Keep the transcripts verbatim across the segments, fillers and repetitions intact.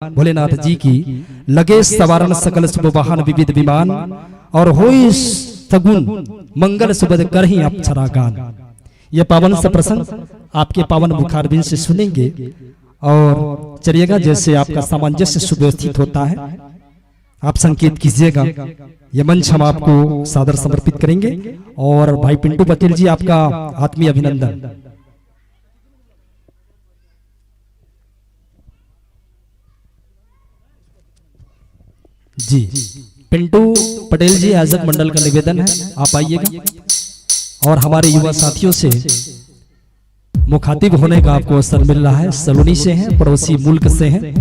भोलेनाथ जी की। लगे सवारन सकल सुभ वाहन विविध विमान, और होई सगुन मंगल सुबद करही अक्षरा गान। ये पावन सा प्रसंग आपके पावन मुखारविंद से सुनेंगे और चलिएगा, जैसे आपका सामंजस्य सुव्यवस्थित होता है, आप संकेत कीजिएगा। ये मंच हम आपको सादर समर्पित करेंगे और भाई पिंटू पटेल जी, आपका आत्मीय अभिनंदन। जी, पिंटू पटेल जी, आयोजक मंडल का निवेदन है, आप आइएगा और हमारे युवा साथियों से मुखातिब होने का आपको अवसर मिल रहा है। सलोनी से हैं, पड़ोसी मुल्क से हैं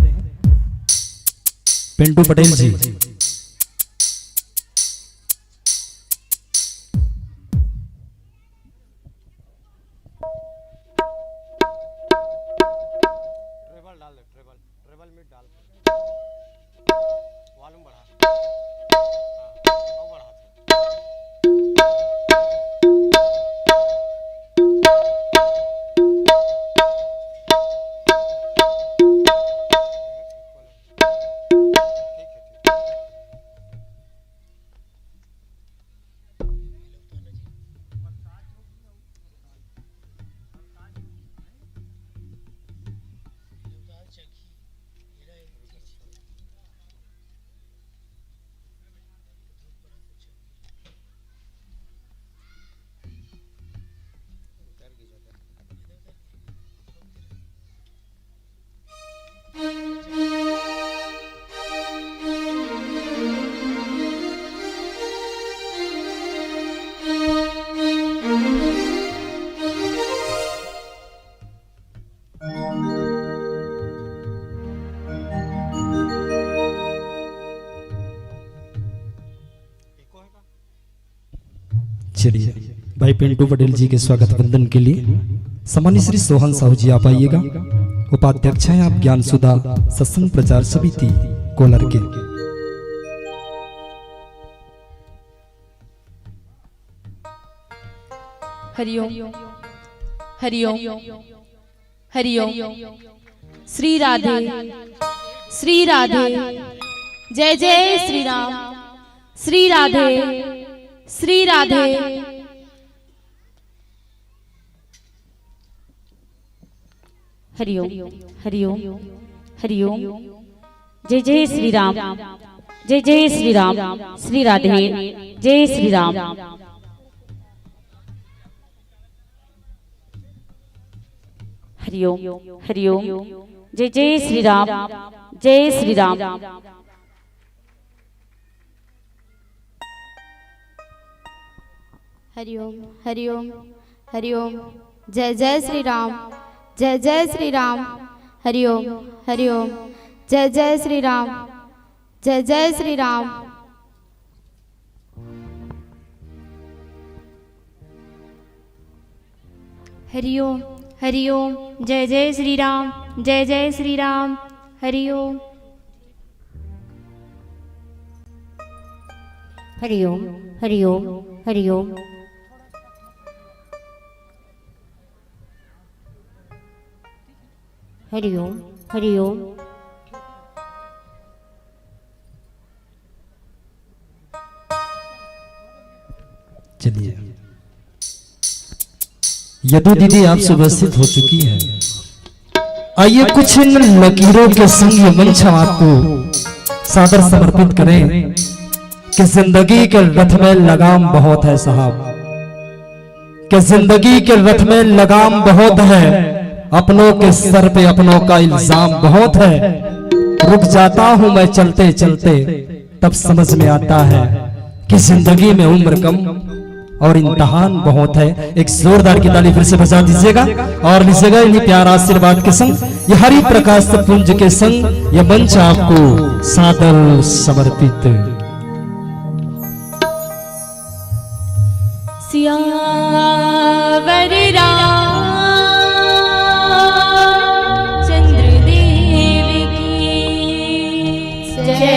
पिंटू पटेल जी। ट्रेबल डाल दे, ट्रेबल, ट्रेबल में डाल। वॉल्यूम बढ़ा। हाँ, और बढ़ा। ठीक है, ठीक। चलिए, भाई पिंटू पटेल जी के स्वागत वंदन के लिए सम्मानित श्री सोहन साहू जी, आप आइएगा। उपाध्यक्ष हैं आप ज्ञान सुधा सत्संग प्रचार समिति कोलर के। हरिओम, हरिओम, हरिओम। श्री राधे, श्री राधे। जय जय श्री राम। श्री राधे, श्री राधे। हरिओम, हरिओम, हरिओम। जय जय श्री राम, जय जय श्री राम। श्री राधे, जय श्री राम। हरिओम, हरिओम। जय जय श्री राम, जय श्री राम। हरिओम, हरिओम, हरिओम। जय जय श्री राम, जय जय श्री राम। हरिओम, हरिओम। जय जय श्री राम, जय जय श्री राम। हरिओम, हरिओम। जय जय श्री राम, जय जय श्री राम। हरिओम। हरिओम, हरिओम, हरिओम। हरिओम, हरिओम। चलिए, यदु दीदी आप सुव्यवस्थित हो चुकी है। आइए, कुछ इन लकीरों के संग ये मंच हम आपको सादर समर्पित करें कि जिंदगी के रथ में लगाम बहुत है साहब, कि जिंदगी के रथ में लगाम बहुत है, अपनों के सर पे अपनों का इल्जाम बहुत है। रुक जाता हूं मैं चलते चलते, तब समझ में आता है कि जिंदगी में उम्र कम और इम्तिहान बहुत है। एक जोरदार की ताली फिर से बजा दीजिएगा और लीजिएगा इन्हीं प्यार आशीर्वाद के संग, ये हरि प्रकाश पुंज के संग ये मंच आपको सादर समर्पित। सियावर रामचंद्र देव की जय।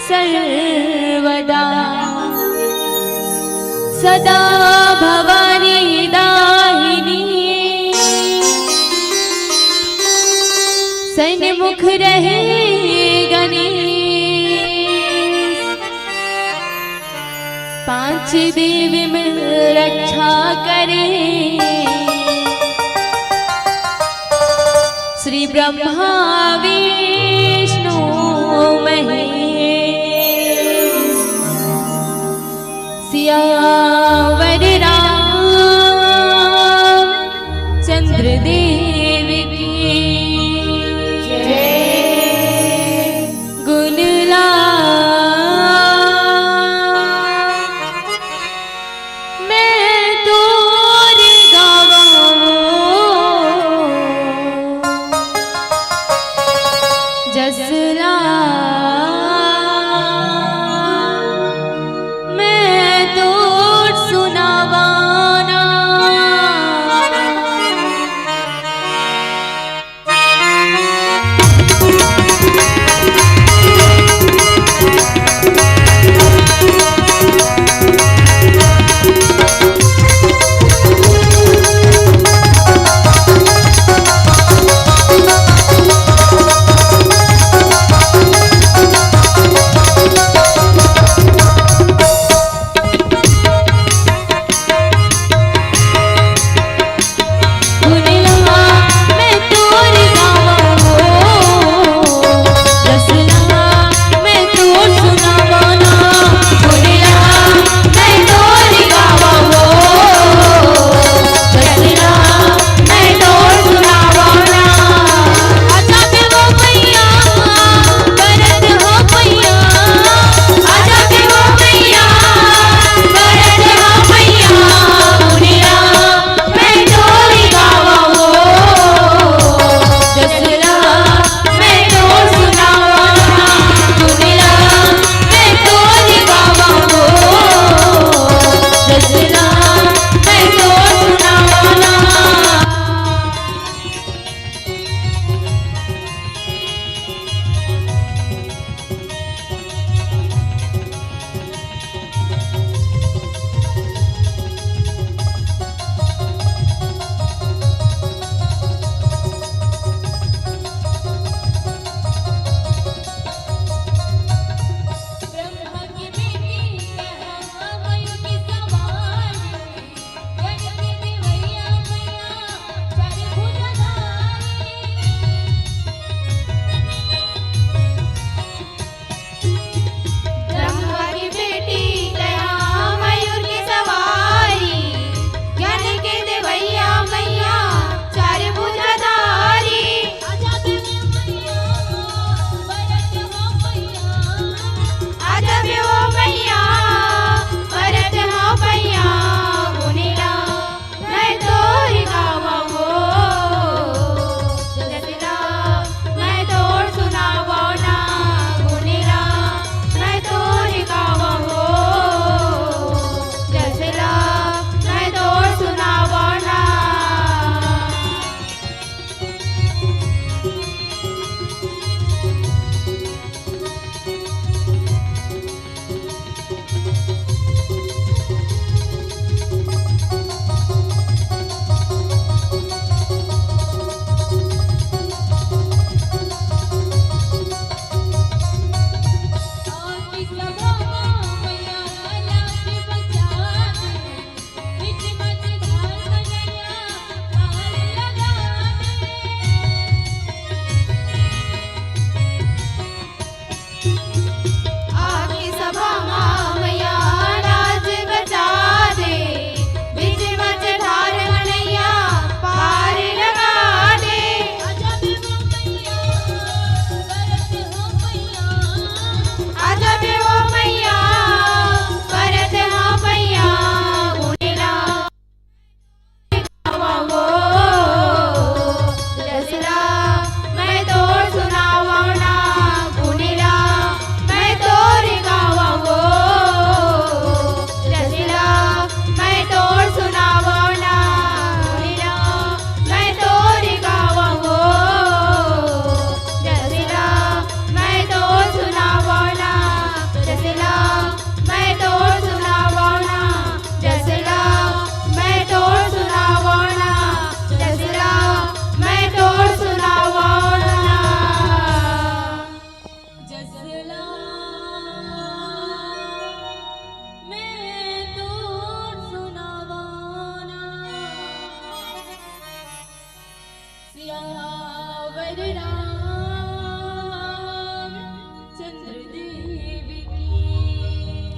सर्वदा सदा भवानी दाहिनी, सन्मुख रहे गणेश। पांच देव मिल रक्षा करे, श्री ब्रह्मा विष्णु महेश। सियावर राम चंद्र देव की जय। गुण ला मैं तोर गावो जसला।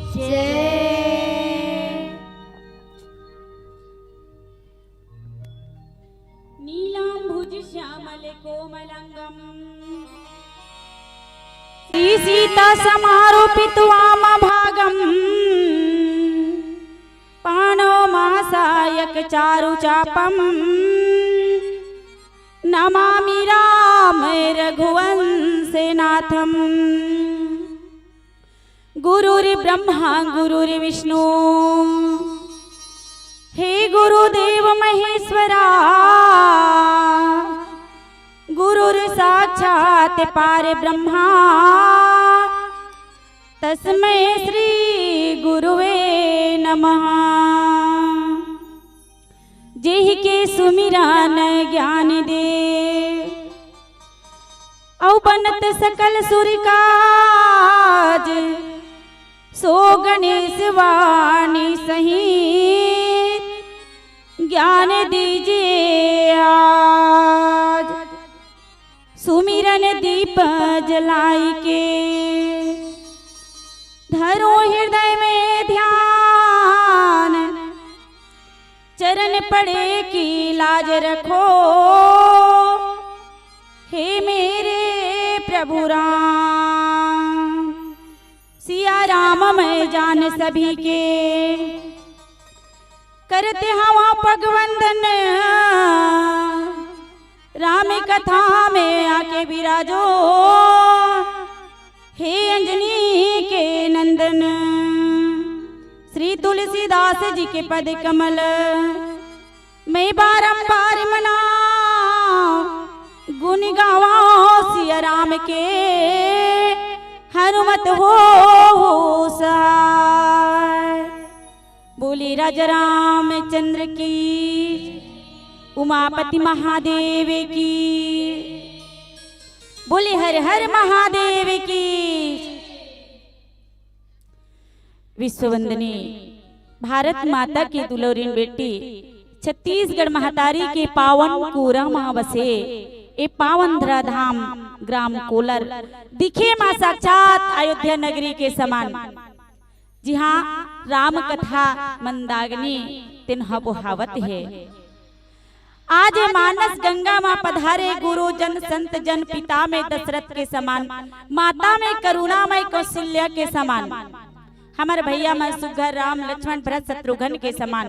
जय। नीलाम्बुज श्यामल कोमलंगम श्री सीता समारूपित वाम भागम पाणौ मासायक चारु चापम नमामि राम रघुवंशनाथम। गुरुर्ब्रह्मा गुरुर्विष्णु हे गुरुदेव महेश्वरा। गुरुर् साक्षात् पार ब्रह्मा तस्मै श्री गुरुवे नमः। जेहि के सुमिरन ज्ञान दे अउ बनत सकल सुर काज। सो गणेश वाणी सहित ज्ञान दीजिए आज। सुमिरन दीप जलाई के धरो हृदय में ध्यान। चरण पड़े की लाज रखो हे मेरे प्रभु राम। सिया राम मैं जान सभी के करते हवा पग वंदन। राम कथा में आके विराजो हे अंजनी के नंदन। श्री तुलसीदास जी के पद कमल मैं बारंबार मनाओ। गुण गावा सिया राम के हनुमत हो, हो सहाय। बोले राजा रामचंद्र की, उमापति महादेव की। बोले हर हर महादेव की। विश्ववंदनी भारत माता की दुलौरिन बेटी, छत्तीसगढ़ महतारी के पावन कोरा मा बसे ए पावन धरा धाम ग्राम कोलर दिखे मा साक्षात अयोध्या नगरी के समान। जिहाँ राम कथा मंदागनी तिन्हा बोहावत हे। आज ए मानस गंगा मा पधारे गुरु जन संत जन पिता में दशरथ के समान, माता में करुणा में कौशल्या के समान, हमर भैया मन सुग्घर राम लक्ष्मण भरत शत्रुघ्न के समान,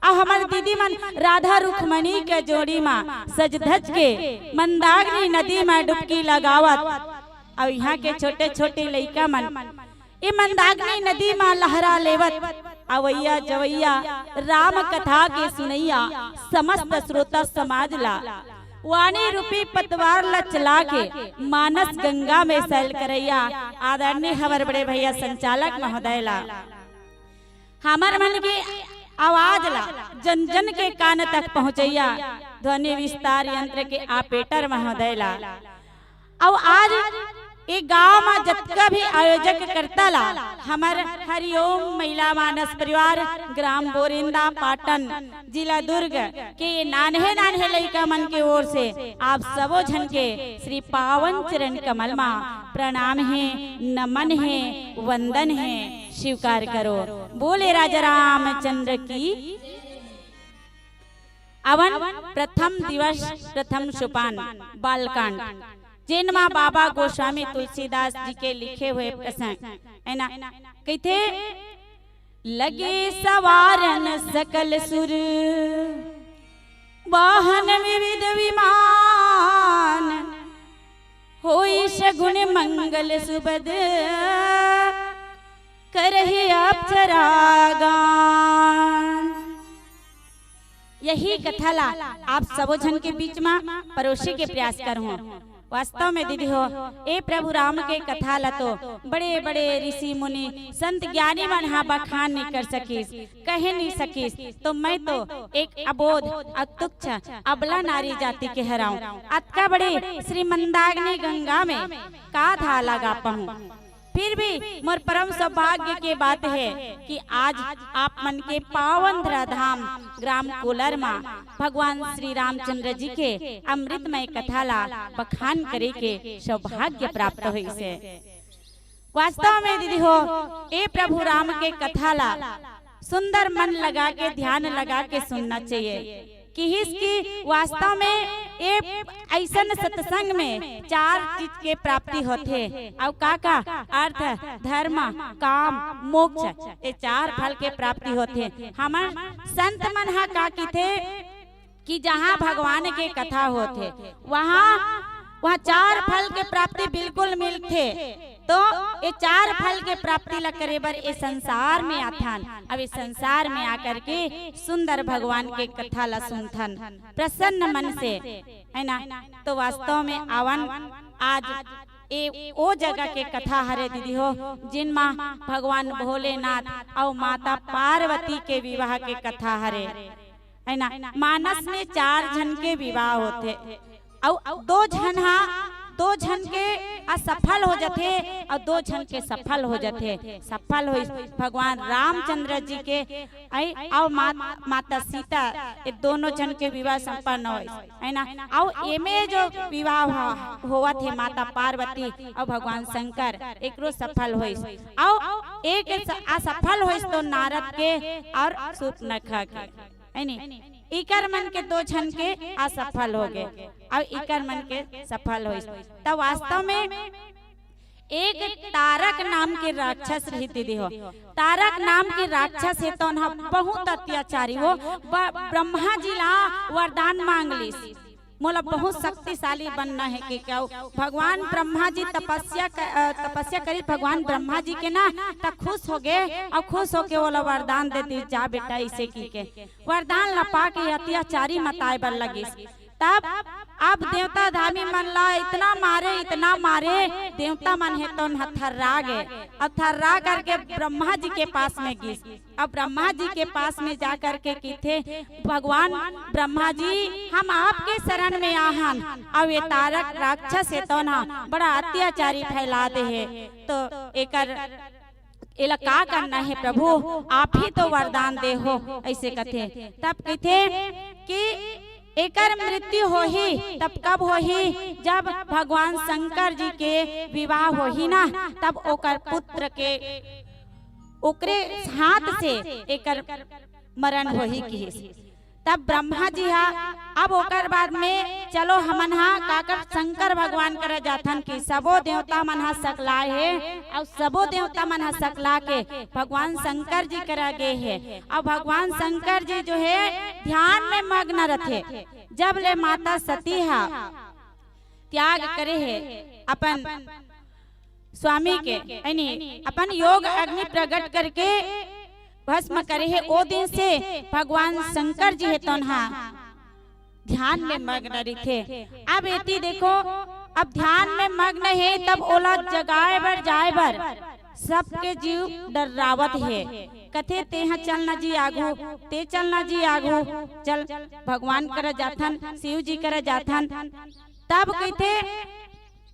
अउ हमर दीदी मन राधा रुक्मणी के जोड़ी मा सज धज के मंदाकिनी नदी मा डुबकी लगावत, अउ इहाँ के छोटे छोटे लइका मन ए मंदाकिनी नदी मा लहरा लेवत अवइया जवइया राम कथा के सुनइया समस्त श्रोता समाज ला वाणी रूपी पतवार ला चला के मानस गंगा में सैल करइया आदरणीय हमर बड़े भैया संचालक महोदय ला, हमर मन के आवाज ला जन जन के कान तक पहुँचइया ध्वनि विस्तार यंत्र के ऑपरेटर महोदय ला, अउ आज ए गांव म जतका भी आयोजक करता ला हमर हरिओम महिला मानस परिवार, ग्राम बोरिंदा, पाटन, जिला दुर्ग के नान्हे नान्हे लइका मन के ओर से आप सबो झन के श्री पावन चरण कमल मा प्रणाम हे, नमन हे, वंदन हे, स्वीकार करो। बोले राजा रामचंद्र की। अवन प्रथम दिवस प्रथम सोपान बालकांड, जेन मा बाबा गोस्वामी तुलसीदास जी के लिखे हुए प्रसंग है ना, कहिथे, लगे सवारन सकल सुर वाहन विविध विमान, होई सगुन मंगल सुबद करहि अप्सरा गान। यही कथा ला आप सबो झन के बीच मा परोसे के प्रयास करहूँ। वास्तव में दीदी हो, ए प्रभु राम के कथा ला तो बड़े बड़े ऋषि मुनि संत ज्ञानी मन हा बखान नहीं कर सकिस, कहे नहीं सकिस, तो मैं तो एक अबोध, अतुच्छ, अबला नारी जाति के हरंव। अतका बड़े श्री मंदाकिनी गंगा में का धार लगा पाहूँ। फिर भी मोर परम सौभाग्य के बात है कि आज आप मन के पावन धरा धाम ग्राम कोलर मा भगवान श्री रामचंद्र जी के अमृतमय कथा ला बखान करे के सौभाग्य प्राप्त होइस हे। वास्तव में दीदी हो, ए प्रभु राम के कथा ला सुंदर मन लगा के, ध्यान लगा के सुनना चाहिए। किहिस कि वास्तव में ए अइसन सत्संग में चार चीज के प्राप्ति होथे। अउ का का? अर्थ, धर्म, काम, मोक्ष, ए चार फल के प्राप्ति होथे। हमर संत मन ह का किथे कि जहाँ भगवान के कथा होथे, वहाँ, वहाँ चार फल के प्राप्ति बिल्कुल मिलथे। तो ये चार फल के प्राप्ति ला करे बर ये संसार में आथन। अब ये संसार में आकर के सुंदर भगवान के कथा ला सुनथन प्रसन्न मन से, है ना? तो वास्तव में आवन आज ए ओ जगह के कथा हरे दीदी हो, जिन मा भगवान भोलेनाथ अउ माता पार्वती के विवाह के कथा हरे, है ना? मानस में चार झन के विवाह होथे, अउ दो झन हा, दो झन के असफल हो जथे, अउ दो झन के सफल हो जथे। सफल होइस भगवान रामचंद्र जी के, अइ, अउ मात-, माता सीता, ये दोनों झन के विवाह संपन्न होइस, है ना? अउ एमे जो विवाह हो-, होवत हे माता पार्वती अउ भगवान शंकर, एकरो सफल होइस। अउ एक स-, असफल होइस तो नारद के अउ सूर्पनखा के, है नी? इकर मन के दो झन के असफल हो गए, अउ इकर मन के सफल होइस। त वास्तव में एक तारक नाम के राक्षस रहिस दीदी हो। तारक नाम के राक्षस हे, तौन ह बहुत अत्याचारी हो। ब-, ब्रह्मा जी ला वरदान मांग लिस, मोला बहुत शक्तिशाली बनना हे के। क्या भगवान ब्रह्मा जी तपस्या क-, अ, तपस्या करिस भगवान ब्रह्मा जी के ना, त खुश हो गए अउ खुश होके ओला वरदान दे दिस, जा बेटा, इसे की के। वरदान ला पाके अत्याचारी मताए बर लगिस। तब अब देवता धामी मन ला इतना मारे, इतना मारे, देवता मन हे तौन ह थर्रा गे। अब थर्रा करके ब्रह्मा जी के पास में गिस। अब ब्रह्मा जी के पास में जा करके किथे, भगवान ब्रह्मा जी, हम आपके शरण में आहन, अउ ये तारक राक्षस हे तौन ह बड़ा अत्याचारी फैला दे हे, तो एकर एला का करना हे प्रभु, आप ही तो वरदान दे हो, ऐसे कथे। तब कथे कि एकर मृत्यु होही, तब कब होही? जब भगवान शंकर जी के विवाह होही ना, तब ओकर पुत्र के, ओकरे हाथ से एकर मरण होही किहिस। तब ब्रह्मा जी हा, अब ओकर बाद में चलो हमन हा काकर शंकर भगवान करा जाथन कि सबो देवता मन हा सकलाए हे, अउ सबो देवता मन हा सकला के भगवान शंकर जी करा गे हे। अउ भगवान शंकर जी जो हे ध्यान में मग्न रथे। जब ले माता सती हा त्याग करे हे अपन स्वामी के, यानी अपन योग अग्नि प्रकट करके भस्म करे हे, ओ दिन से भगवान शंकर जी हे तौन हा ध्यान में मग्न रहिथे। अब एती देखो, अब ध्यान में मग्न हे, तब ओला जगाए बर, जाए बर सबके जीव डर्रावत हे। कथे, "तेहा चल ना जी आगू, ते चल ना जी आगू, चल भगवान करा जाथन, शिव जी करा जाथन।" तब कहिथे,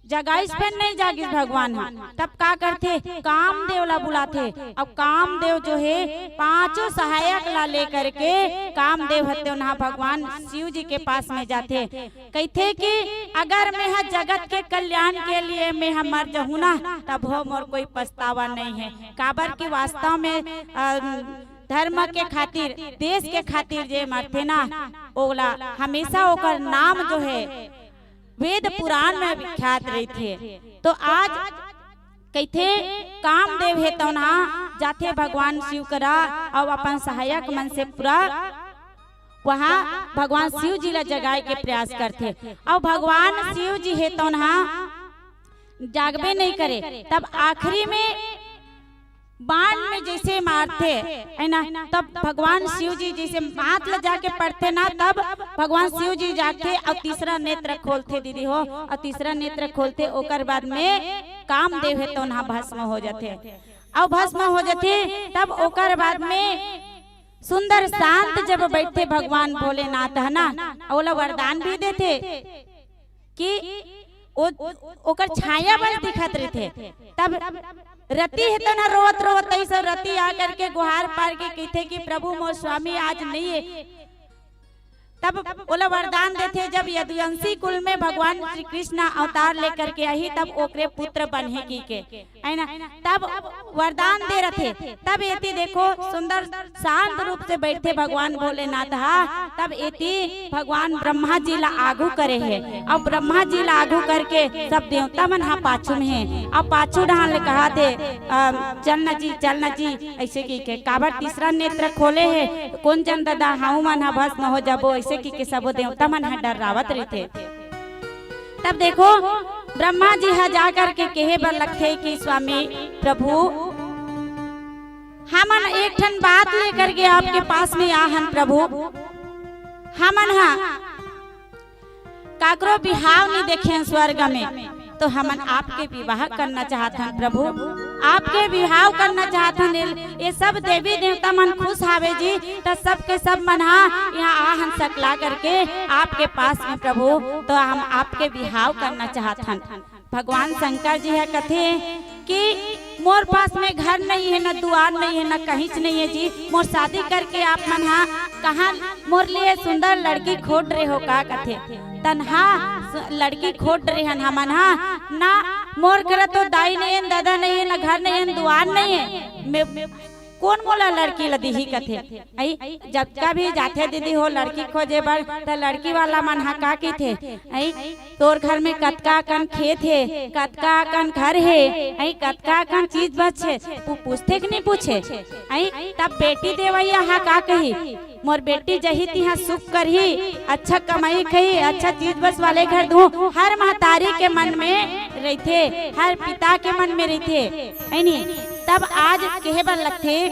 जगाइस फेर नहीं जागिस भगवान ह। तब का करथे? कामदेव ला बुलाथे। अब कामदेव जो हे, पांचों सहायक ला लेकर के कामदेव ह तौन हा भगवान शिव जी के पास में जाथे। कहिथे कि अगर मैं ह जगत के कल्याण के लिए मैं ह मर जहूं ना, तब हो मोर कोई पछतावा नहीं हे। काबर कि वास्तव में, अ, धर्म के खातिर, देश के खातिर जे मरथे ना, ओला हमेशा ओकर नाम जो हे, वेद पुराण में विख्यात रहिथे। तो आज कहिथे, कामदेव हे तौन हा जाथे भगवान शिव करा, अउ अपन सहायक मन से पूरा वहाँ भगवान शिव जी ला जगाए के प्रयास करथे, अउ भगवान शिव जी हे तौन हा जागबे नहीं करे। तब आखिरी में बाण में जैसे मारथे, है ना, तब भगवान शिव जी जैसे माथ ला जाके पड़थे ना, तब भगवान शिव जी जाके अउ तीसरा नेत्र खोलथे दीदी हो, अउ तीसरा नेत्र खोलथे, ओकर बाद में कामदेव हे तौन हा भस्म हो जाथे। अउ भस्म हो जाथे, तब ओकर बाद में सुंदर शांत जब बैठथे भगवान भोलेनाथ, है ना, ओला वरदान भी देथे कि ओ, ओकर छाया बस दिखत रहिथे। तब रति हे तौन हा रोवत रोवत तइसे रति आ करके गुहार पार के कहिथे कि प्रभु मोर स्वामी आज नहीं हे, तब ओला वरदान देथे, जब यदुवंशी कुल में भगवान श्री कृष्ण अवतार लेकर के आही, तब ओकरे पुत्र बनहे की के, है ना? तब वरदान दे रथे। तब एती देखो, सुंदर शांत रूप से बैठे भगवान भोलेनाथ हा। तब एती भगवान ब्रह्मा जी ला आगू करे हे, अउ ब्रह्मा जी ला आगू करके सब देवता मन हा पाछू में हे। अउ पाछू डहान ले कहाथे, अ, "चल न जी, चल न जी," ऐसे की के, "काबर तीसरा नेत्र खोले हे, कोन जन ददा, हमू मन हा भस्म हो जाबो," ऐसे की के सबो देवता मन हा डर्रावत रहिथे। तब देखो, ब्रह्मा जी हा जा करके कहे बर लगथे कि "स्वामी प्रभु, हमन एक ठन बात लेकर के आपके पास में आ हन प्रभु, हमन हा काकरो बिहाव नहीं देखे हन स्वर्ग में, तो हमन आपके विवाह करना चाहत हन प्रभु, आपके बिहाव करना चाहत हन।" ये, ये सब देवी देवता मन खुश हावे जी, त सबके सब मन हा यहाँ आ हन सकला करके आपके पास में प्रभु, तो हम आपके बिहाव करना चाहत हन। भगवान शंकर जी ह कथे कि "मोर पास में घर नहीं है, न दुआर नहीं है, न कहींच नहीं है जी, मोर शादी करके आप मन हा कहाँ मोर लिए सुंदर लड़की खोज रहे हो का?" कथे, "तनहा सु-, लड़की खोज रहे हन हमन हा, ना मोर करा तो दाई नहीं है, दादा नहीं है, न घर नहीं है, न दुआर नहीं है, मैं कोन मोला लड़की ला दिही?" कथे। अई, जतका भी जाथे दीदी हो लड़की खोजे बर, त लड़की वाला मन हा का कहिथे? अई, "तोर घर में कतका अकन खेत हे, कतका अकन घर हे, अई, कतका अकन चीज बस हे, तू पूछथे कि नहीं पूछे?" अई, तब बेटी देवइया हा का कही? "मोर बेटी जही तिहा सुख करही, अच्छा कमाई खही, अच्छा चीज बस वाले घर दूँ।" हर महतारी के मन में रहिथे, हर पिता के मन में रहिथे, है नी? तब आज कहे बर लगथे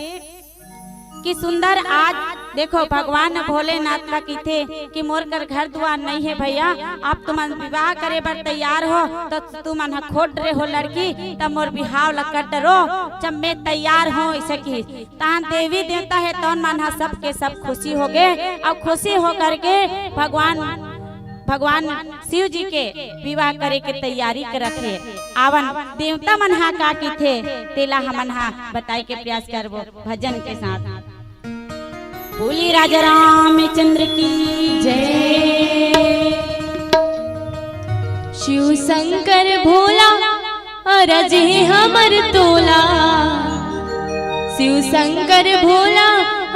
कि सुंदर, आज देखो, भगवान भोलेनाथ ला कहिथे कि "मोर कर घर दुआर नहीं है भैया, आप तुमन विवाह करे बर तैयार हो, तो तुमन ह खोज रहे हो लड़की, तब मोर बिहाव ला कर डरो, जब मैं तैयार हूँ," ऐसे की। तहां देवी देवता हे, तौन मन ह सबके सब खुशी हो गे, अउ खुशी होकर के भगवान, भगवान शिव जी के विवाह करे के तैयारी करत हे। आवन देवता मन हा का कहिथे, तेला हमन हा बताए के प्रयास करबो भजन के साथ। बोली राजा रामचंद्र की जय। शिव शंकर भोला, अरज हे हमर तोला। शिव शंकर भोला,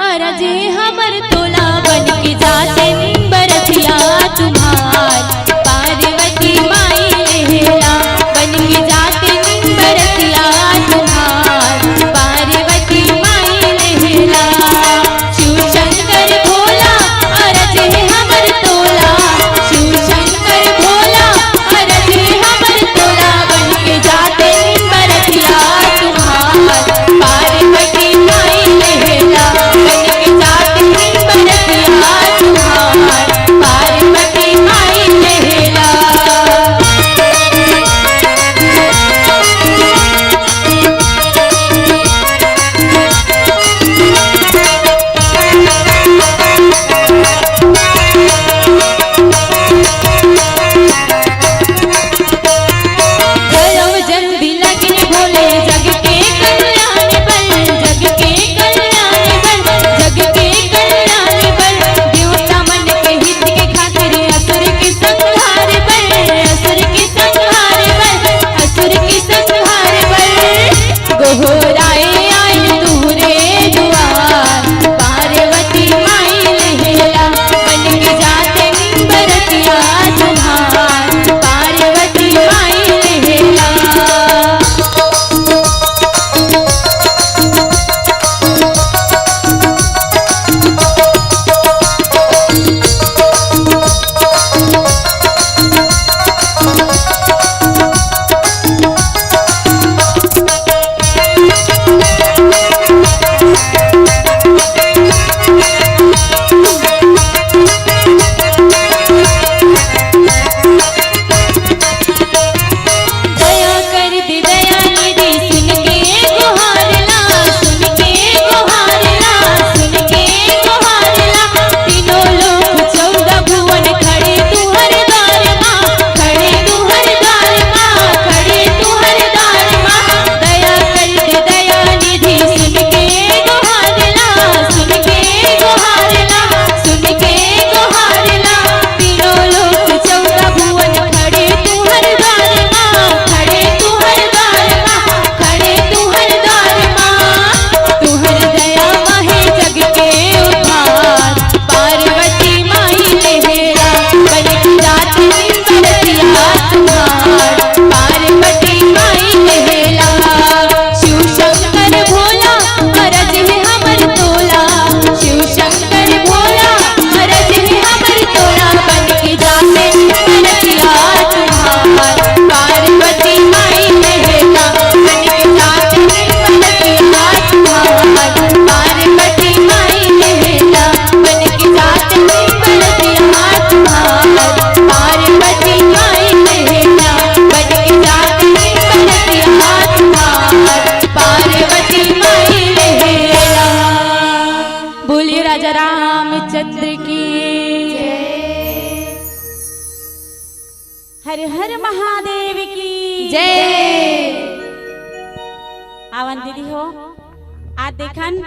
अरज हे हमर तोला। बन के जाते नीम बरतिया तुम्हार, पार्वती माई लेहला। बन के जाते नीम बरतिया तुम्हार, पार्वती माई लेहला। शिव शंकर भोला, अरज हे हमर तोला। शिव शंकर भोला, अरज हे हमर तोला। बन के जाते नीम बरतिया तुम्हार, पार्वती माई लेहला। बन के जाते नीम बरतिया तुम्हार, पार्वती माई लेहला। हर महादेव की जय। आवन दीदी हो, आज देखन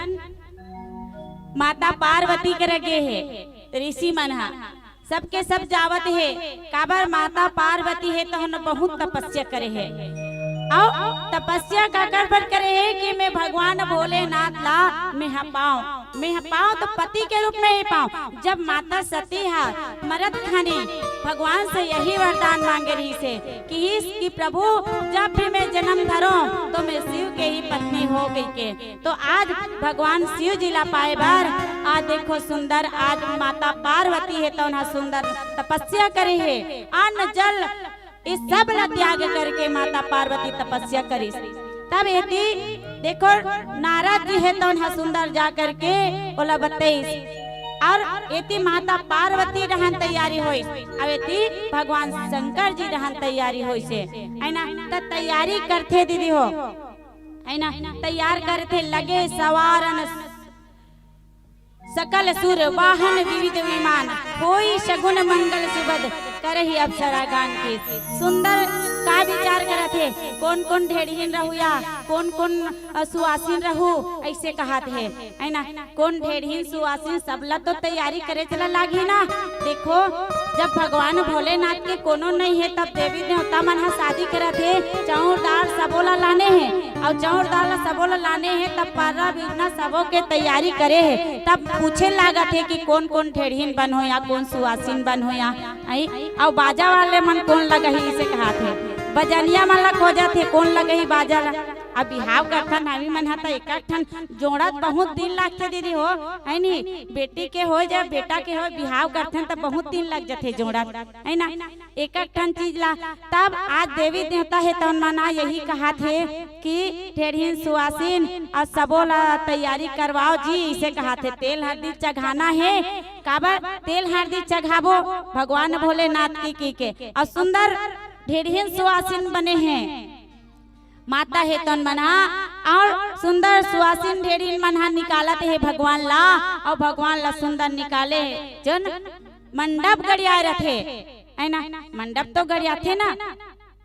माता पार्वती करा गे हे, ऋषि मन हा सबके सब जावत हे, काबर माता पार्वती हे तहन बहुत तपस्या करे हे। अउ तपस्या काकर बर करे हे कि मैं भगवान भोलेनाथ ला मेहा पाऊं, मेहा पाऊं तो पति के रूप में ही पाऊं। जब माता सती हा मरत खानी भगवान से यही वरदान मांगे रहिसे कि, कि प्रभु, जब भी मैं जन्म धरो तो मैं शिव के ही पत्नी हो गई के। तो आज भगवान शिव जी ला पाए बर आज देखो सुंदर, आज माता पार्वती हे तौन हा सुंदर तपस्या करे हे, अन्न जल इस सब ला त्याग करके माता पार्वती तपस्या करिस। तब एती देखो नारद जी हे तौन हा सुंदर जा करके ओला बतईस, अउ एती माता पार्वती रहन तैयारी होइस, अउ एती भगवान शंकर जी रहन तैयारी होइस हे, है ना? त तैयारी करथे दीदी हो, है ना? तैयार करथे लगे सवारन सकल सुर वाहन विविध विमान, होई सगुन मंगल सुबद करही अप्सरा गान की। सुंदर का विचार करत हे, कोन कोन ढेड़हिन रहू या कोन कोन, अ, सुवासिन रहू, ऐसे कहत हे, है ना? कोन ढेड़हिन सुवासिन, सबला तो तैयारी करे चला लागी ना। देखो, जब भगवान भोलेनाथ के कोनो नहीं हे, तब देवी देवता मन हा शादी करत हे, चाउर दाल सबो ला लाने हे, अउ चाउर दाल ला सबो ला लाने हे, तब पर्रा बिघना सबो के तैयारी करे हे, तब पूछे लागत हे कि कोन कोन ढेड़हिन बनहू या कोन सुवासिन बनहू या, आई, अउ बाजा वाले मन कोन लगही, इसे कहत हे। बजनिया मन ला खोजत हे, कोन लगही बाजा ला। अब बिहाव करथन, हमी मन हा त एक एक ठन जोड़त बहुत दिन लागथे दीदी हो, है नी? बेटी के होय या बेटा के होय, बिहाव करथन त बहुत दिन लग जथे जोड़त, है ना? एक एक ठन चीज ला। तब आज देवी देवता हे तौन मन हा यही कहत हे कि ढेड़हिन सुवासिन अउ सबो ला तैयारी करवाओ जी, इसे कहत हे। तेल हरदी चघाना हे, काबर तेल हरदी चघाबो भगवान भोलेनाथ की, की के। अउ सुंदर ढेड़हिन सुवासिन बने हे। माता हे तौन मन हा, अउ सुंदर सुवासिन ढेड़हिन मन हा निकालत हे भगवान ला, अउ भगवान ला सुंदर निकाले हे। जोन मंडप गड़ियाए रथे, है ना? मंडप तो गड़ियाथे ना,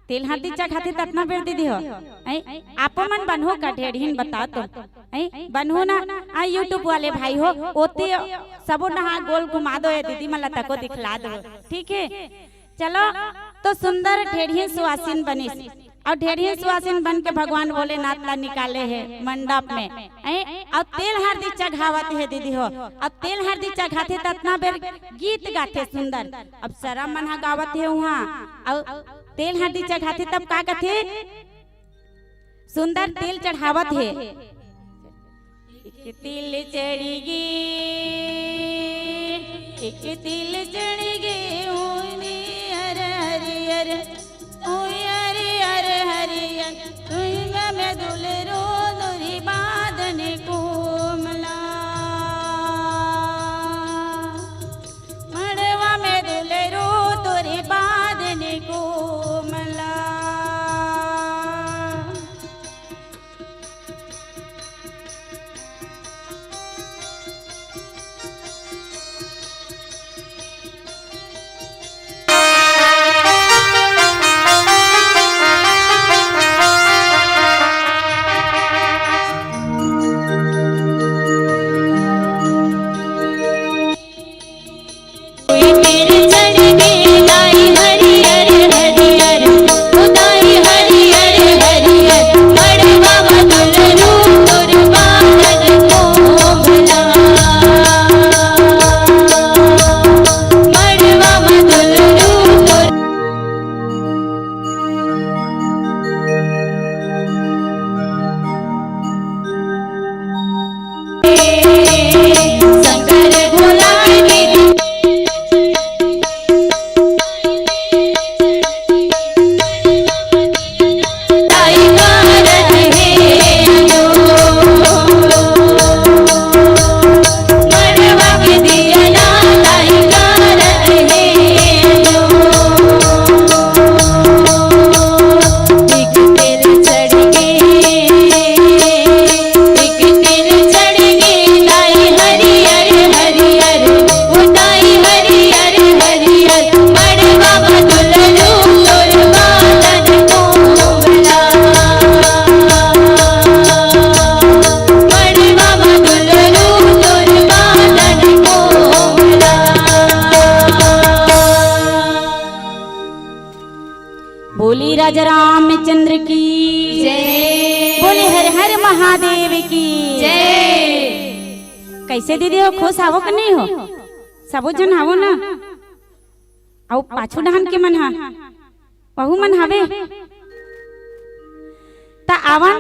तेल हरदी चघाथे ततना बेर दीदी हो, हैं? आपो मन बनहू का ढेड़हिन बताओ तो, हैं? बनहू ना? आ YouTube वाले भाई हो, ओती सबो नहा गोल घुमा दो, ये दीदी मन ला तको दिखला दो, ठीक है? चलो, तो सुंदर ढेड़हिन सुवासिन बनिस, अउ ढेड़हिन सुवासिन बन के भगवान भोलेनाथ ला निकाले हे मंडप में, हैं? अउ तेल हरदी चघावत हे दीदी हो, अउ तेल हरदी चघाथे ततना बेर गीत गाथे सुंदर, अप्सरा मन हा गावत हे उहाँ, अउ तेल हरदी चघाथे तब का कथे? सुंदर तेल चढ़ावत हे। एक तिल चढ़ी गे, एक तिल चढ़ी गे, ओने हर हरियर, ओए हरियर हरियर, तुंग में दुलरो दुरी बादन कोमला। मड़वा में दुलरो तोरे बादन कोमला। रामचंद्र की जय। बोले हर हर महादेव की जय। कैसे दीदी हो, खुश हावो कि नहीं हो? सबो झन हावो ना? अउ पाछू डहन के मन हा, वहू मन हावे। त आवन,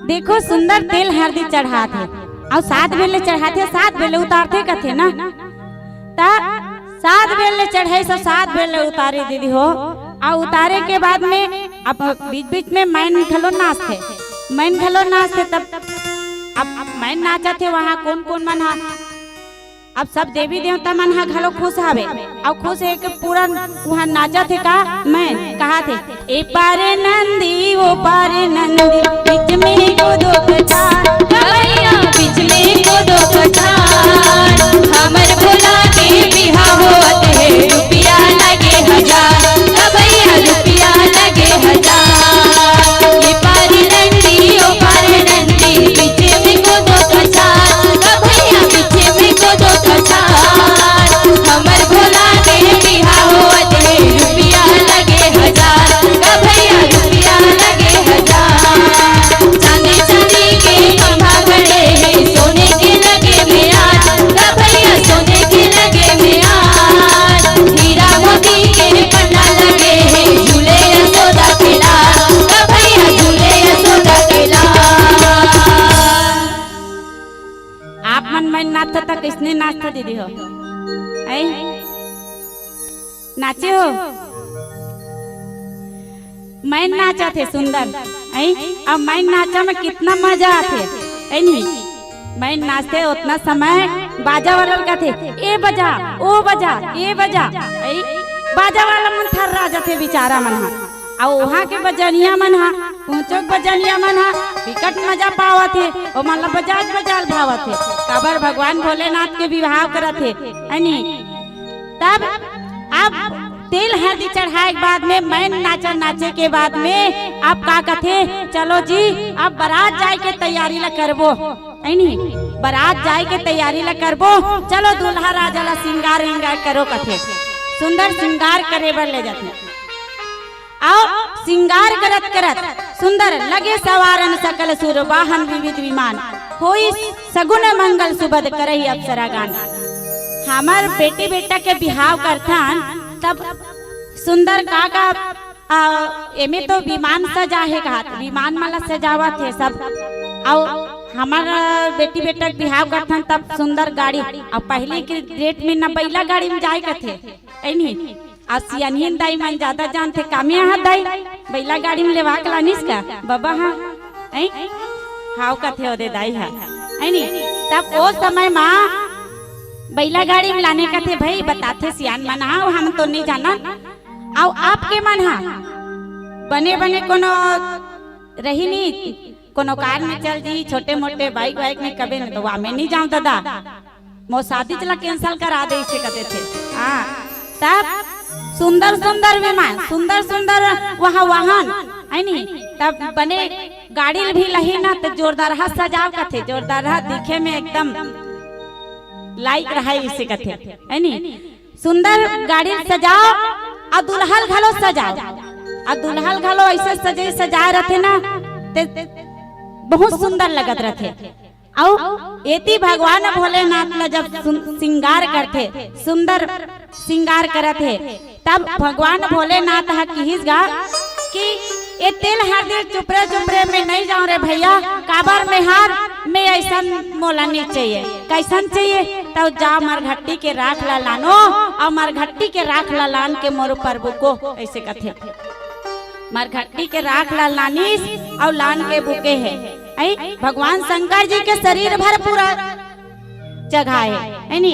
देखो सुंदर तेल हरदी चढ़ात हे, अउ सात बेर ले चढ़ात हे, सात बेर ले उतारथे कथे ना। त सात बेर ले चढ़ाइस, सात बेर ले उतारे दीदी हो। अउ उतारे के बाद में अब बीच बीच में मैन घलो नाचथे, मैन घलो नाचथे। तब अब मैन नाचत हे, वहाँ कोन कोन मन हा, अब सब देवी देवता मन हा घलो खुश हावे, अउ खुश हे के पूरा वहाँ नाचत हे का, मैन कहाथे, ए पारे नंदी, ओ पारे नंदी, बीच में को दो कछार। भैया बीच में को दो कछार, हमर भोला के बिहाव होत हे, रुपया लगे हजार। भैया रुपया लगे हजार। ए पारे नंदी, ओ पारे नंदी, बीच में को दो कछार। भैया बीच में को दो कछार, हमर भोला के बिहाव होत हे, रुपया लगे हजार। भैया रुपया लगे हजार। चांदी चांदी के खंभा गड़े हे, सोने के लगे में आज। भैया सोने के लगे में आज। हीरा मोती के पन्ना लगे हे, झूले यशोदा के लाल। भैया झूले यशोदा के लाल। आप मन मैन नाचता त कैसने नाचता दीदी हो? ऐ? नाचे हो? मैन नाचत हे सुंदर, ऐ? अब मैन नाचा में कितना मजा आथे, ऐ नहीं? मैन नाचथे ओतना समय बाजा वाला ल कथे, "ए बजा, ओ बजा, ए बजा," ऐ? बाजा वाला मन थर्रा जथे बेचारा मन हा। अउ उहाँ के बजनिया मन हा, पहुँचो के बजनिया मन हा, बिकट मजा पावत हे, ओमन ला बजाज बजाल भावत हे। काबर भगवान भोलेनाथ के बिहाव करत हे, है नी? तब अब तेल हरदी चढ़ाए के बाद में, मैन नाचा नाचे के बाद में, अब का कथे, "चलो जी, अब बारात जाए के तैयारी ला करबो।" है नी? बारात जाए के तैयारी ला करबो, चलो दूल्हा राजा ला सिंगार विंगार करो कथे। सुंदर सिंगार करे बर ले जाथे। अउ सिंगार करत करत सुंदर लगे सवारन सकल सुर वाहन विविध विमान, होई सगुन मंगल सुबद करही अप्सरा गान। हमर बेटी बेटा के बिहाव करथन तब सुंदर का का आ, एमे तो विमान सजा हे कहात, विमान मन ला सजावत हे सब। अउ हमर बेटी बेटा के बिहाव करथन तब सुंदर गाड़ी। अउ पहिली के डेट में न बइला गाड़ी में जाए कथे, ऐ नी? अउ सियानहिन दाई मन जादा जानथे, कामे हा दाई, बइला गाड़ी में लेवा के लानिस का बबा हा, ऐ? हाव कथे ओदे दाई हा, ऐ नी? तब ओ समय मा बइला गाड़ी में लाने कथे, भई बताथे सियान मन हा, हम तो नहीं जानन। अउ आपके मन हा बने बने कोनो रही नी, कोनो कार में चल जी, छोटे मोटे बाइक वाइक में कबे न, तो वा में नहीं जाऊं दादा, मोर शादी चला कैंसिल करा दे, इसे कहते थे। हाँ, तब सुंदर सुंदर विमान, सुंदर सुंदर वहाँ वाहन, है नी? तब बने गाड़ी भी लही ना, तो जोरदार हा सजाव कथे, जोरदार हा दिखे में एकदम लायक रहा, इसे कथे, है नी? सुंदर गाड़ी सजाव, अउ दुल्हा ल घलो सजाव, अउ दुल्हा ल घलो ऐसे सजे सजाए रथे ना, ते बहुत सुंदर लगत रथे। अउ एती भगवान भोलेनाथ ला जब सुन-, सिंगार करथे, सुंदर सिंगार करत हे, तब भगवान भोलेनाथ ह किहिस गा कि ए तेल हरदी चुपरे चुपरे में नहीं जाऊं रे भैया, काबर में हार में ऐसन मोला नहीं चाहिए। कैसन चाहिए? तो जा मरघट्टी के राख ला लानो, अउ मरघट्टी के राख ला लान के मोर ऊपर बुको, ऐसे कथे। मरघट्टी के राख ला लानिस अउ लान के बुके हे। ऐ भगवान शंकर जी के शरीर भर पूरा जगह हे, है नी?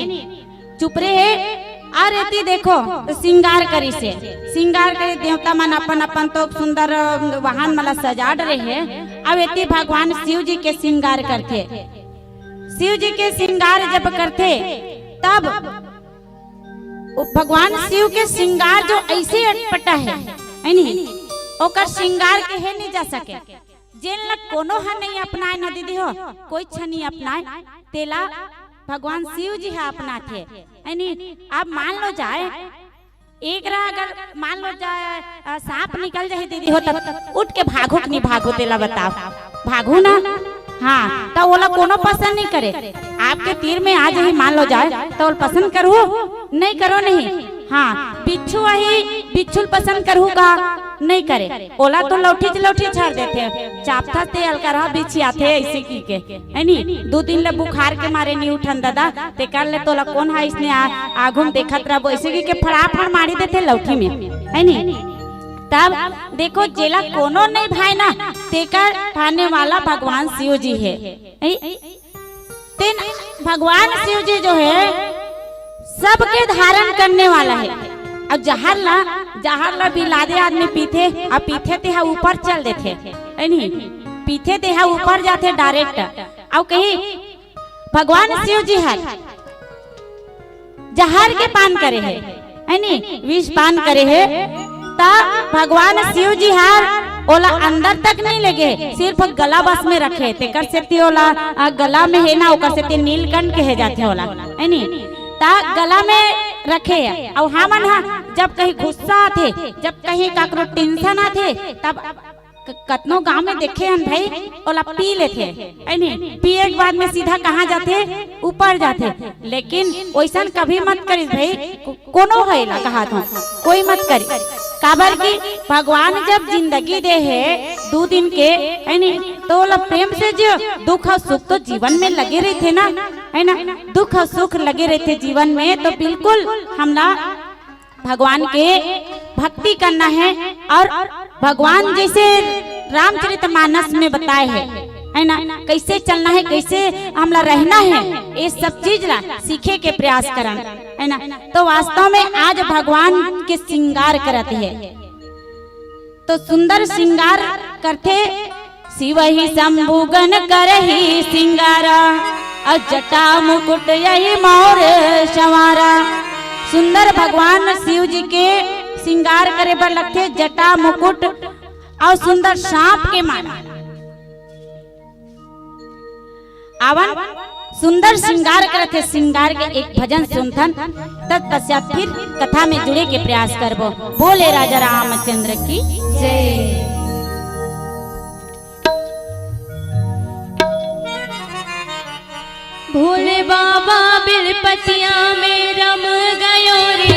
चुपरे हे। अउ एती देखो, सिंगार करिस हे, सिंगार करे देवता मन अपन अपन तो सुंदर वाहन मन ला सजा डरे हे। अउ एती भगवान शिव जी के सिंगार करथे। शिव जी के सिंगार जब करथे, तब वो भगवान शिव के सिंगार जो ऐसे अटपटा हे, है नी? ओकर सिंगार कहे नहीं जा सके। जेन ला कोनो ह नहीं अपनाए न दीदी हो, कोई छ नहीं अपनाए, तेला भगवान शिव जी ह अपनाथे, है नी? अब मान लो जाए, एक रहा, अगर मान लो जा, अ, सांप निकल जाही दीदी हो, तब उठ के भागहू कि नहीं भागहू, तेला बताओ, भागहू ना। हाँ, त ओला कोनो पसंद नहीं करे। आपके तीर में आ जाही, मान लो जाए, त ओला पसंद करहू? नहीं करो नहीं। हाँ, बिच्छू आही, बिच्छू ल पसंद करहू का? नहीं करे। ओला तो लौठी च लौठी छर देथे, चापथा ते अलकरहा बिछियाथे ऐसे की के, है नी? दू दिन ले बुखार के मारे नी उठन ददा, तेकर ले तोला कोन हा इसने आ-, आगू म देखत रहबो, ऐसे की के फड़ाफड़ मारी देथे लौठी में, है नी? तब देखो, जेला कोनो नहीं भाए ना, तेकर ठाने वाला भगवान शिव जी है, है? तेन भगवान शिव जी जो है, सबके धारण करने वाला है। अब जहर ला, जहर ला बिलादे आदमी पीथे, अब पीथे तेहा ऊपर चल देथे, है नी? पीथे तेहा ऊपर जाथे direct। अब कहीं भगवान शिव जी हर जहर के पान करे हे, है नी, विष पान करे हे, त भगवान शिव जी हर ओला अंदर तक नहीं लेगे, सिर्फ गला बस में रखे, तेकर सेती ओला, आ, गला में है ना, ओकर सेती नीलकंठ कहे जाथे ओला, है नी, त गला में रखे हे। अउ हमन ह जब कहीं गुस्सा आथे, जब कहीं काकरो tension आथे, तब क-, कतनो गांव में देखे हन भाई, ओला पी लेथे, है नी? पिए के बाद में सीधा कहाँ जाथे? ऊपर जाथे। लेकिन ओइसन कभी मत करिस भाई, को-, कोनो है ला कहा तो, कोई मत करी। काबर कि भगवान जब जिंदगी दे हे दू दिन के, है नी? तो ओला प्रेम से जियो, दुख और सुख तो जीवन में लगे रहिथे ना, है ना? दुख और सुख लगे रहिथे जीवन में, तो बिल्कुल हमला भगवान के भक्ति करना है। और भगवान जैसे रामचरितमानस में बताए है, है ना, कैसे चलना है, कैसे हमला रहना है, ये सब चीज ला सीखे के प्रयास करन, है ना। तो वास्तव में आज भगवान के श्रृंगार करत है, तो सुंदर श्रृंगार करथे। शिवहि शंभु गन करहि सिंगारा, अउ जटा मुकुट यहि मौर संवारा। सुंदर भगवान शिव जी के श्रृंगार करे बर लगथे, जटा मुकुट अउ सुंदर सांप के माला। आवन सुंदर श्रृंगार करथे, श्रृंगार के एक भजन सुनथन, तत्पश्चात फिर कथा में जुड़े के प्रयास करबो। बोले राजा रामचंद्र की जय। भोले बाबा बेलपतिया में रम गयो रे,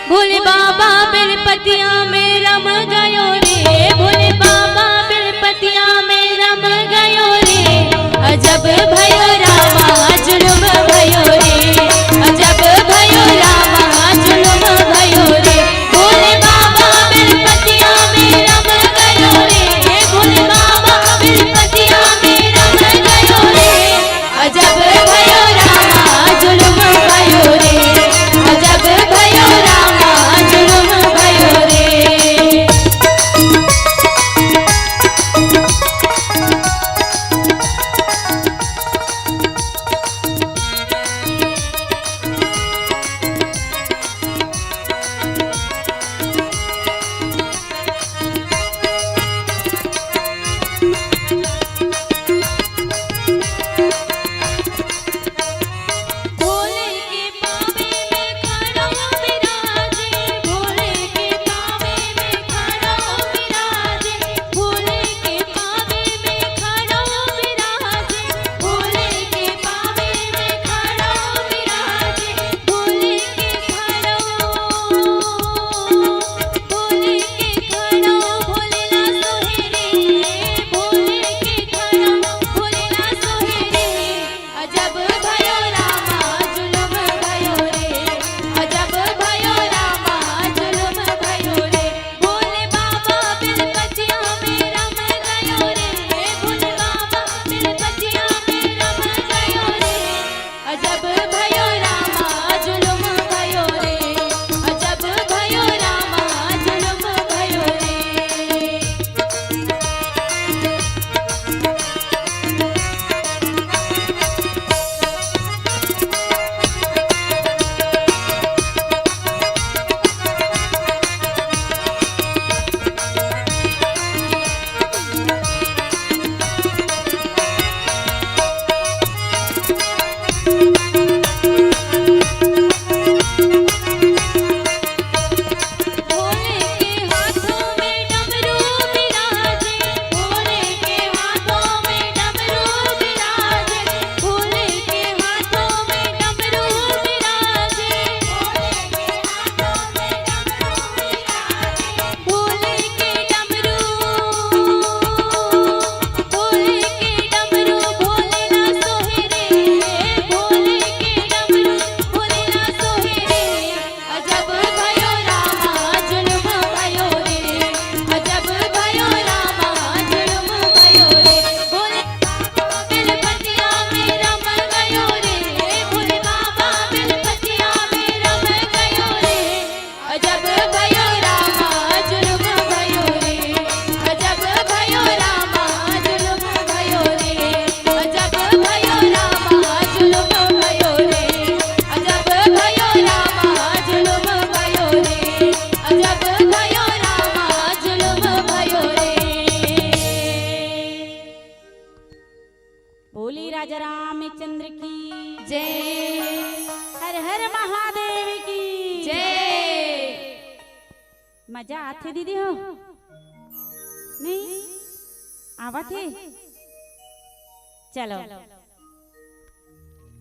भोले बाबा बेलपतिया में रम गयो रे, भोले बाबा बेलपतिया में रम गयो रे। अजब भयो रामा जुलुम भयो रे, अजब भयो रामा जुलुम भयो रे। भोले बाबा बेलपतिया में रम गयो रे, भोले बाबा बेलपतिया में रम गयो रे। अजब भयो रामा जुलुम भयो रे, अजब भयो रामा जुलुम भयो रे। बोली राजा रामचंद्र की जय। हर हर महादेव की जय। मजा आथे दीदी हो? नहीं आवत हे? चलो,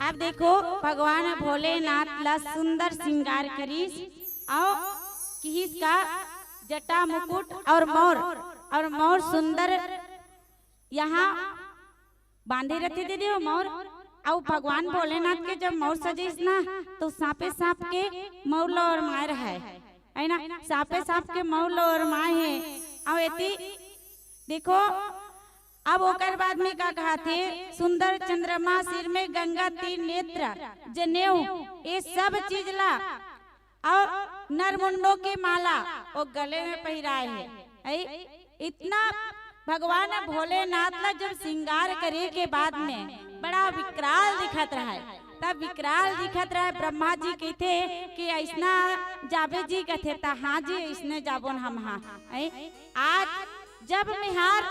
अब देखो, भगवान भोलेनाथ ला सुंदर श्रृंगार करिस अउ किहिस का जटा मुकुट अउ मौर, अउ मौर सुंदर यहाँ बांधे रथे दीदी हो मौर। अउ भगवान भोलेनाथ के जब मौर सजिस ना, तो सांपे सांप के मौर ल ओरमाए रहय, है ना? सांपे सांप के मौर ल ओरमाए हे। अउ एती देखो, अब ओकर बाद में का कहाथे, सुंदर चंद्रमा सिर में गंगा तीर नेत्र जनेऊ, ये सब चीज ला अउ नरमुंडों की माला वो गले में पहिराए हे। ऐ इतना भगवान भोलेनाथ ला जब श्रृंगार करे के बाद में बड़ा विकराल दिखत रहय, तब विकराल दिखत रहय। ब्रह्मा जी कहिथे कि अइसना जाबे जी, कथे त हाँ जी, अइसने जाबोन हम। हाँ, ऐ आज जब मेहार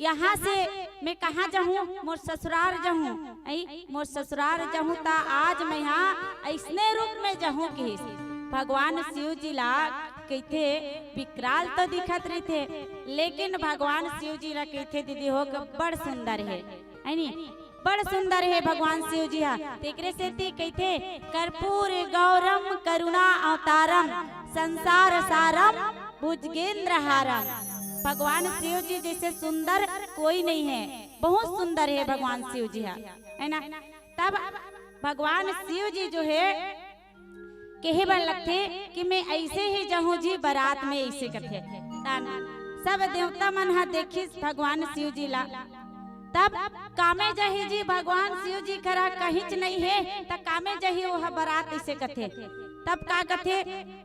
यहाँ से मैं कहाँ जाहूँ, मोर ससुरार जाहूँ, ऐ मोर ससुरार जाहूँ, त आज मैं हा अइसने रूप में जाहूँ किहिस। भगवान शिव जी ला कहिथे, विकराल तो दिखत रहिथे, लेकिन भगवान शिव जी ला कहिथे दीदी हो के बड़ सुंदर हे, है नी? बड़ सुंदर हे भगवान शिव जी हा। तेकरे सेती कहिथे, कर्पूर गौरम करुणा अवतारम संसार सारम भुजगेंद्र हारम। भगवान शिव जी जैसे सुंदर कोई नहीं है, बहुत सुंदर है भगवान शिव जी हा, है ना? तब भगवान शिव जी जो है कहे बर लगथे कि मैं ऐसे ही जाहूं जी बरात में, ऐसे कथे। तन सब देवता मन हा देखिस भगवान शिव जी ला, तब कामे जही जी भगवान शिव जी करा कहिच नहीं है, त कामे जही वो बरात इसे कथे। तब का कथे,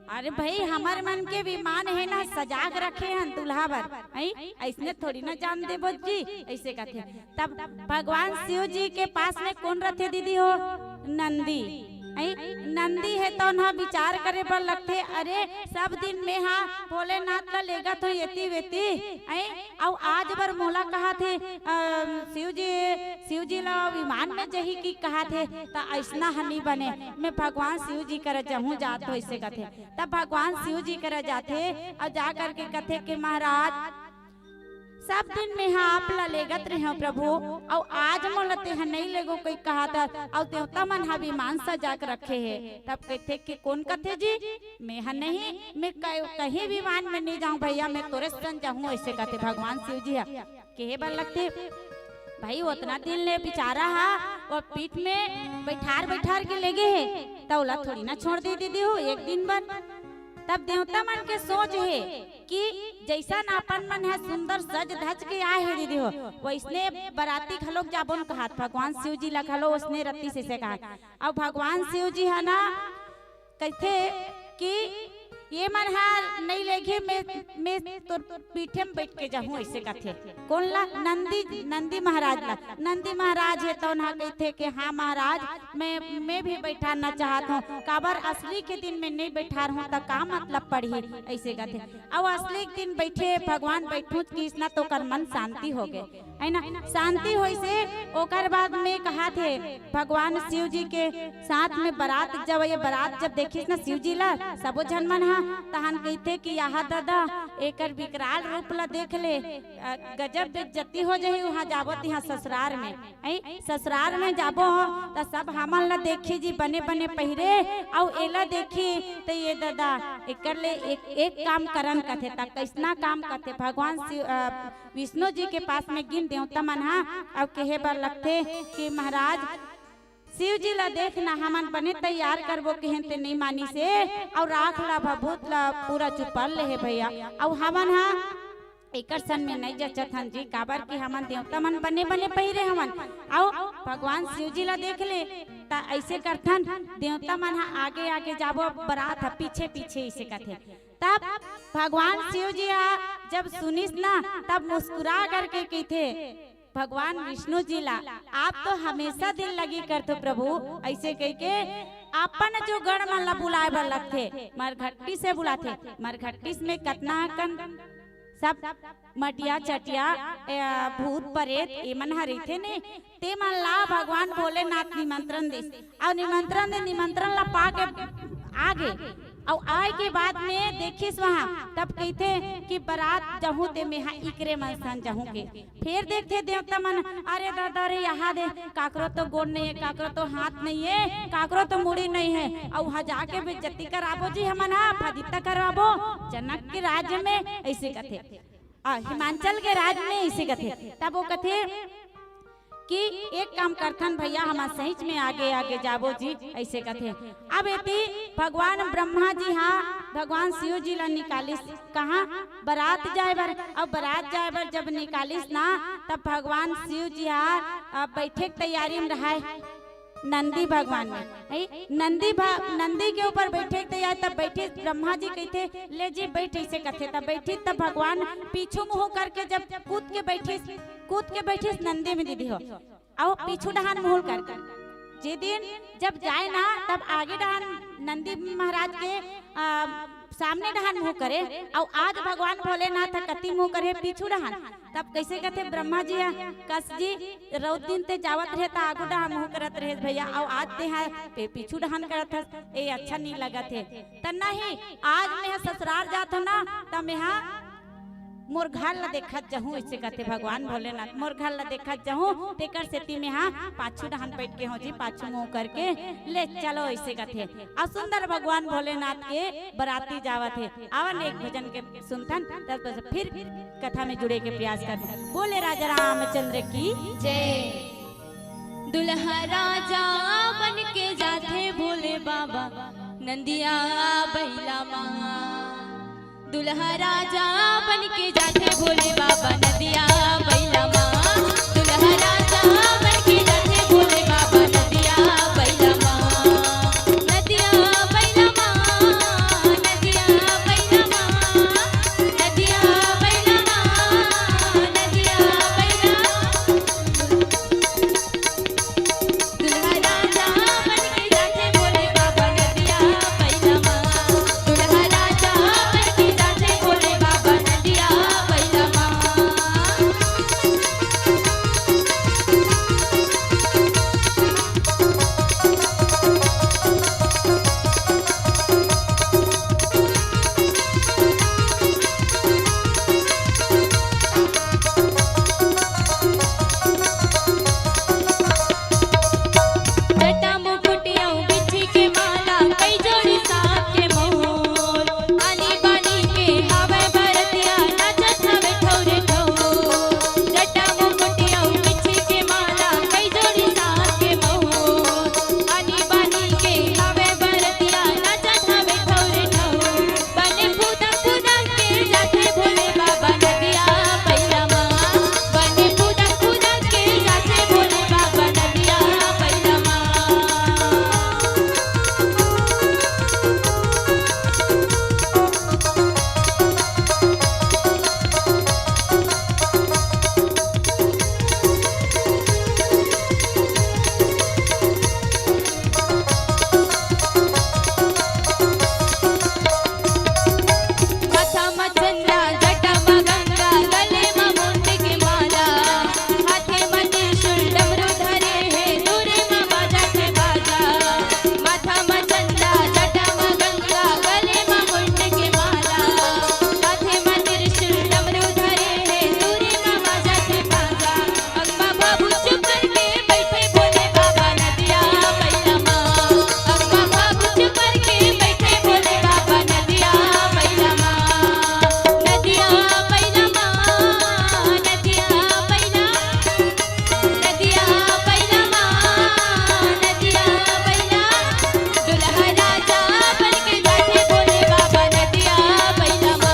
अरे भाई, हमर मन के विमान है ना, सजाग रखे हन दूल्हा बर, ऐ ऐसने थोड़ी ना जान देबो जी, ऐसे कथे। तब भगवान शिव जी के पास में कौन रथे दीदी हो? नंदी। ऐ नंदी है तो ना विचार करे बर लगथे, अरे सब दिन में हा भोलेनाथ ला लेगत हो एती वेती, ऐ अउ आज बर मोला कहाथे, अ, शिव जी, शिव जी ला विमान में जही की कहाथे, त अइसना ह नी बने, मैं भगवान शिव जी करा जहूं जात हो, ऐसे कथे। तब भगवान शिव जी करा जाथे अउ जा करके कथे कि महाराज, सब दिन में हा आप ला लेगत रहे प्रभु, अउ आज मोला तेहा नहीं लेगो कोई कहात, अउ देवता मन हा विमान सजा के रखे हे। तब कथे कि कौन कथे जी, मैं हा नहीं, मैं कहीं विमान में नहीं जाऊं भैया, मैं तोरे संग जाहूं, ऐसे कथे भगवान शिव जी हा। कहे बर लगथे, भाई, ओतना दिन ले बिचारा हा वो पीठ में बैठार बैठार के लेगे हे, त ओला थोड़ी ना छोड़ दे दीदी हो एक दिन बर। तब देवता मन के सोच हे कि जैसन अपन मन ह सुंदर सज धज के आए हे दीदी हो, वैसने बराती घलोक जाबोन कहात, भगवान शिव जी ला घलो ओसने रत्ती से, से कहात। अउ भगवान शिव जी ह ना कहिथे कि ये मन हा नहीं लेगे, मैं, मैं तोर पीठे में बैठ के जाहूं, ऐसे कथे। कौन ला? नंदी, नंदी महाराज ला। नंदी महाराज हे तो उन्हा कहिथे कि हाँ महाराज, मैं, मैं भी बैठारना चाहत हूँ, काबर असली के दिन में नहीं बैठारहूँ त का मतलब पड़ही, ऐसे कथे। अउ असली के दिन बैठे भगवान बैठूंच किहिस ना, त ओकर मन शांति होगे। है ना, शांति होइसे। ओकर बाद में कहाथे, भगवान शिव जी के साथ में बरात जब, ये बरात जब देखिस ना शिव जी ला, सबो झन मन हा, तहन कहिथे कि यहाँ दादा, एकर विकराल रूप ला देख ले, अ, गजब बेइज्जती हो जाही, वहाँ जाबो तिहाँ ससुरार में, ऐ ससुरार में जाबो त सब हमन ला देखी जी, बने बने पहिरे, अउ एला देखी त ये दादा, एकर ले एक, एक काम करन कथे, त कइसना काम कथे, भगवान शिव, अ, विष्णु जी के पास में गिन देवता मन हा, अउ कहे बर लगथे कि महाराज, शिव जी ला देख ना, हमन बने तैयार करबो कहेन ते नहीं मानिस हे, अउ राख ला भभूत ला पूरा चुपर ले हे भैया, अउ हमन हा एकर सन में नहीं जचत हन जी, काबर कि हमन देवता मन बने बने पहिरे हवन, अउ भगवान शिव जी ला देख ले, त ऐसे करथन, देवता मन हा आगे आगे जाबो, बरात हा पीछे पीछे, इसे कथे। तब भगवान शिव जी हा जब सुनिस ना, तब मुस्कुरा करके कहिथे भगवान विष्णु जी ला, आप तो हमेशा दिल लगी करथो प्रभु, ऐसे कह के अपन जो गण मन ला बुलाए बर लगथे, मरघट्टी से बुलाथे। मरघट्टी में कतना कन सब मटिया चटिया, ए, भूत परेत एमन ह रहिथे ने, ते मन ला भगवान भोलेनाथ निमंत्रण दिस। अउ निमंत्रण दे, निमंत्रण ला पाके आगे, अउ आए के बाद में देखिस वहाँ, तब कहिथे कि बरात जहूँ ते मेहा इकरे मन सन जहूँ के। फेर देखथे देवता मन, अरे दादा रे, यहाँ दे काकरो तो गोड़ नहीं है, काकरो तो हाथ नहीं है, काकरो तो मुड़ी नहीं है, अउ वहाँ जाके बेइज्जती कराबो जी हमन हा, फदित्ता करवाबो जनक के राज्य में, ऐसे कथे। आ, हिमांचल के राज में ऐसे कथे। तब वो कथे कि एक काम करथन भैया, हमन सहीच में आगे आगे जाबो जी, ऐसे कथे। अब एती भगवान ब्रह्मा जी हा भगवान शिव जी ला निकालिस कहाँ? बरात जाए बर। अब बरात जाए बर जब निकालिस ना, तब भगवान शिव जी हा, आ, बैठे के तैयारी में रहाय नंदी भगवान में, है? नंदी भा-, नंदी के ऊपर बैठे के तैयार, तब बैठिस ब्रह्मा जी कहिथे, "ले जी बैठ," ऐसे कथे, तब बैठिस, तब भगवान पीछू मुँह करके जब कूद के बैठिस, कूद के बैठिस नंदी में दीदी हो, अउ पीछू डहान मुँह करके। जे दिन जब जाए ना, तब आगे डहान नंदी महाराज के, आ, सामने डहान मुँह करे, अउ आज भगवान भोलेनाथ ह कति मुँह करे, पीछू डहान। तब कैसे कथे ब्रह्मा जी ह, "कस जी, रउत दिन ते जावत रहे त आगू डहान मुँह करत रहे भैया, अउ आज ते ह पे-, पीछू डहान करत हस, ए अच्छा नहीं लगत हे।" त नहीं, आज मैं ह ससुराल जात हूँ ना, त मैं ह मोर घर ला देखत जहूँ, ऐसे कथे भगवान भोलेनाथ, "मोर घर ला देखत जहूँ, तेकर सेती में हा पाछू डहान बैठ के हो जी, पाछू मुँह करके ले चलो," ऐसे कथे। अउ सुंदर भगवान भोलेनाथ के बराती जावत हे। आवन एक भजन के सुनथन, तब फिर कथा में जुड़े के प्रयास करथन। बोले राजा रामचंद्र की जय। दुल्हा राजा बन के जाथे भोले बाबा नंदिया बैला मा। दुल्हा राजा बन के जाथे भोले बाबा नदिया बैला मा। दुल्हा राजा बन के जाथे भोले बाबा नदिया बैला मा। नदिया बैला मा, नदिया बैला मा, नदिया बैला मा, नदिया बैला। दुल्हा राजा बन के जाथे भोले बाबा नदिया बैला मा। दुल्हा राजा बन के जाथे भोले बाबा नदिया बैला मा। जटा मुकुट अउ बिछी के माला, कई जोड़ी सांप के मोर। आनी बानी के हावय बरतिया, नाचत हवे ठौरे ठौर। जटा मुकुट अउ बिछी के माला, कई जोड़ी सांप के मोर। आनी बानी के हावय बरतिया, नाचत हवे ठौरे ठौर। बने फुदक फुदक के जाथे भोले बाबा नदिया बैला मा। बने फुदक फुदक के जाथे भोले बाबा नदिया बैला मा। माथा म चंदा, जटा म गंगा, गले म मुंड के माला, हाथे म त्रिशूल, डमरू धरे हे, दूरे म बाजत हे बाजा। माथा म चंदा, जटा म गंगा, गले म मुंड के माला, हाथे म त्रिशूल, डमरू धरे हे, दूरे म बाजत हे बाजा। अम्मा बाबू चुप करके बैठे भोले बाबा नदिया बैला मा। अम्मा बाबू चुप करके बैठे भोले बाबा नदिया बैला मा। नदिया बैला मा, नदिया बैला, नदिया बैला मा, नदिया बैला। दुल्हा राजा बन के जाथे भोले बाबा नदिया बैला मा।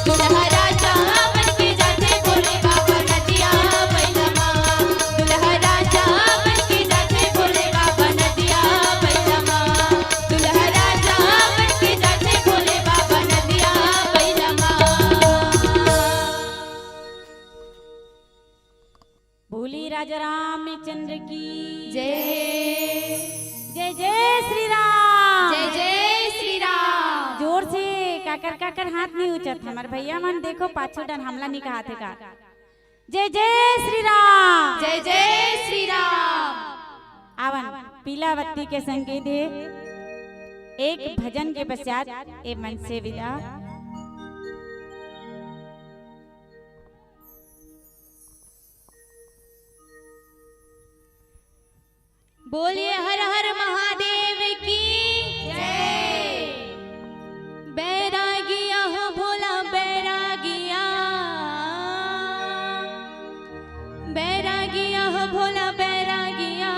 दुल्हा राजा बन के जाथे भोले बाबा नदिया बैला मा। दुल्हा राजा बन के जाथे भोले बाबा नदिया बैला मा। दुल्हा राजा बन के जाथे भोले बाबा नदिया बैला मा। बोली राजा रामचंद्र की जय। जय जय श्री राम। जय जय श्री राम। जोर से काकर काकर हाथ नहीं उचत, हमर भैया मन देखो पाछू डन हमला नहीं कहाथे का। जय जय श्री राम। जय जय श्री राम। आवन पीला बत्ती के संगीत हे, एक भजन के पश्चात ए मंच से विदा। बोलिए हर हर महादेव की जय। बैरागिया हो भोला बैरागिया, बैरागिया हो भोला बैरागिया,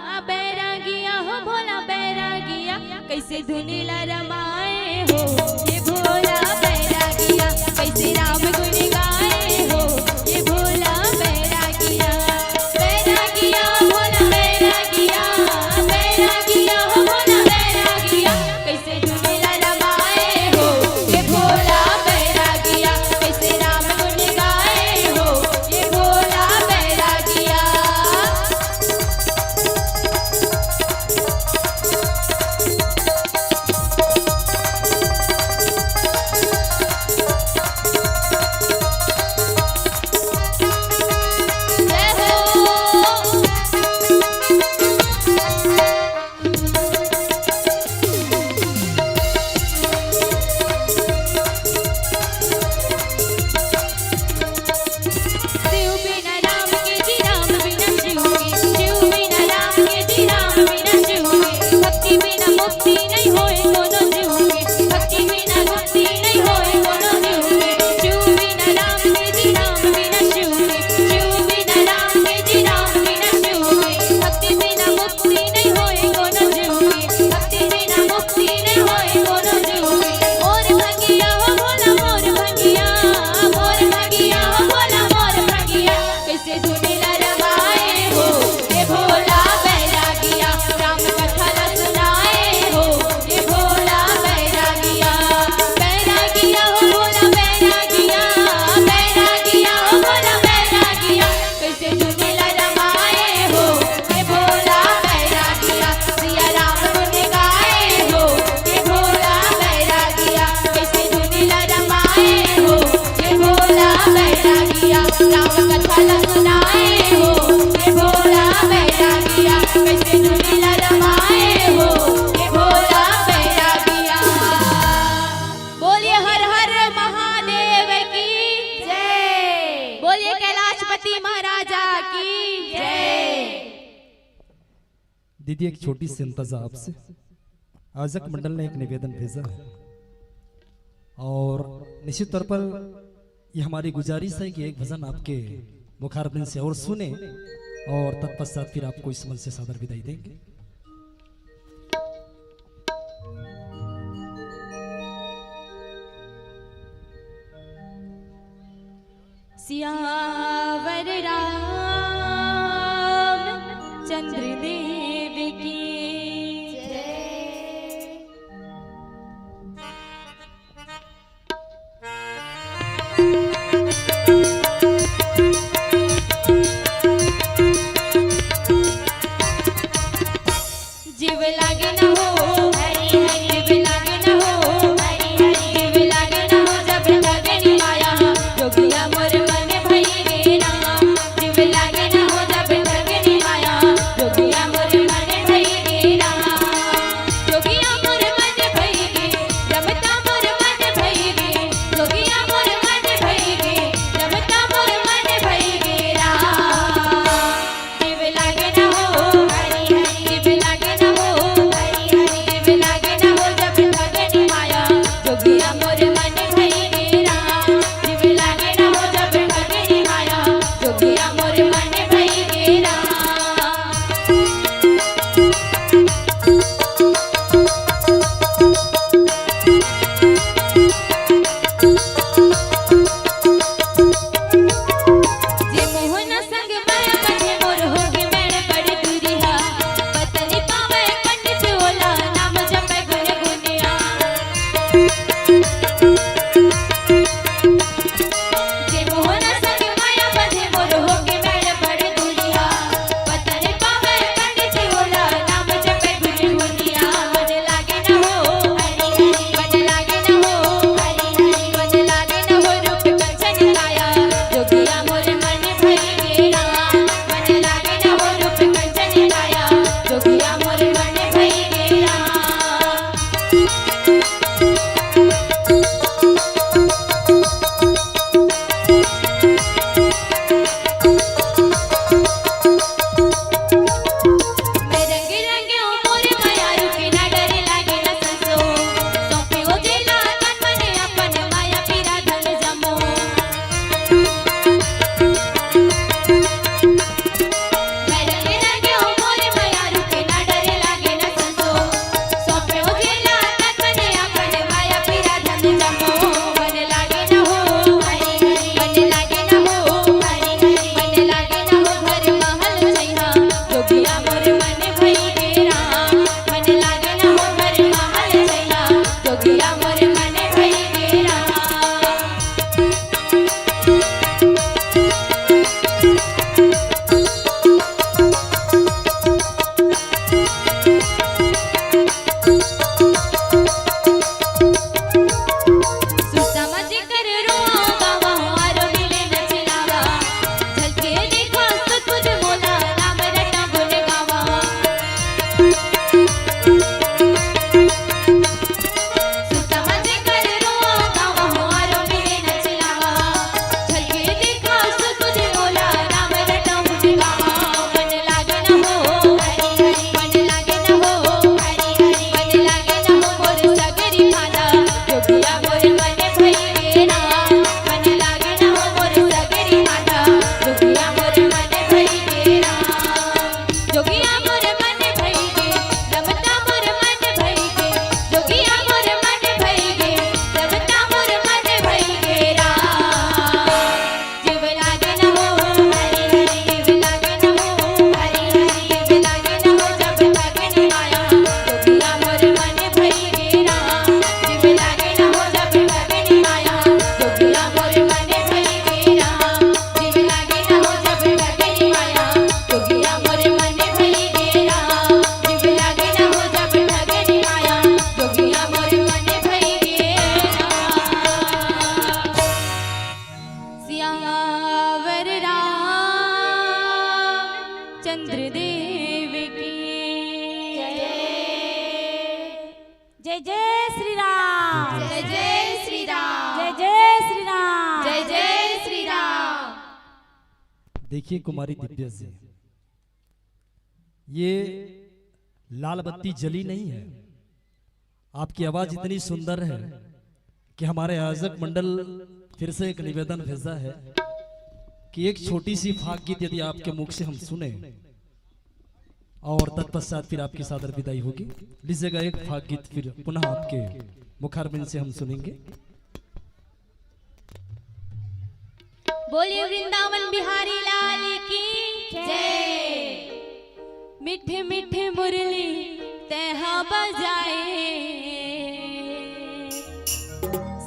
आ बैरागिया हो भोला बैरागिया, कैसे धुन ला रमाए हो ये भोला बैरागिया, कैसे राम गुण गाए हो ये भोला बैरागिया। बैरागिया हो भोला बैरागिया, बैरागिया हो भोला बैरागिया, कैसे धुन ला रमाए हो ये भोला बैरागिया, कैसे राम गुण गाए हो ये भोला बैरागिया। बोलिए हर हर महादेव की जय। बोलिए कैलाशपति महाराजा की जय। दीदी, एक छोटी सी इंतजा आपसे। आयोजक मंडल ने एक निवेदन भेजा है और निश्चित तौर पर ये हमारी गुजारिश है कि एक भजन आपके मुखारबिंद से और सुने और तत्पश्चात फिर आपको इस मंच से सादर विदाई देंगे। सियावर रामचंद्र देव की जय। चंद्रदेव की जय। जय जय श्री राम। जय जय श्री राम। जय जय श्री राम। जय जय श्री राम। देखिए कुमारी दिव्या जी, ये लाल बत्ती जली नहीं है। आपकी आवाज इतनी सुंदर है कि हमारे आयोजक मंडल फिर से एक निवेदन भेजा है कि एक छोटी सी फाग गीत यदि आपके मुख से हम सुने और तत्पश्चात फिर आपकी सादर विदाई होगी। लीजिएगा एक फाग गीत फिर पुनः आपके मुखारविंद से हम सुनेंगे। बोलिए वृंदावन बिहारी लाल की जय। मीठे मीठे मुरली तैहा बजाए,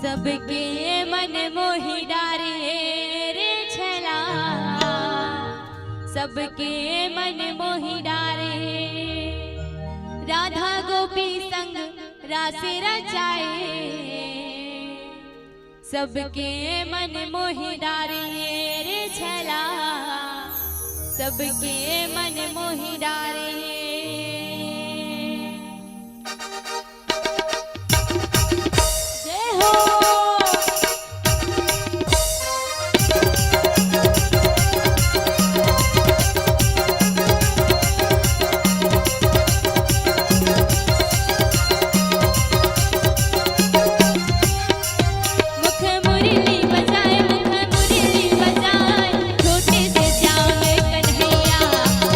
सबके मन मोहि डारे रे छैला, सबके मन मोहि डारे। राधा गोपी संग रास रचाए, सबके मन मोहि डारे रे छैला, सबके मन मोहि डारे। जय हो। मुख मुरली बजाए, मुख मुरली बजाए, छोटे से श्याम कन्हैया।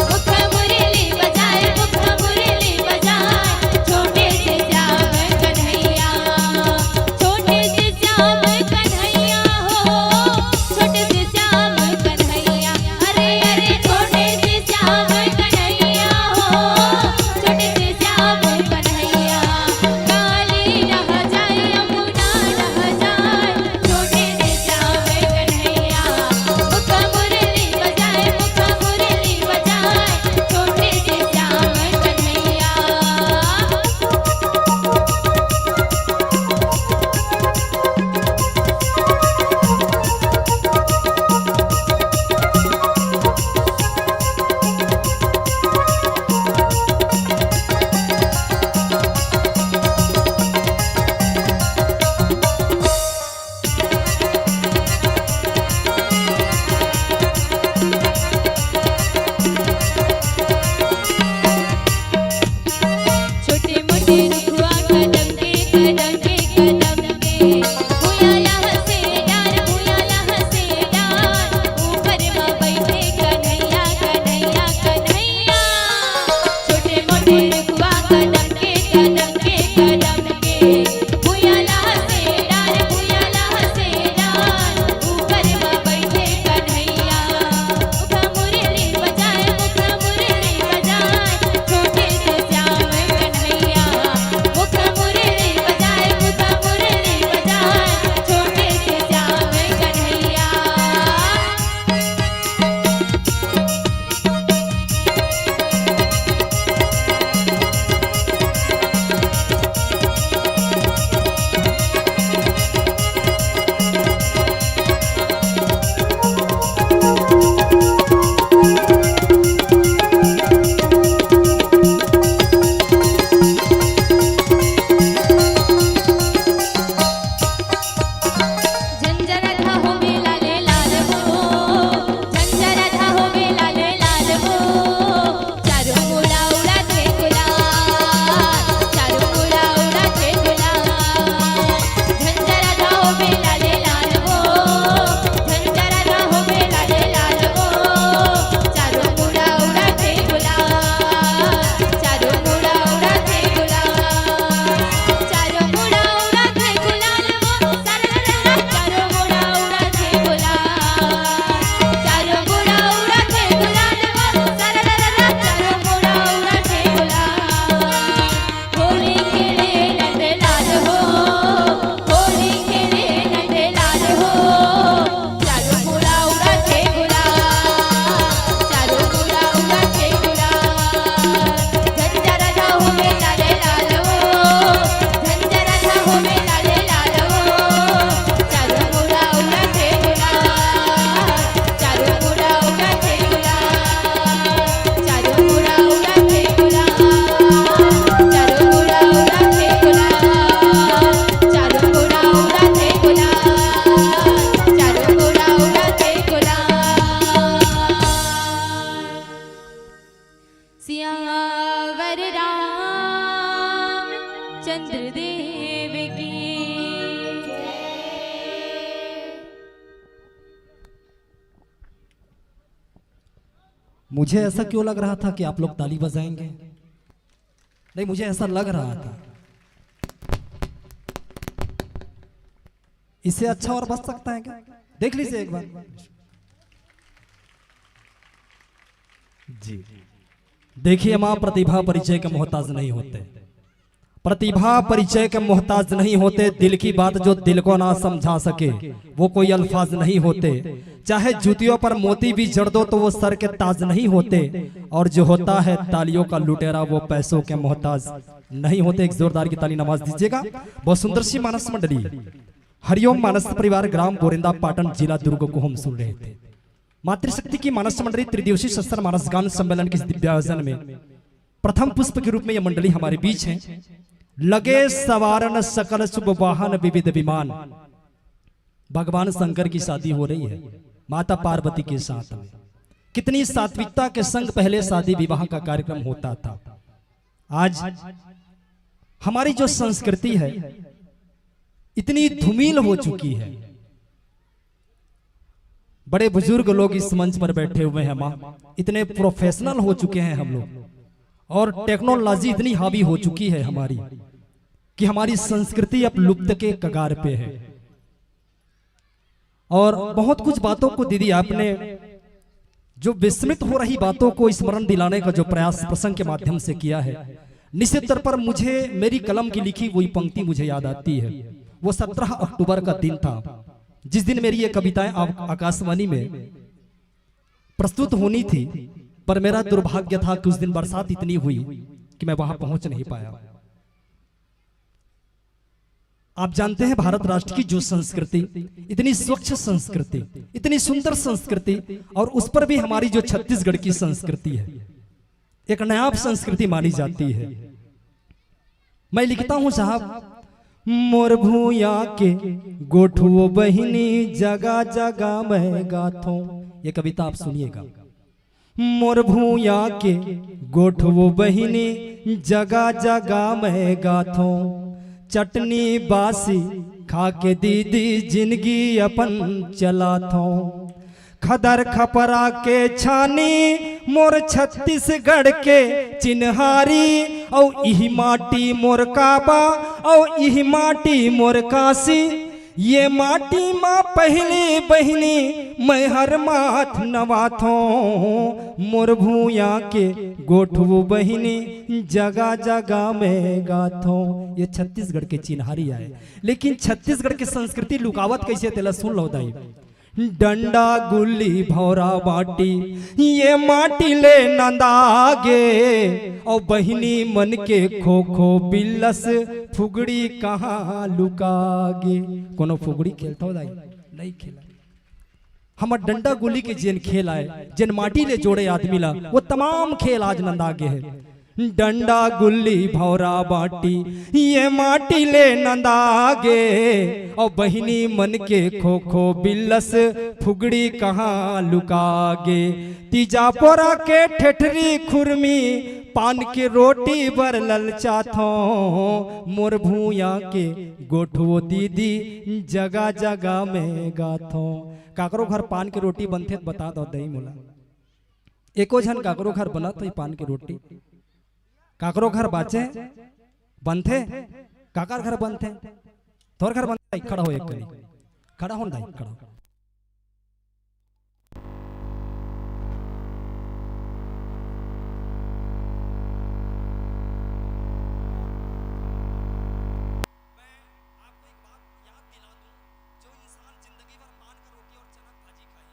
मुख मुरली सियावर रामचंद्र देव की। मुझे ऐसा क्यों लग रहा था कि आप लोग ताली बजाएंगे? नहीं, मुझे ऐसा लग रहा था। इससे अच्छा और बच सकता है क्या? देख लीजिए एक बार। जी, देखिए माँ, प्रतिभा परिचय के मोहताज नहीं होते। प्रतिभा परिचय के मोहताज नहीं होते। दिल की बात जो दिल को ना समझा सके, वो कोई अल्फाज नहीं होते। चाहे जूतियों पर मोती भी जड़ दो तो वो सर के ताज नहीं होते। और जो होता है तालियों का लुटेरा, वो पैसों के मोहताज नहीं होते। एक जोरदार की ताली नवाज दीजिएगा। बहुत सुंदर सी मानस मंडली, हरिओम मानस परिवार, ग्राम बोरिंदा, पाटन, जिला दुर्ग को हम सुन रहे थे। मातृशक्ति की मानस मंडली त्रिदिवसीय शस्त्र मानस गान सम्मेलन के इस दिव्यायोजन में प्रथम पुष्प के रूप में यह मंडली हमारे बीच है। लगे सवारन सकल शुभ वाहन विविध विमान। भगवान शंकर की शादी हो रही है माता पार्वती के साथ में। कितनी सात्विकता के संग पहले शादी विवाह का कार्यक्रम होता था। आज हमारी जो संस्कृति है, इतनी धूमिल हो चुकी है। बड़े बुजुर्ग लोग इस मंच पर बैठे हुए हैं माँ, इतने प्रोफेशनल हो चुके हैं हम लोग, और टेक्नोलॉजी इतनी हावी हो चुकी है हमारी कि हमारी संस्कृति अब लुप्त के कगार पे है। और बहुत कुछ बातों को दीदी आपने, जो विस्मृत हो रही बातों को स्मरण दिलाने का जो प्रयास प्रसंग के माध्यम से किया है, निश्चित तौर पर मुझे मेरी कलम की लिखी हुई पंक्ति मुझे याद आती है। वो सत्रह अक्टूबर का दिन था, जिस दिन मेरी ये कविताएं आ-, आकाशवाणी में प्रस्तुत होनी थी, पर मेरा दुर्भाग्य था कि उस दिन बरसात इतनी हुई कि मैं वहां पहुंच नहीं पाया। आप जानते हैं, भारत राष्ट्र की जो संस्कृति, इतनी स्वच्छ संस्कृति, इतनी सुंदर संस्कृति, और उस पर भी हमारी जो छत्तीसगढ़ की संस्कृति है, एक नायाब संस्कृति मानी जाती है। मैं लिखता हूं साहब, मोर भूया के गोठवो बहिनी, जगा जगा मैं गाथों। ये कविता आप सुनिएगा। मोर भूया के गोठवो बहिनी, जगा जगा मैं गाथों। चटनी बासी खा के दीदी, जिंदगी अपन चलाथों। खदर खपरा के छानी, मोर छत्तीसगढ़ के चिन्हारी। औ इही माटी मोर काबा, औ इही माटी मोर काशी। ये माटी मा पहली बहिनी, मैं हर माथ नवाथों। मोर भूया के गोठवो बहिनी, जगा जगा मैं गाथों। ये छत्तीसगढ़ के चिन्हारी आय, लेकिन छत्तीसगढ़ के संस्कृति लुकावत कैसे, तेला सुन लो दाई। डंडा गुल्ली भौरा बाटी, ये माटी ले नंदा गे। औ बहिनी मन के खो खो बिल्लस, फुगड़ी कहाँ लुका गे। कोनो फुगड़ी खेलथो दाई? नहीं खेला। हमर डंडा गुल्ली के जेन खेल आय, जेन माटी ले जोड़े आदमी ला, वो तमाम खेल आज नंदा गे हे। डंडा गुल्ली भौरा बाटी, ये माटी ले नंदा गे। औ बहिनी मन के खो खो बिल्लस, फुगड़ी कहाँ लुका गे। तीजा पोरा के ठेठरी खुरमी, पान के रोटी बर ललचाथों। मोर भूया के गोठवो दीदी, जगा जगा मैं गाथों। काकरो घर पान के रोटी बनथे त बता दो दई मोला। एको झन काकरो घर बनत होही पान के रोटी? काकरो घर बाचे बनथे? काकर घर बनथे? तोर घर बनथे? खड़ा हो एक कनी, खड़ा हो न दाई, खड़ा हो। मैं आपको एक बात याद दिला दूं, जो इंसान जिंदगी भर पान का रोटी और चना भाजी खाई,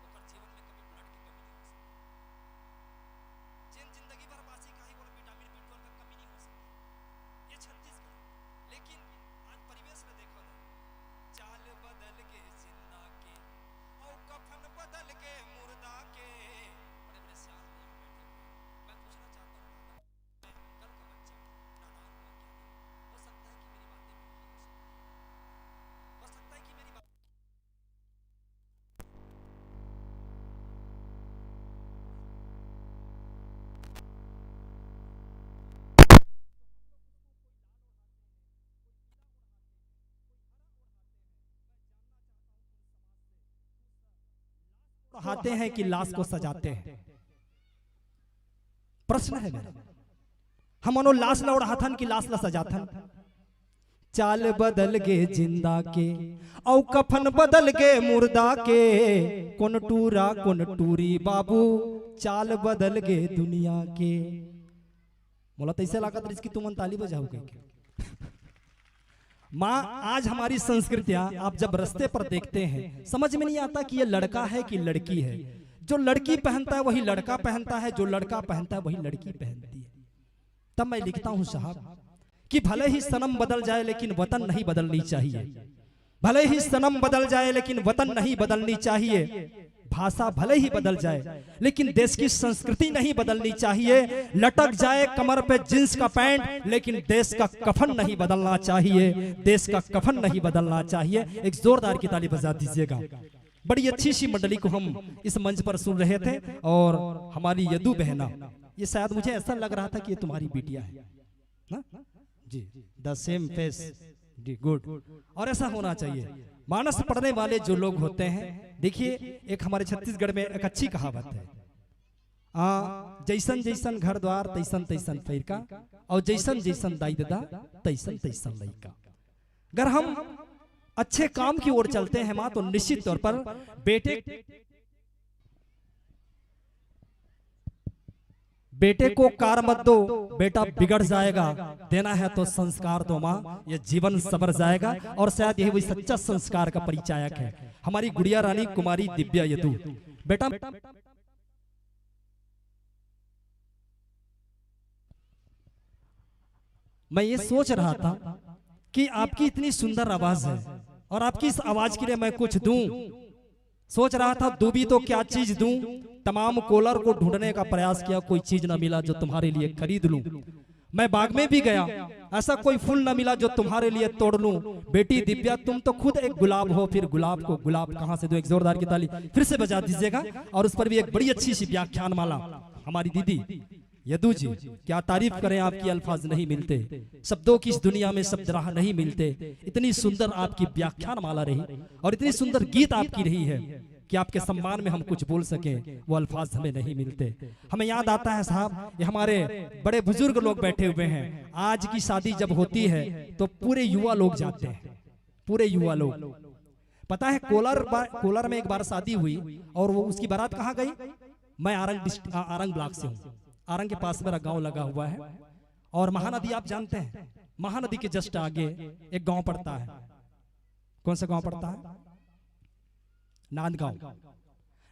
ओकर जीवन में कभी blood की कमी नहीं हो सकती। जेन जिंदगी भर बासी खाही, ओला vitamin B twelve का कमी नहीं हो सकती। ये छत्तीसगढ़। लेकिन आज परिवेश में देखो ना, चाल बदल के ओढ़ाते हैं कि लाश को सजाते हैं? प्रश्न है मेरा। हमन ओ लाश ला ओढ़ाथन कि लाश ला सजाथन? चाल बदल गे जिंदा के, अउ कफन बदल गे मुर्दा के। कोन टूरा कोन टूरी बाबू, चाल बदल गे दुनिया के। मोला तइसे लागत रहिस कि तुमन ताली बजाहू कहिके। माँ, आज हमारी संस्कृतियां आप जब रस्ते पर देखते हैं, समझ में नहीं आता कि ये लड़का है कि लड़की है। जो लड़की पहनता है वही लड़का पहनता है, जो लड़का पहनता है वही लड़की पहनती है। तब मैं लिखता हूं साहब कि भले ही सनम बदल जाए लेकिन वतन नहीं बदलनी चाहिए। भले ही सनम बदल जाए लेकिन वतन नहीं बदलनी चाहिए। भाषा भले ही बदल जाए लेकिन देश की संस्कृति नहीं बदलनी चाहिए। लटक जाए कमर पे जींस का पैंट लेकिन देश का कफन नहीं बदलना चाहिए। देश का कफन नहीं बदलना चाहिए। एक जोरदार की ताली बजा दीजिएगा। बड़ी अच्छी सी मंडली को हम इस मंच पर सुन रहे थे और हमारी यदु बहना, ये शायद मुझे ऐसा लग रहा था कि ये तुम्हारी बिटिया है ना? जी, द सेम फेस। जी, गुड। और ऐसा होना चाहिए। मानस पढ़ने वाले जो लोग होते हैं, देखिए, एक हमारे छत्तीसगढ़ में एक अच्छी कहावत है, आ, जैसन जैसन घर द्वार तैसन तैसन फैरका, और जैसन जैसन दाई ददा तैसन तैसन लइका। अगर हम अच्छे काम की ओर चलते हैं माँ, तो निश्चित तौर पर बेटे बेटे को कार मत दो, बेटा बिगड़ जाएगा। देना है तो संस्कार दो माँ, ये जीवन सवर जाएगा। और शायद यही वही सच्चा संस्कार का परिचायक है हमारी गुड़िया रानी कुमारी दिव्या यदु। बेटा, मैं ये सोच रहा था कि आपकी इतनी सुंदर आवाज है और आपकी इस आवाज के लिए मैं कुछ दूं। सोच रहा था दूं भी तो क्या चीज दूं। तमाम कॉलर को ढूंढने का प्रयास किया, कोई चीज ना मिला जो तुम्हारे लिए खरीद लूं। मैं बाग में भी गया, ऐसा कोई फूल ना मिला जो तुम्हारे लिए तोड़ लूं। बेटी दिव्या, तुम तो खुद एक गुलाब हो, फिर गुलाब को गुलाब कहां से दूं? एक जोरदार की ताली फिर से बजा दीजिएगा। और उस पर भी एक बड़ी अच्छी सी व्याख्यान माला हमारी दीदी यदु जी, क्या तारीफ करें, आपकी अल्फाज नहीं मिलते, शब्दों की इस दुनिया में शब्द राह नहीं मिलते। इतनी सुंदर आपकी व्याख्यान माला रही और इतनी सुंदर गीत आपकी रही है कि आपके सम्मान में हम कुछ बोल सकें, वो अल्फाज हमें नहीं मिलते। हमें याद आता है साहब, ये हमारे बड़े बुजुर्ग लोग बैठे हुए हैं, आज की शादी जब होती है तो पूरे युवा लोग जाते हैं, पूरे युवा लोग। पता है, कोलार बा-, कोलार में एक बार शादी हुई और वो, उसकी बारात कहाँ गई? मैं आरंग डिस्ट-, आ-, आरंग ब्लॉक से हूँ, आरंग के पास मेरा गांव लगा हुआ है। और महानदी आप जानते हैं, महानदी के जस्ट आगे एक गांव पड़ता है। कौन सा गांव पड़ता है? नांदगांव।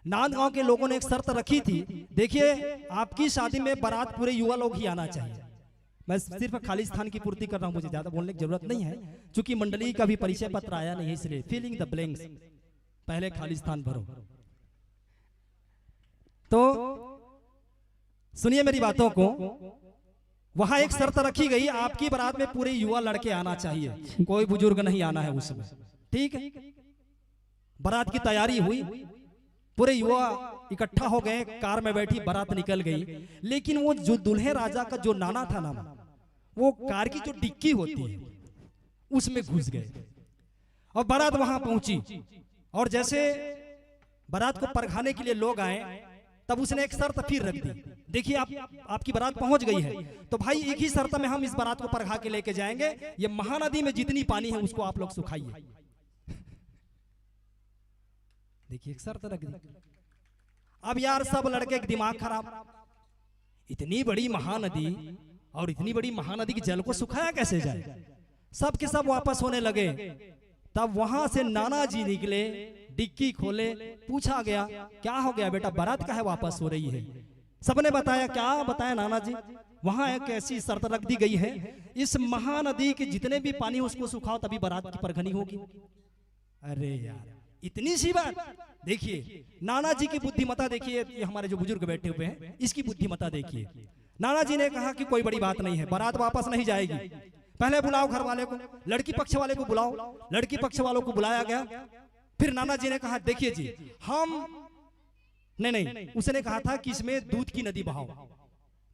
नांदगांव के लोगों ने एक शर्त रखी थी, देखिए, आपकी शादी में बारात पूरे युवा लोग ही आना चाहिए। मैं सिर्फ खाली स्थान की पूर्ति कर रहा हूं, मुझे ज्यादा बोलने की जरूरत नहीं है, क्योंकि मंडली का भी परिचय पत्र आया नहीं, इसलिए फिलिंग द ब्लैंक्स, पहले खाली स्थान भरो। तो सुनिए मेरी बातों को, वहां एक शर्त रखी गई, आपकी बारात में पूरे युवा लड़के आना चाहिए, कोई बुजुर्ग नहीं आना है उसमें, ठीक है? बारात की तैयारी हुई, पूरे युवा इकट्ठा हो गए, कार में बैठी बारात निकल गई, लेकिन वो जो दूल्हे राजा का जो नाना था ना, वो कार की जो डिक्की होती है उसमें घुस गए और बारात वहां पहुंची। और जैसे बारात को परघाने के लिए लोग आए, तब उसने एक शर्त फिर रख दी, देखिए, आप, आपकी बारात पहुंच गई है, तो भाई, एक ही शर्त में हम इस बारात को परघा के लेके जाएंगे, ये महानदी में जितनी पानी है उसको आप लोग सुखाइए। देखिए, एक शर्त रख दी। अब यार, सब लड़के के दिमाग खराब, इतनी बड़ी महानदी और इतनी बड़ी महानदी के जल को सुखाया कैसे जाए? सब के सब वापस होने लगे। तब वहां से नाना जी निकले, डिक्की खोले, पूछा गया, क्या हो गया बेटा, बारात काहे वापस हो रही है? सबने बताया, क्या बताया नाना जी, वहां एक ऐसी शर्त रख दी गई है, इस महानदी के जितने भी पानी उसको सुखाओ तभी बारात की परघनी होगी। अरे यार, इतनी सी बात। देखिए, नाना जी की बुद्धिमत्ता देखिए, ये हमारे जो बुजुर्ग बैठे हुए हैं, इसकी बुद्धिमत्ता देखिए। नाना जी ने कहा कि कोई बड़ी बात नहीं है, बारात वापस नहीं जाएगी, पहले बुलाओ घर वाले को, लड़की पक्ष वाले को बुलाओ। लड़की पक्ष वालों को बुलाया गया। फिर नाना जी ने कहा, देखिए जी, हम, नहीं, नहीं, उसने कहा था कि इसमें दूध की नदी बहाओ,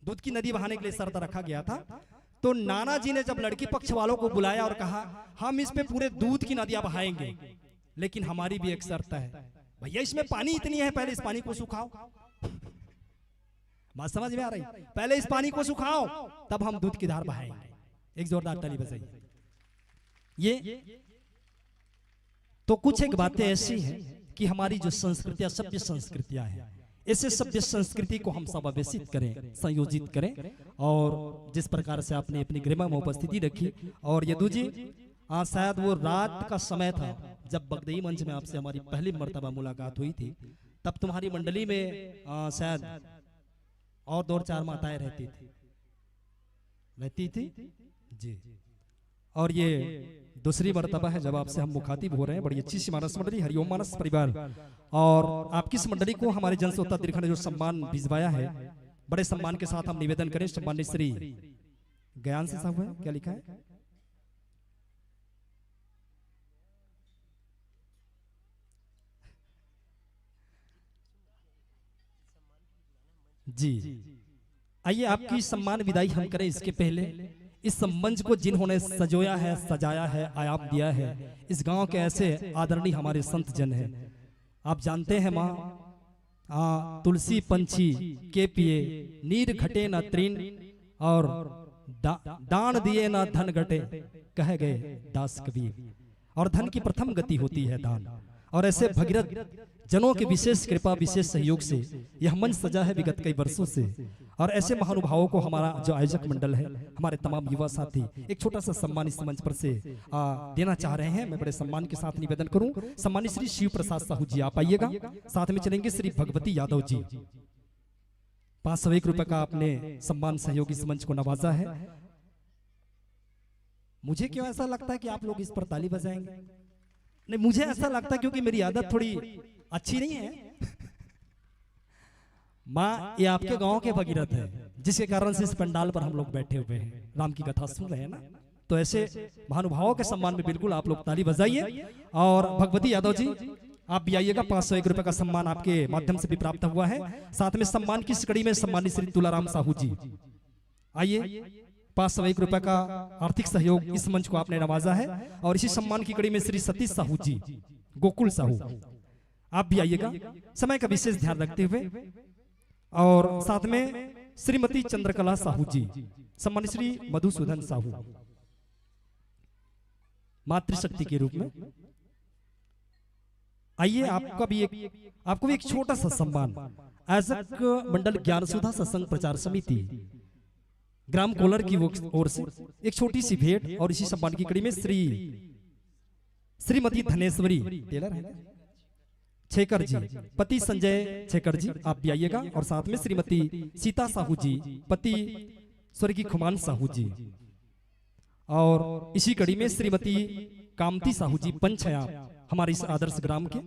दूध की नदी बहाने के लिए शर्त रखा गया था। तो नाना जी ने जब लड़की पक्ष वालों को बुलाया और कहा, हम इस पे पूरे दूध की नदियां बहाएंगे, लेकिन हमारी भी एक शर्त है, भैया, इसमें पानी इतनी है, पहले इस पानी को सुखाओ। बात समझ में आ रही? पहले इस पानी को सुखाओ, तब हम दूध की धार बहाएंगे। एक जोरदार ताली बजाइए। ये तो कुछ एक बातें ऐसी हैं कि हमारी जो संस्कृतियां, सभ्य संस्कृतियां हैं, ऐसे सभ्य संस्कृति को हम समावेशित करें, संयोजित करें। और जिस प्रकार से आपने अपनी गरिमा में उपस्थिति रखी, और यदु जी, आज शायद वो रात का समय था जब बगदई मंच में आपसे हमारी पहली मर्तबा मुलाकात हुई थी, तब तुम्हारी मंडली में, आ, शायद और दो चार माताएं रहती थी, रहती थी जी। और ये दूसरी मर्तबा है जब आपसे हम मुखातिब हो रहे हैं। बड़ी अच्छी सी मानस मंडली, हरिओम मानस परिवार। और आपकी इस मंडली को हमारे जन श्रोता दीर्घा ने जो सम्मान भिजवाया है, बड़े सम्मान के साथ हम निवेदन करें, सम्मानित श्री गयान से साहब है, क्या लिखा है? जी, आइए, आपकी सम्मान विदाई हम करें। इसके पहले इस सम्मंच को जिन्होंने सजोया है, सजाया है, आयाम दिया है, इस गांव के ऐसे आदरणीय हमारे संत जन हैं। आप जानते हैं माँ, आ, तुलसी पंछी के पिए, नीर घटे ना तृण, और दा, दान दिए ना धन घटे, कह गए दास कबीर। और धन की प्रथम गति होती है दान। और ऐसे भगीरथ जनों के विशेष कृपा, विशेष सहयोग से यह मंच सजा है विगत कई वर्षों से। और ऐसे महानुभावों को हमारा जो आयोजक मंडल है, हमारे तमाम युवा साथी, एक छोटा सा सम्मान इस मंच पर से, आ, देना चाह रहे हैं। मैं बड़े सम्मान के साथ निवेदन करूं, सम्मानित श्री शिव प्रसाद साहू जी, आप आइएगा। साथ में चलेंगे श्री भगवती यादव जी। पाँच सौ एक रुपए का आपने सम्मान सहयोग इस मंच को नवाजा है। मुझे क्यों ऐसा लगता है कि आप लोग इस पर ताली बजाएंगे? नहीं, मुझे ऐसा लगता है क्योंकि मेरी आदत थोड़ी अच्छी नहीं है। माँ, ये आपके गांव के भगीरथ है, जिसके कारण से इस पंडाल पर हम लोग बैठे हुए हैं, राम की कथा सुन रहे हैं ना। तो ऐसे महानुभावों के सम्मान में बिल्कुल आप लोग ताली बजाइए। और भगवती यादव जी, आप भी आइएगा, पाँच सौ एक रुपए का सम्मान आपके माध्यम से भी प्राप्त हुआ है। साथ में सम्मान की इस कड़ी में सम्मानित श्री तुलाराम साहू जी, आइए, पाँच सौ एक रुपए का आर्थिक सहयोग इस मंच को आपने नवाजा है। और इसी सम्मान की कड़ी में श्री सतीश साहू जी, गोकुल साहू, आप भी आइएगा, समय का विशेष ध्यान रखते हुए। और साथ में श्रीमती चंद्रकला साहू जी, सम्मानित श्री मधुसूदन साहू, मातृशक्ति के रूप में आइए, आपका भी एक, आपको भी एक छोटा सा सम्मान। आयोजक मंडल ज्ञान सुधा सत्संग प्रचार समिति, ग्राम कोलर की वो-, ओर से एक छोटी सी भेंट। और इसी सम्मान की कड़ी में श्री, श्रीमती धनेश्वरी टेलर है ना? छेकर जी, पति संजय छेकर जी, आप भी आइएगा। और साथ में श्रीमती सीता साहू जी, पति स्वर्गीय खुमान साहू जी। और इसी कड़ी में श्रीमती कामती साहू जी, पंच हैं आप हमारे इस आदर्श ग्राम के,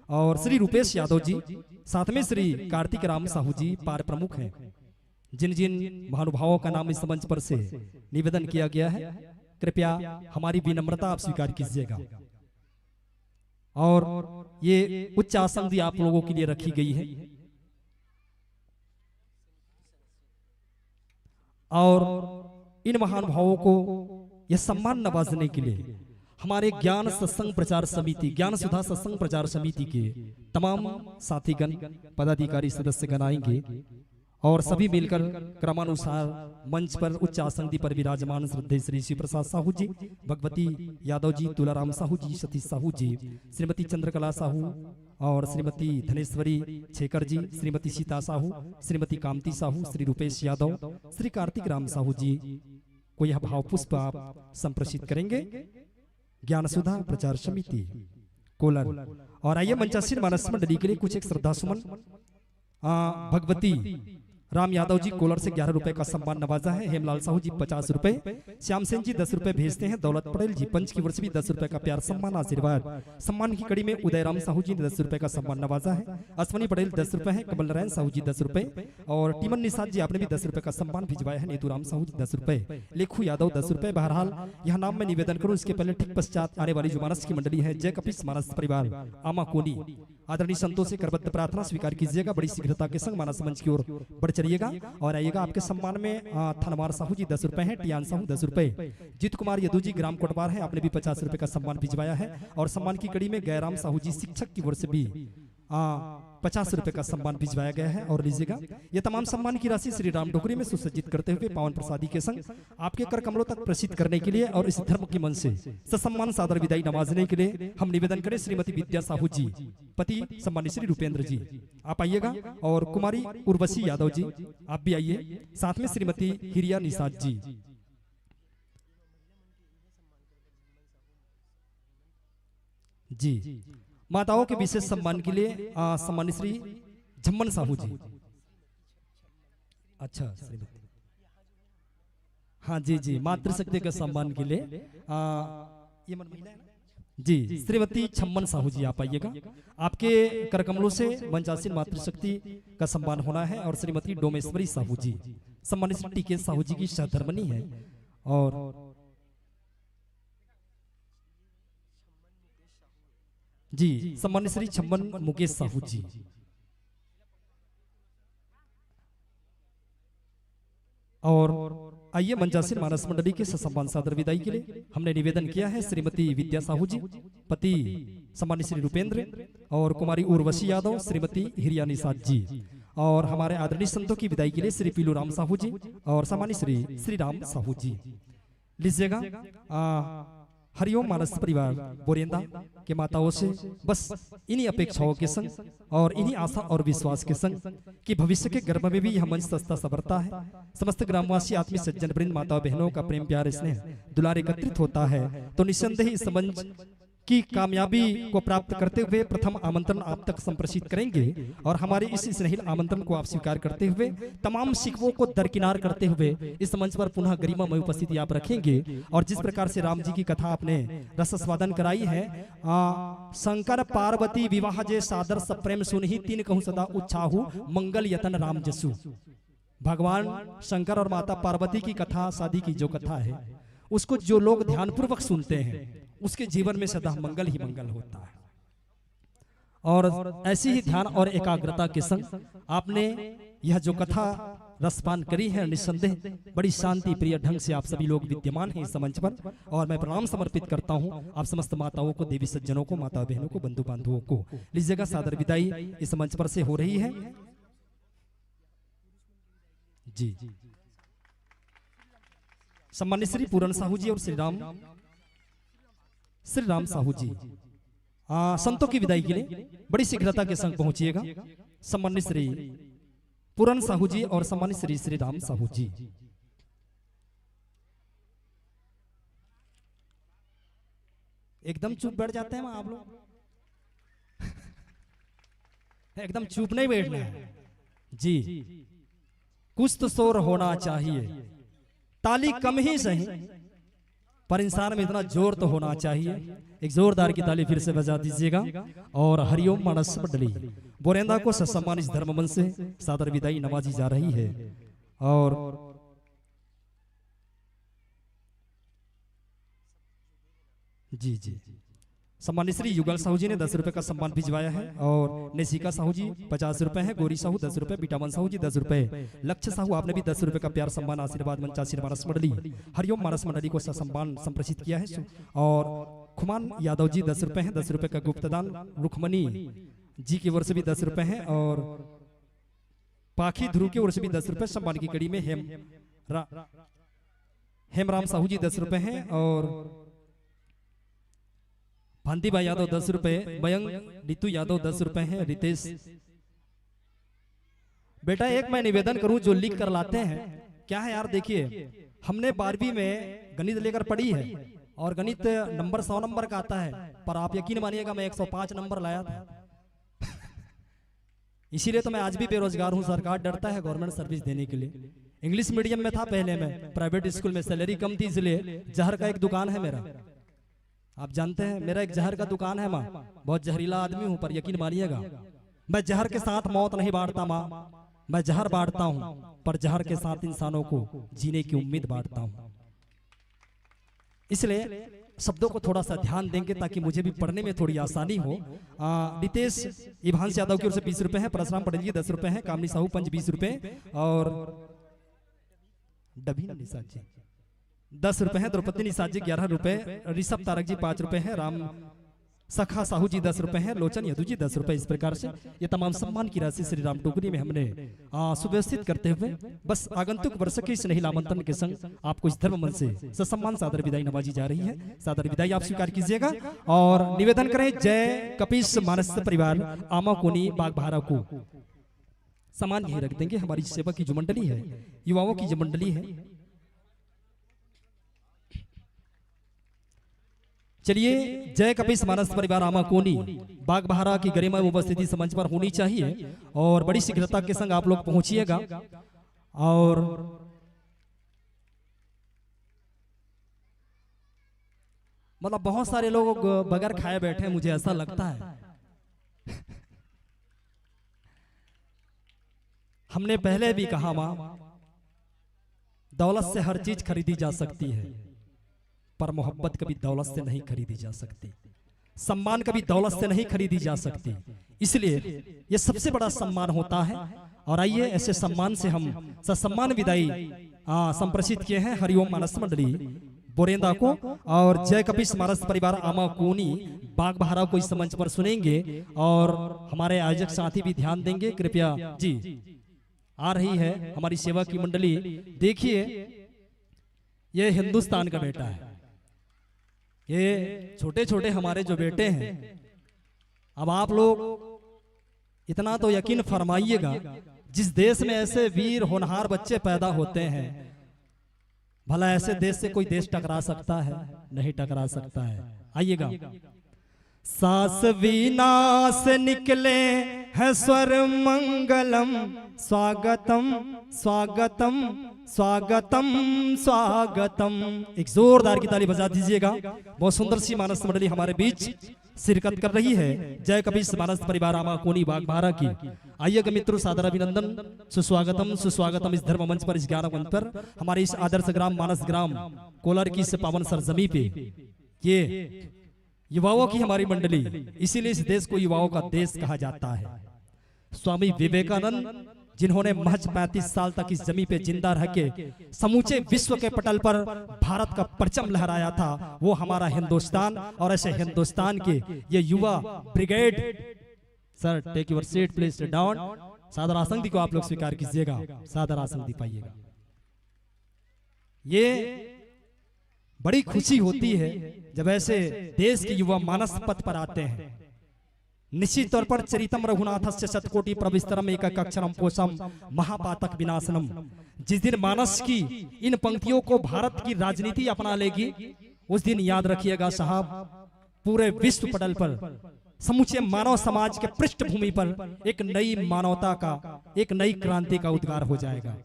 और श्री रूपेश यादव जी, साथ में श्री कार्तिक राम साहू जी, पार प्रमुख हैं। जिन जिन महानुभावों का नाम इस मंच पर से निवेदन किया गया है, कृपया हमारी विनम्रता आप स्वीकार कीजिएगा। और ये उच्च आसन भी आप लोगों के लिए रखी गई है। और इन महानुभावों को यह सम्मान नवाजने के लिए हमारे ज्ञान सत्संग प्रचार समिति, ज्ञान सुधा सत्संग प्रचार समिति के तमाम साथीगण, पदाधिकारी, सदस्यगण आएंगे और सभी मिलकर क्रमानुसार मंच पर उच्च आसन पर विराजमान श्रद्धेय श्री शिव प्रसाद साहू जी, भगवती यादव जी, तुलाराम साहू जी, सतीश साहू जी, श्रीमती चंद्रकला साहू और श्रीमती धनेश्वरी छेकर जी, श्रीमती सीता साहू, श्रीमती कामती साहू, श्री रूपेश यादव, श्री कार्तिक राम साहू जी को यह भाव पुष्प आप संप्रेषित करेंगे। ज्ञान सुधा प्रचार समिति कोलर। और आइए, मंचासीन मानस मंडली के लिए कुछ एक श्रद्धा सुमन। आ, भगवती राम यादव जी कोलर से ग्यारह रुपए का सम्मान नवाजा है। हेमलाल साहू जी पचास रुपए, श्याम सेन जी दस रुपए भेजते हैं। दौलत पटेल जी पंच की ओर से भी दस रुपए का प्यार सम्मान आशीर्वाद। सम्मान की कड़ी में उदय राम साहू जी ने दस रुपए का सम्मान नवाजा है। अश्वनी पटेल दस रुपए हैं, कमल नारायण साहू जी दस रुपए और टीमन निषाद जी आपने भी दस रुपए का सम्मान भिजवाया है। नीतू राम साहू जी दस रुपए, लेखू यादव दस रुपए। बहरहाल, यह नाम मैं निवेदन करूं, इसके पहले ठीक पश्चात आने वाली जो मानस की मंडली है, जय कपिस मानस परिवार आमा कोनी, आदरणीय संतों से करबद्ध प्रार्थना स्वीकार कीजिएगा। बड़ी शीघ्रता के संग मानस मंच की ओर बढ़ चलिएगा और आइएगा। आपके सम्मान में, आ, थनवार साहू जी दस रुपए हैं, टियान साहू दस रुपए, जीत कुमार यदु जी ग्राम कोटवार है, आपने भी पचास रुपए का सम्मान भिजवाया है। और सम्मान की कड़ी में गैराम साहू जी शिक्षक की ओर से भी आ, पचास रुपए का सम्मान भिजवाया गया है। और लीजिएगा, ये तमाम सम्मान की राशि श्री राम डोकरी में सुसज्जित करते हुए पावन प्रसादी के संग आपके कर कमलों तक प्रेषित करने के लिए और इस धर्म के मन से ससम्मान सादर विदाई नवाजने के लिए हम निवेदन करें श्रीमती विद्या साहू जी, पति सम्मानित श्री रूपेंद्र जी, आप आइएगा, और कुमारी उर्वशी यादव जी, आप भी आइए, साथ में श्रीमती हिरिया निषाद जी। जी, माताओं के विशेष सम्मान के लिए, आ, सम्मानित श्री झम्मन साहू जी। अच्छा, श्रीमती, हाँ जी, जी, मातृशक्ति के सम्मान के लिए, आ, ये मन महिला है ना? जी, श्रीमती छम्मन साहू जी, आप आइएगा। आपके करकमलों से मंचासीन मातृशक्ति का सम्मान होना है। और श्रीमती डोमेश्वरी साहू जी, सम्मानित श्री टी के साहू जी की सहधर्मिणी है। और जी, सम्मानित श्री छम्मन मुकेश साहू जी। और आइए, मंचासीन मानस मंडली के ससम्मान सादर विदाई के लिए हमने निवेदन किया है श्रीमती विद्या साहू जी, पति सम्मानित श्री रूपेंद्र, और कुमारी उर्वशी यादव, श्रीमती हिरिया निषाद जी, और हमारे आदरणीय संतों की विदाई के लिए श्री पीलू राम साहू जी और सम्मानित श्री श्री राम साहू जी। लीजिएगा, आ, हरिओम मानस परिवार बोरेंदा के माताओं से बस इन्हीं अपेक्षाओं के संग और इन्हीं आशा और विश्वास के संग कि भविष्य के गर्भ में भी यह मंच सजता संवरता है, समस्त ग्रामवासी आत्मीय सज्जन वृंद, माता बहनों का प्रेम, प्यार, स्नेह, दुलार एकत्रित होता है, तो निस्संदेह इस मंच की कामयाबी को प्राप्त करते हुए प्रथम आमंत्रण आप तक संप्रेषित करेंगे और हमारे इस स्नेहिल आमंत्रण को आप स्वीकार करते हुए तमाम शिकवों को दरकिनार करते हुए इस मंच पर पुनः गरिमामय उपस्थिति आप रखेंगे। और जिस प्रकार से राम जी की कथा आपने रसास्वादन कराई है, आ, शंकर पार्वती विवाह जे सादर सप्रेम सुनहि, तिन कहूँ सदा उछाहु, मंगल यतन राम जसु। भगवान शंकर और माता पार्वती की कथा, शादी की जो कथा है, उसको जो लोग ध्यानपूर्वक सुनते हैं, उसके जीवन में सदा मंगल ही मंगल होता है। और ऐसी ही ध्यान और एकाग्रता के संग आपने यह जो कथा रसपान करी है, निस्संदेह बड़ी शांति प्रिय ढंग से आप सभी लोग विद्यमान हैं इस मंच पर, और मैं प्रणाम समर्पित करता हूं आप समस्त माताओं को, देवी सज्जनों को, माता बहनों को, बंधु बांधवों को। लीजिएगा सादर विदाई इस मंच पर से हो रही है। जी, सम्मानित श्री पूरन साहू जी और श्री राम, श्री राम साहू जी, आ, संतों की विदाई के लिए बड़ी शीघ्रता के संग पहुंचिएगा। सम्मानित श्री पूरन साहू जी और सम्मानित श्री श्री राम साहू जी। एकदम चुप बैठ जाते हैं वहां आप लोग। एकदम चुप नहीं बैठना है जी, कुछ तो शोर होना चाहिए। ताली कम ही सही, पर इंसान में इतना जोर तो होना चाहिए। एक जोरदार की ताली फिर से बजा दीजिएगा। और हरिओम मानस मंडली बोरेंदा को ससम्मान इस धर्म मंच से सादर विदाई नवाजी जा रही है। और जी, जी, सम्मानित श्री युगल साहू जी ने दस रुपए का सम्मान भिजवाया है और नेसिका साहू जी पचास रुपए हैं, गौरी साहू दस रुपए, बिटावन साहू जी दस रुपए, लक्ष्य साहू आपने भी दस रुपए का प्यार सम्मान आशीर्वाद मंचासीन मानस मंडली, हरिओम मानस मंडली को ससम्मान संप्रेषित किया है। सु-, और खुमान यादव जी दस रुपए हैं, दस रुपए का गुप्तदान रुक्मणी जी की ओर से भी दस रुपए हैं और पाखी ध्रुव की ओर से भी दस रुपए सम्मान की कड़ी में हेम रा-, हेमराम साहू जी दस रुपए हैं और भांति भाई यादव दस रुपए, मयंक नीतू यादव दस रुपए हैं, रितेश। बेटा, एक मैं निवेदन करूं, जो लिख कर लाते हैं, क्या है यार, देखिए, हमने बारहवीं में गणित लेकर पढ़ी है और गणित नंबर सौ नंबर का आता है, पर आप यकीन मानिएगा, मैं एक सौ पाँच नंबर लाया था। इसीलिए तो मैं आज भी बेरोजगार हूँ। सरकार डरता है गवर्नमेंट सर्विस देने के लिए। इंग्लिश मीडियम में था पहले मैं, प्राइवेट स्कूल में, सैलरी कम थी, इसलिए जहर का एक दुकान है मेरा। आप जानते हैं, मेरा एक जहर का दुकान है माँ। बहुत जहरीला आदमी हूँ, पर यकीन मानिएगा, मैं जहर के साथ मौत नहीं बांटता माँ, मैं जहर बांटता हूँ, पर जहर के साथ इंसानों को जीने की उम्मीद बांटता हूँ। इसलिए शब्दों को थोड़ा सा ध्यान देंगे, ताकि मुझे भी पढ़ने में थोड़ी आसानी हो। आ, रितेश इभांश यादव की ओर से बीस रुपए हैं, परसराम पटेल जी दस रुपए हैं, कामनी साहू पंच बीस रुपए और डबीना निषाद जी दस रुपए हैं, द्रौपदी निषाद जी ग्यारह रुपए, ऋषभ तारक जी पाँच रुपए हैं, राम सखा साहू जी दस रुपए हैं, लोचन यदु जी दस रुपए। इस प्रकार से ये तमाम सम्मान की राशि श्री राम टोकरी में हमने, आ, सुव्यवस्थित करते हुए बस आगंतुक वर्ष के इस स्नेहिल आमंत्रण के संग आपको इस धर्म मंच से ससम्मान सादर विदाई नवाजी जा रही है। सादर विदाई आप स्वीकार कीजिएगा और निवेदन करें, जय कपीस मानस परिवार आमा कोनी बागभारा को सम्मान यहीं रख देंगे। हमारी सेवा की जो मंडली है, युवाओं की जो मंडली है, चलिए, जय कपीस मानस परिवार आमा कोनी बागभारा की गरिमा उपस्थिति इस मंच पर होनी चाहिए और बड़ी शीघ्रता के संग आप लोग पहुंचिएगा। और मतलब, बहुत सारे लोग बगैर खाए बैठे हैं, मुझे ऐसा लगता है। हमने पहले भी कहा, माँ, दौलत से हर चीज खरीदी जा सकती है, पर मोहब्बत कभी दौलत से नहीं खरीदी जा सकती, सम्मान कभी दौलत से नहीं खरीदी जा सकती। इसलिए ये सबसे बड़ा सम्मान होता है। और आइए, ऐसे सम्मान से हम ससम्मान विदाई, आ, संप्रेषित किए हैं हरिओम मानस मंडली बोरेंदा को। और जय कपीस मानस परिवार आमा कोनी बागभारा को इस मंच पर सुनेंगे और हमारे आयोजक साथी भी ध्यान देंगे, कृपया जी। आ रही है हमारी सेवा की मंडली। देखिए, ये हिंदुस्तान का बेटा है, ये छोटे छोटे हमारे जो बेटे हैं। अब आप लोग इतना तो यकीन फरमाइएगा, जिस देश में ऐसे वीर होनहार बच्चे पैदा होते हैं, भला ऐसे देश से कोई देश टकरा सकता है? नहीं टकरा सकता है। आइएगा। सास वीणा से निकले हैं स्वर मंगलम, स्वागतम, स्वागतम, स्वागतम, स्वागतम। एक जोरदार की ताली बजा दीजिएगा। बहुत सुंदर सी मानस मंडली हमारे बीच शिरकत कर रही है। जय कपीस मानस परिवार आमा कोनी बागभारा की। आइएगा मित्रों, सादर अभिनंदन, सुस्वागतम, सुस्वागतम इस धर्म मंच पर, इस ज्ञान मंच पर, हमारे इस आदर्श ग्राम मानस ग्राम कोलार की इस पावन सरजमी पे। ये युवाओं की हमारी मंडली, इसीलिए इस देश को युवाओं का देश कहा जाता है। स्वामी विवेकानंद, जिन्होंने महज पैंतीस साल तक इस जमीन पे जिंदा रह के समूचे विश्व के पटल पर भारत का परचम लहराया था, वो हमारा हिंदुस्तान। और ऐसे हिंदुस्तान के ये युवा brigade, sir, take your seat, please sit down। सादर आसन दी को आप लोग स्वीकार कीजिएगा, सादर आसन दी पाइएगा। ये बड़ी खुशी होती है जब ऐसे देश के युवा मानस पथ पर आते हैं। निश्चित तौर पर चरितम रघुनाथस्य शतकोटि प्रविस्तरम एकैकक्षरम कोशम महापातक विनाशनम। जिस दिन मानस की इन पंक्तियों को भारत की राजनीति अपना लेगी, उस दिन याद रखिएगा साहब, पूरे विश्व पटल पर, समूचे मानव समाज के पृष्ठभूमि पर एक नई मानवता का, एक नई क्रांति का उद्गार हो जाएगा।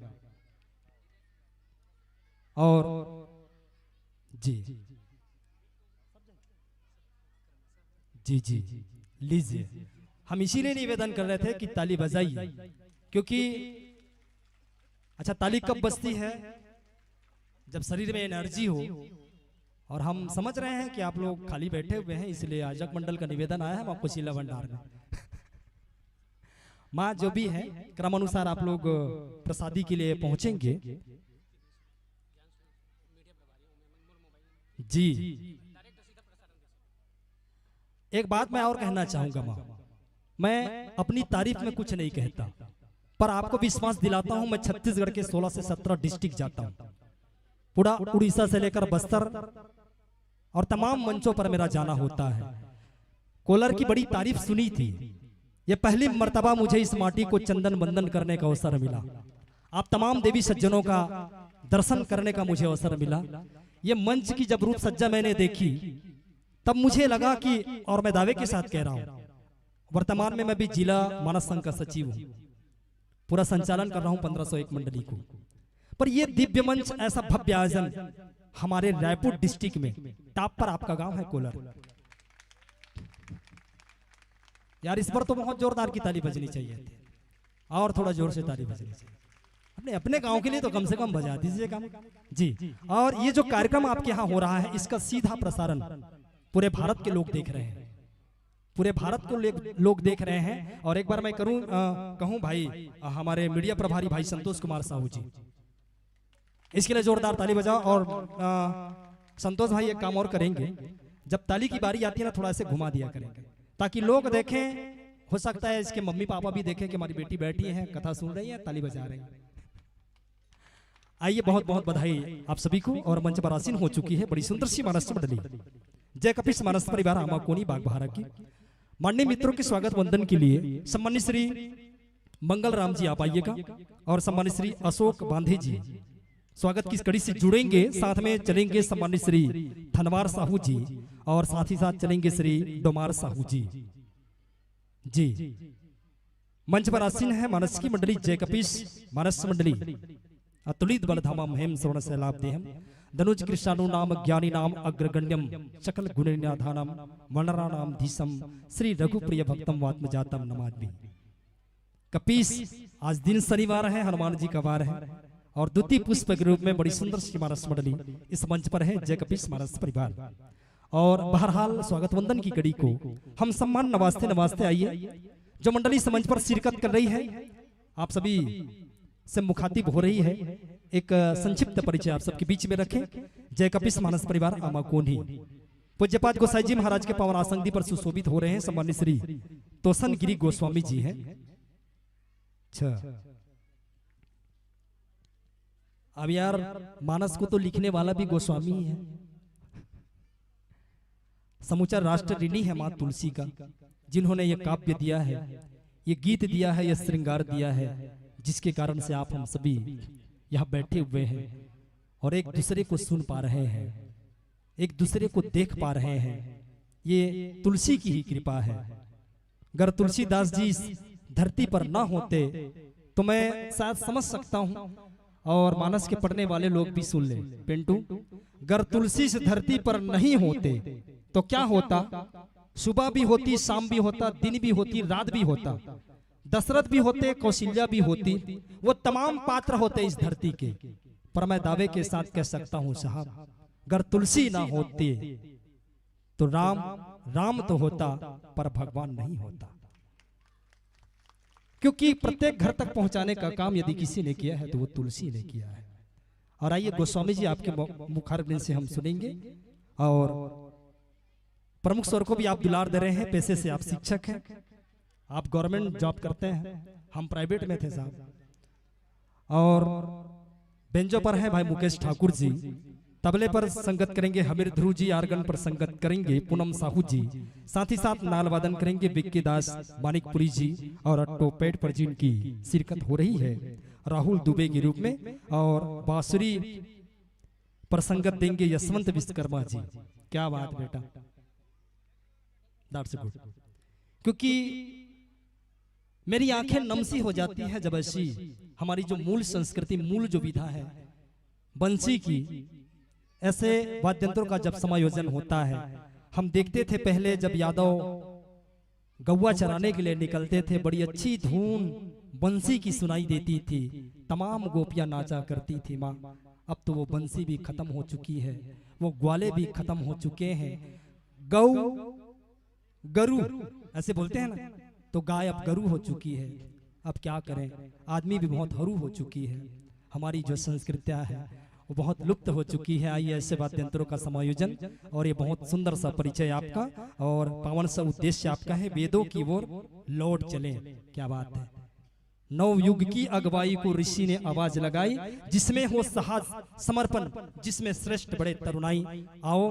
और जी, जी, जी, लीजिए, हम इसीलिए निवेदन कर रहे थे कि ताली बजाइए, क्योंकि अच्छा, ताली कब बजती है? जब शरीर में एनर्जी हो। और हम समझ रहे हैं कि आप लोग खाली बैठे हुए हैं, इसलिए आयोजक मंडल का निवेदन आया है, हम आपको शीला भंडार में माँ जो भी है, क्रमानुसार आप लोग प्रसादी के लिए पहुंचेंगे। जी, एक बात मैं और कहना चाहूंगा माँ, मैं अपनी तारीफ में कुछ नहीं कहता, पर आपको विश्वास दिलाता हूं, मैं छत्तीसगढ़ के सोलह से सत्रह डिस्ट्रिक्ट जाता हूं, पूरा उड़ीसा से लेकर बस्तर और तमाम मंचों पर मेरा जाना होता है। कोलर की बड़ी तारीफ सुनी थी, ये पहली मर्तबा मुझे इस माटी को चंदन वंदन करने का अवसर मिला। आप तमाम देवी सज्जनों का दर्शन करने का मुझे अवसर मिला। ये मंच की जब रूप सज्जा मैंने देखी, तब मुझे लगा कि, और मैं दावे के साथ कह रहा हूं, वर्तमान में मैं भी जिला मानस संघ का सचिव हूं, पूरा संचालन कर रहा हूं पन्द्रह सौ एक मंडली को। पर यह दिव्य मंच, ऐसा भव्य आयोजन हमारे रायपुर डिस्ट्रिक्ट में, टॉप पर आपका गांव है कोलर। यार, इस पर तो बहुत जोरदार की ताली बजनी चाहिए थी, और थोड़ा जोर से ताली बजनी चाहिए। अपने, अपने गांव के लिए तो कम से कम बजा दीजिए कम। जी, और ये जो कार्यक्रम आपके यहाँ हो रहा है, इसका सीधा प्रसारण पूरे भारत के लोग देख रहे हैं, पूरे भारत को ले-, लोग देख रहे हैं। और एक बार मैं करूं, अ, कहूं भाई, अ, हमारे मीडिया प्रभारी भाई संतोष कुमार साहू जी, इसके लिए जोरदार ताली बजाओ। और, अ, संतोष भाई एक काम और करेंगे, जब ताली की बारी आती है ना, थोड़ा से घुमा दिया करें, ताकि लोग देखें। हो सकता है इसके मम्मी पापा भी देखें कि हमारी बेटी बैठी है, कथा सुन रही है, ताली बजा रही है। आइए, बहुत बहुत बधाई आप सभी को। और मंच पर आसीन हो चुकी है बड़ी सुंदर सी मानस मंडली, जय कपीस मानस परिवार, आमा कोनी बागबाहरा की। माननीय मित्रों के स्वागत वंदन के लिए सम्मानित श्री मंगल राम जी आप आइएगा, और सम्मानित श्री अशोक बांधे जी स्वागत की कड़ी से जुड़ेंगे, साथ में चलेंगे सम्मानित श्री धनवार साहू जी, और साथ ही साथ चलेंगे श्री डोमार साहू जी। जी, मंच पर आसीन है मानस की मंडली, जय कपीस मानस मंडली। अतुलित बलधामम हेम श्रवण सैलाभ देहम, दनुज कृष्णानु नाम ज्ञानी नाम अग्रगण्यम, सकल गुणनिधानम वनरा नाम धीशम, श्री रघुप्रिय भक्तम वात्म जातम नमामि। कपीस, आज दिन शनिवार है, हनुमान जी का वार है, और द्वितीय पुष्प के रूप में बड़ी सुंदर सी मानस मंडली इस मंच पर है, जय कपीस मानस परिवार। और बहरहाल, स्वागत वंदन की कड़ी को हम सम्मान नवाजते नवाजते, आइए, जो मंडली इस मंच पर शिरकत कर रही है, आप सभी से मुखातिब हो रही है, एक संक्षिप्त परिचय आप सबके बीच में रखें। जय कपीस मानस परिवार, आमा कोनी। पूज्यपाद गोसाई जी महाराज के पावन आसंदी पर सुशोभित हो रहे हैं सम्मानित श्री तोसन गिरी गोस्वामी जी हैं। अच्छा, अब यार, मानस को तो लिखने वाला भी गोस्वामी ही है। समूचा राष्ट्र ऋणी है माँ तुलसी का, जिन्होंने ये काव्य दिया है, ये गीत दिया है, ये श्रृंगार दिया है, जिसके कारण से आप हम सभी यहाँ बैठे हुए हैं और एक दूसरे को सुन पा रहे हैं, एक दूसरे को देख पा रहे हैं। ये तुलसी की ही कृपा है। अगर तुलसीदास जी इस धरती पर ना होते तो मैं शायद समझ सकता हूँ, और मानस के पढ़ने वाले लोग भी सुन ले। पिंटू, अगर तुलसी इस धरती पर नहीं होते तो क्या होता? सुबह भी होती, शाम भी होता, दिन भी होती, रात भी होता, दशरथ भी होते, कौशल्या भी होती, वो तमाम पात्र होते इस धरती के, पर मैं दावे के साथ कह सकता हूँ साहब, अगर तुलसी ना होती तो राम राम तो होता, पर भगवान नहीं होता। क्योंकि प्रत्येक घर तक पहुंचाने का काम यदि किसी ने किया है तो वो तुलसी ने किया है। और आइए, गोस्वामी जी आपके मु-, मुखारविंद से हम सुनेंगे। और प्रमुख स्वर को भी आप दुलार दे रहे हैं, पेशे से आप शिक्षक हैं, आप गवर्नमेंट जॉब करते हैं, हम प्राइवेट में थे साहब। और बेंजो पर हैं भाई मुकेश ठाकुर जी, तबले पर संगत करेंगे हमीर ध्रुव जी, आर्गन पर संगत करेंगे पूनम साहू जी, साथ ही साथ नाल वादन करेंगे विक्की दास मानिकपुरी जी और ट्रम्पेट पर जिनकी शिरकत हो रही है राहुल दुबे के रूप में, और बांसुरी पर संगत देंगे यशवंत विश्वकर्मा जी। क्या बात बेटा, that's good। क्योंकि मेरी आंखें नम सी हो जाती है जब ऐसी हमारी जो मूल संस्कृति, मूल जो विधा है बंसी की, ऐसे वाद्यंत्रों का जब समायोजन होता है। हम देखते थे पहले जब यादव गौवा चराने के लिए निकलते थे, बड़ी अच्छी धुन बंसी की सुनाई देती थी, तमाम गोपियां नाचा करती थी माँ। अब तो वो बंसी भी खत्म हो चुकी है, वो ग्वाले भी खत्म हो चुके हैं। गौ गरु ऐसे बोलते हैं ना, तो गाय अब गरु हो चुकी है। अब क्या करें, आदमी भी बहुत हरू हो चुकी है। हमारी जो संस्कृतियाँ है वो बहुत लुप्त हो चुकी है। आइए, ऐसे वाद्य यंत्रों का समायोजन और ये बहुत सुंदर सा परिचय आपका और पावन सा उद्देश्य आपका है, वेदों की ओर लौट चलें। क्या बात है। नवयुग की अगुवाई को ऋषि ने आवाज लगाई, जिसमें हो सहज समर्पण, जिसमें श्रेष्ठ बड़े तरुणाई। आओ,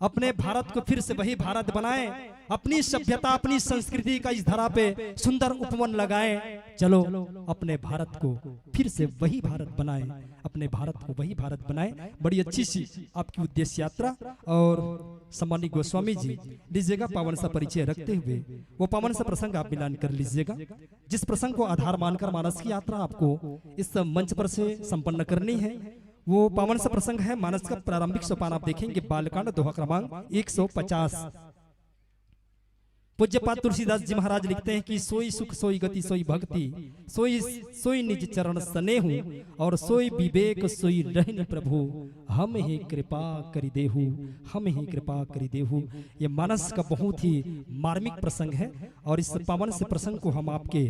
अपने भारत को फिर से वही भारत बनाएं, अपनी सभ्यता, अपनी संस्कृति का इस धरा पे सुंदर उपवन लगाएं। चलो, अपने भारत को फिर से वही भारत बनाएं, अपने भारत को वही भारत बनाएं। बड़ी अच्छी सी आपकी उद्देश्य यात्रा। और सम्मानित गोस्वामी जी, लीजिएगा पावन सा परिचय रखते हुए वो पावन सा प्रसंग आप मिलान कर लीजिएगा, जिस प्रसंग को आधार मानकर मानस की यात्रा आपको इस मंच पर से संपन्न करनी है। वो पावन सा प्रसंग है, मानस का प्रारंभिक सोपान आप देखेंगे, बालकांड दोहा क्रमांक एक सौ पचास। पूज्यपाद तुलसीदास जी महाराज लिखते हैं कि सोई सुख सोई गति सोई भक्ति, सोई सोई निज चरण स्नेहु, और सोई विवेक सोई रहनी प्रभु, हम ही कृपा करि देहु, हम ही कृपा करि देहु। ये मानस का बहुत ही मार्मिक प्रसंग है और इस पावन से प्रसंग को हम आपके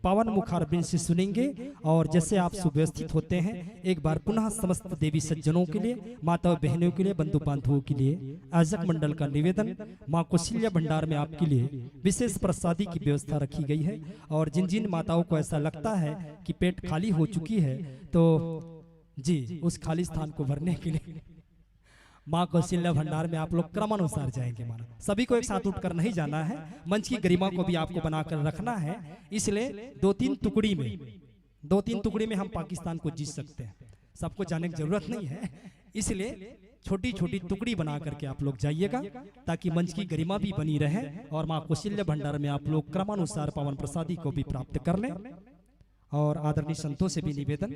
पावन मुखारबिंद से सुनेंगे। और जैसे आप सुव्यवस्थित होते हैं, एक बार पुनः समस्त देवी सज्जनों के लिए, माता बहनों के लिए, बंधु बांधवों के लिए आयोजक मंडल का निवेदन, माँ कौशल्या भंडार में आपके लिए विशेष प्रसादी की व्यवस्था रखी गई है। और जिन जिन माताओं को ऐसा लगता है कि पेट खाली हो चुकी है, तो जी, उस खाली स्थान को भरने के लिए माँ कौशल्या भंडार में आप लोग क्रमानुसार जाएंगे। माना, सभी को एक साथ उठकर नहीं जाना है, मंच की गरिमा को भी आपको बनाकर रखना है। इसलिए दो तीन टुकड़ी में, दो तीन टुकड़ी में हम पाकिस्तान को जीत सकते हैं। सबको जाने की जरूरत नहीं है, इसलिए छोटी छोटी टुकड़ी बना करके आप लोग जाइएगा, ताकि मंच की गरिमा भी बनी रहे और माँ कौशल्या भंडार में आप लोग क्रमानुसार पावन प्रसादी को भी प्राप्त कर लें। और आदरणीय संतों से भी निवेदन,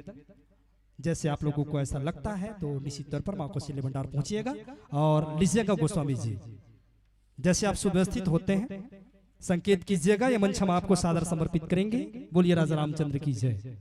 जैसे आप लोगों को ऐसा लगता है तो निश्चित तौर पर माँ कौशल्या भंडार पहुंचिएगा और लीजिएगा गोस्वामी जी, जैसे आप सुव्यवस्थित होते हैं, संकेत कीजिएगा, ये मंच हम आपको सादर समर्पित करेंगे। बोलिए राजा रामचंद्र की जय।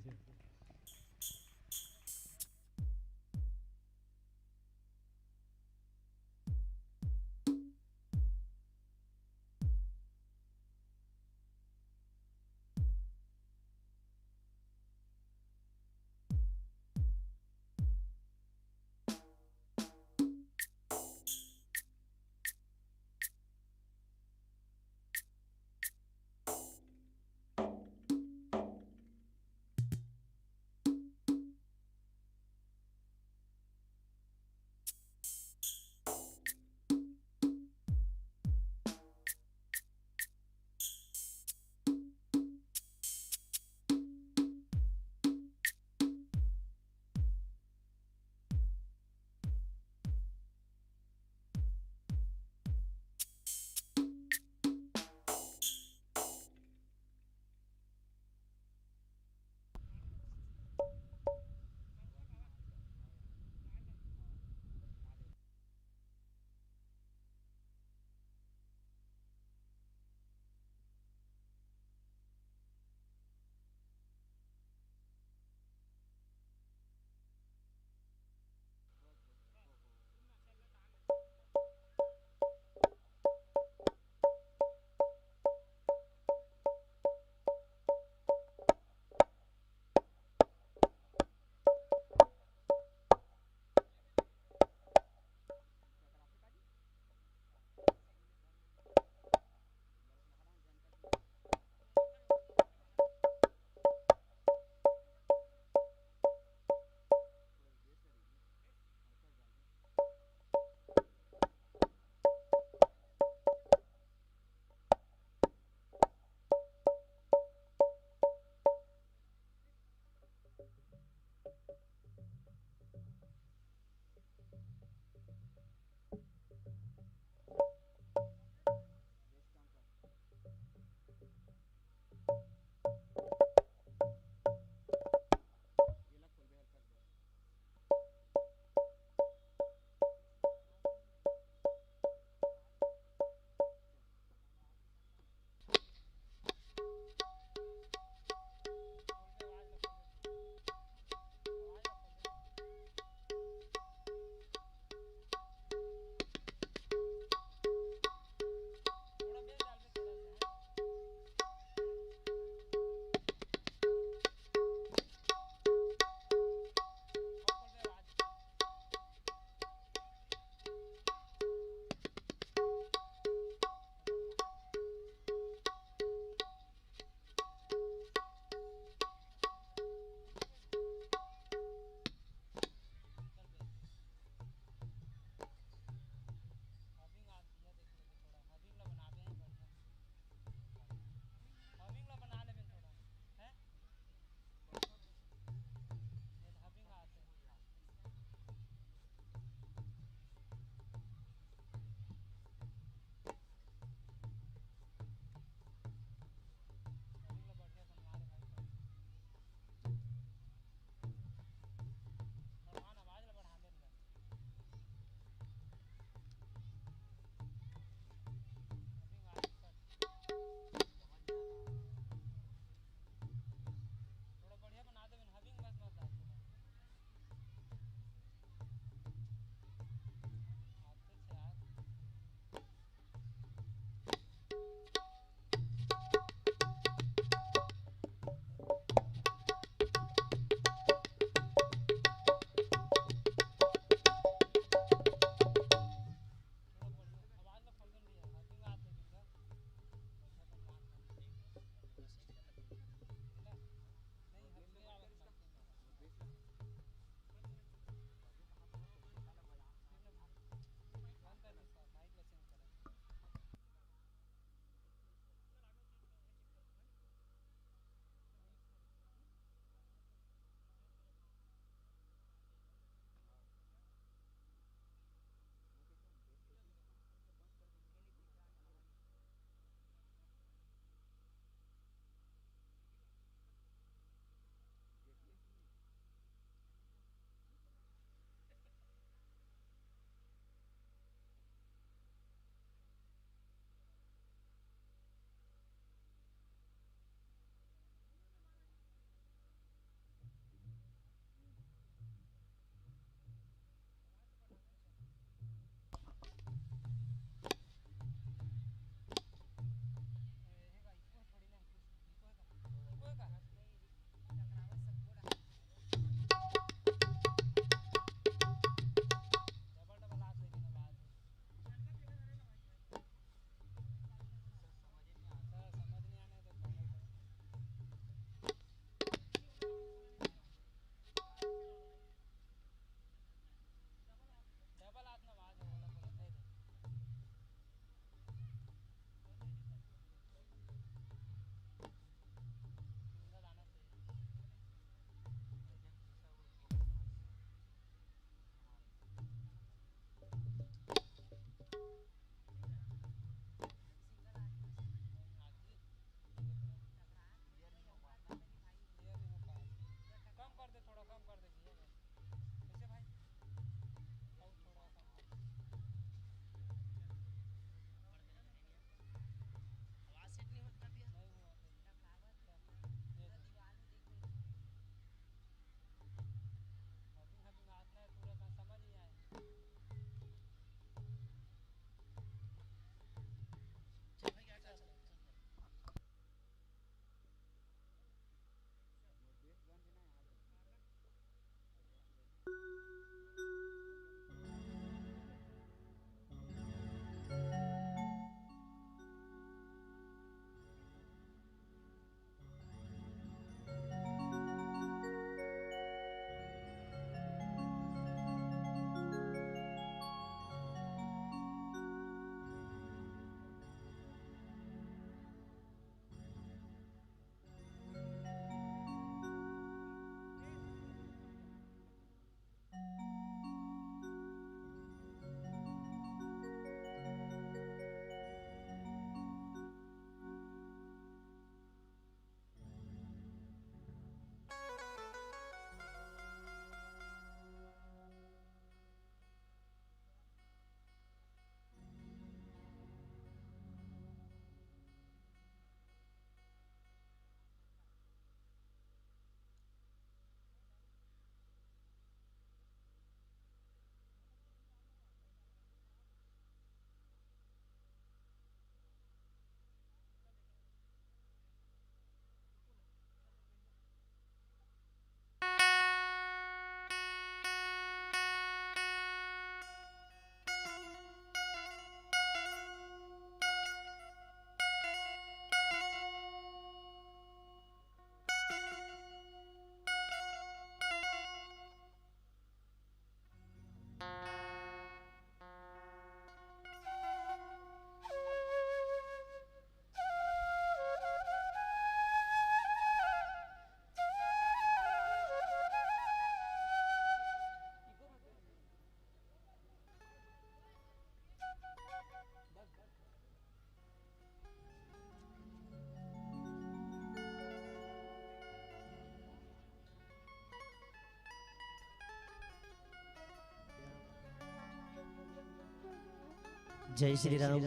जय श्री राम।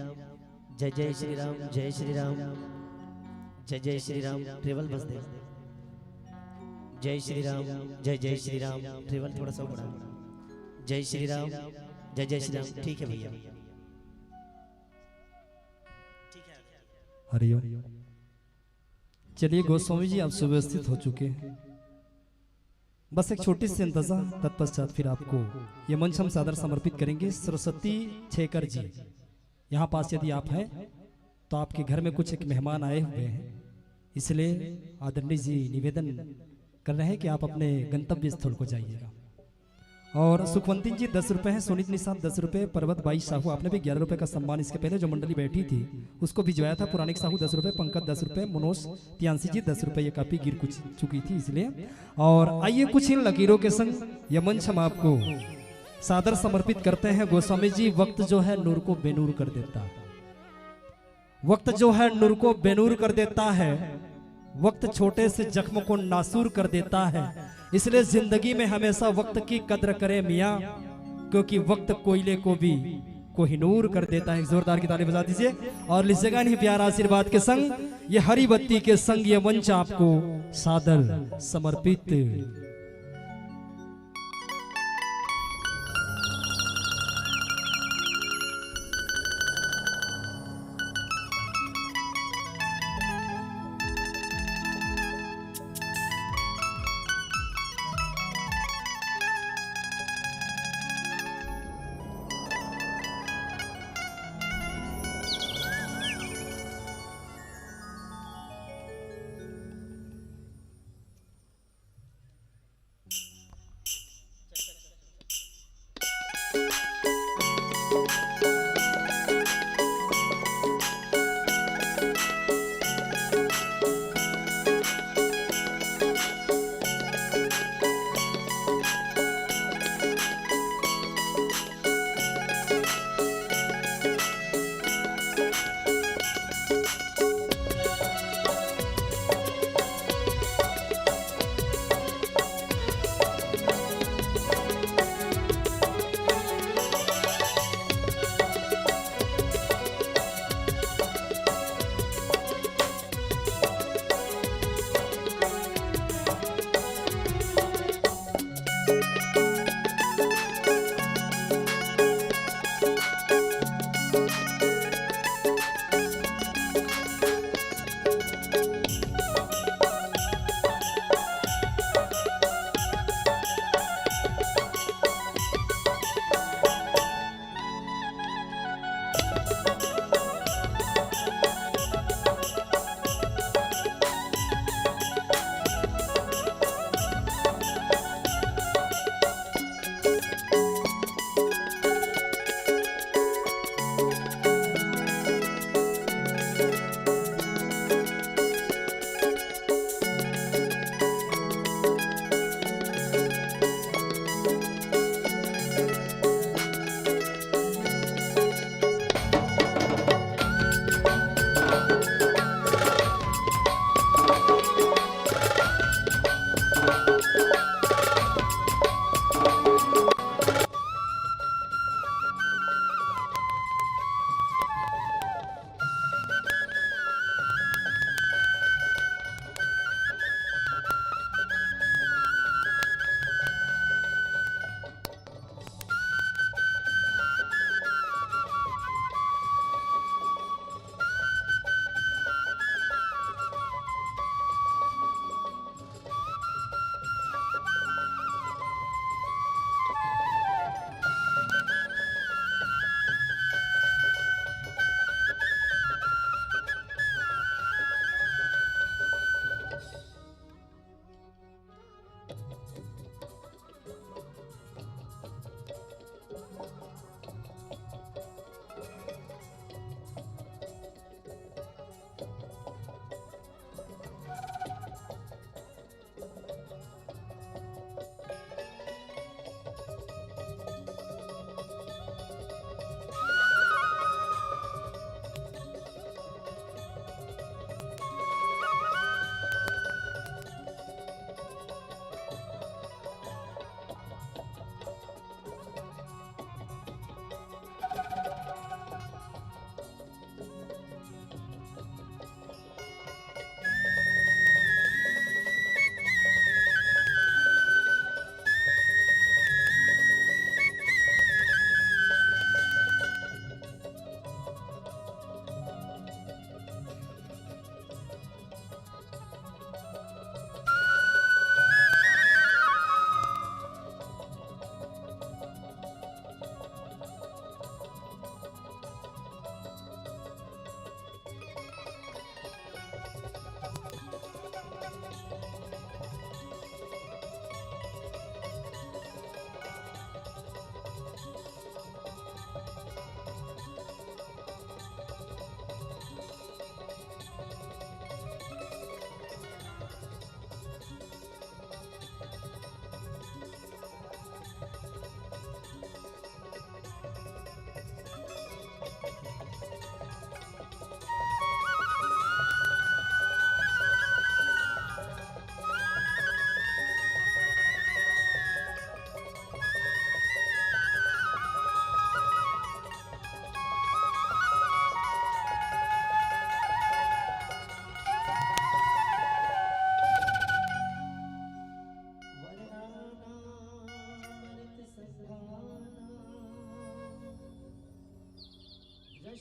जय जय श्री राम। जय श्री राम। जय जय श्री राम। ट्रेवल बस दे। जय श्री राम। जय जय श्री राम। ट्रेवल थोड़ा सा बढ़ा। जय श्री राम। जय जय श्री राम। ठीक है भैया। हरिओम। चलिए गोस्वामी जी, आप सुव्यवस्थित हो चुके हैं। बस एक छोटी सी अंदाजा, तत्पश्चात फिर आपको ये मंच हम सादर समर्पित करेंगे। सरस्वती छेकर जी, यहाँ पास यदि आप हैं तो आपके घर में कुछ एक मेहमान आए हुए हैं, इसलिए आदरणीय जी निवेदन कर रहे हैं कि आप अपने गंतव्य स्थल को जाइएगा। और सुखवंतिन जी दस रुपए हैं, सुनीत निषाद दस रुपए, पर्वत बाई साहू, आपने भी ग्यारह रुपए का सम्मान इसके पहले जो मंडली बैठी थी उसको भिजवाया था। पुराणिक साहू दस रुपए, पंकज दस रुपए, मनोज तियांसी जी दस रुपए, ये काफी गिर कुछ चुकी थी इसलिए। और आइए कुछ इन लकीरों के संग ये मंच हम आपको सादर समर्पित करते हैं। गोस्वामी जी, वक्त जो है नूर को बेनूर कर देता है, वक्त जो है नूर को बेनूर कर देता है, वक्त छोटे से जख्म को नासूर कर देता है। इसलिए जिंदगी में हमेशा वक्त की कद्र करें मियाँ, क्योंकि वक्त कोयले को भी कोहिनूर कर देता है। एक जोरदार की ताली बजा दीजिए और लीजिएगा इन्हीं प्यार आशीर्वाद के संग, ये हरी बत्ती के संग ये मंच आपको सादर समर्पित।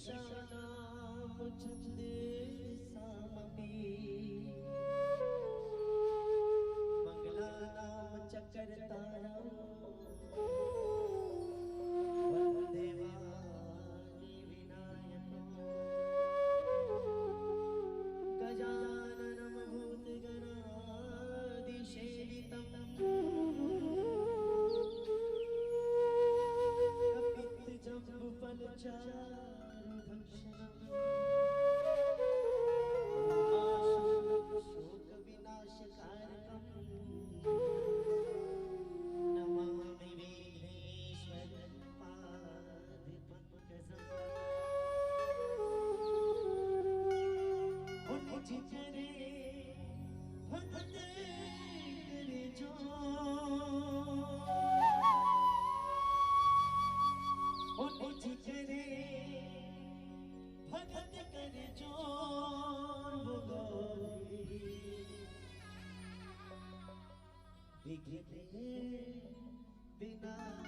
नाम चंद्र सामपी, मंगला नाम चक्र तारा, वंदे वाणी विनायक, गजानन भूत गणादिसेवितम, कपित जम्बुफल चारु भक्षणम, शोक विनाशकारकम, नमामि विघ्नेश्वर पाद पंकजम। ओ निज करे भगत कर जोर, ओ निज करे भगत कर जोर, वो गौरी विघ्न विनायक।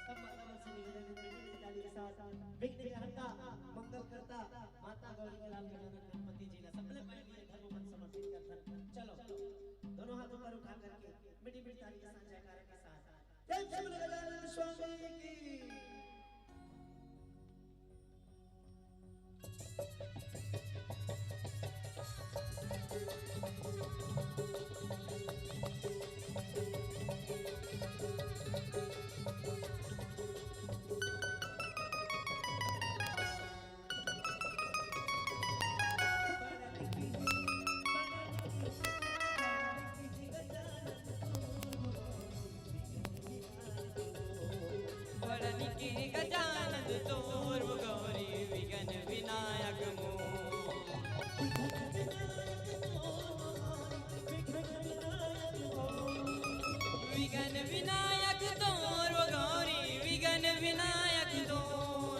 सब माता बहन से निवेदन है, मिट्टी मिट्टी ताली के साथ विघ्न के हरता, मंगल करता, माता गौरी के लाल गजानन गणपति जी ला सबले पहले ये धर्म मन समर्पित करथन। चलो, दोनों हाथ ऊपर उठा करके मिट्टी मिट्टी ताली के साथ, जयकारा के साथ प्रेम से बोलो गजानन स्वामी की। बड़ निके गजानन तोर गौरी विघ्न विनायक मोर। विघ्न विनायक तोर गौरी विघ्न विनायक तोर।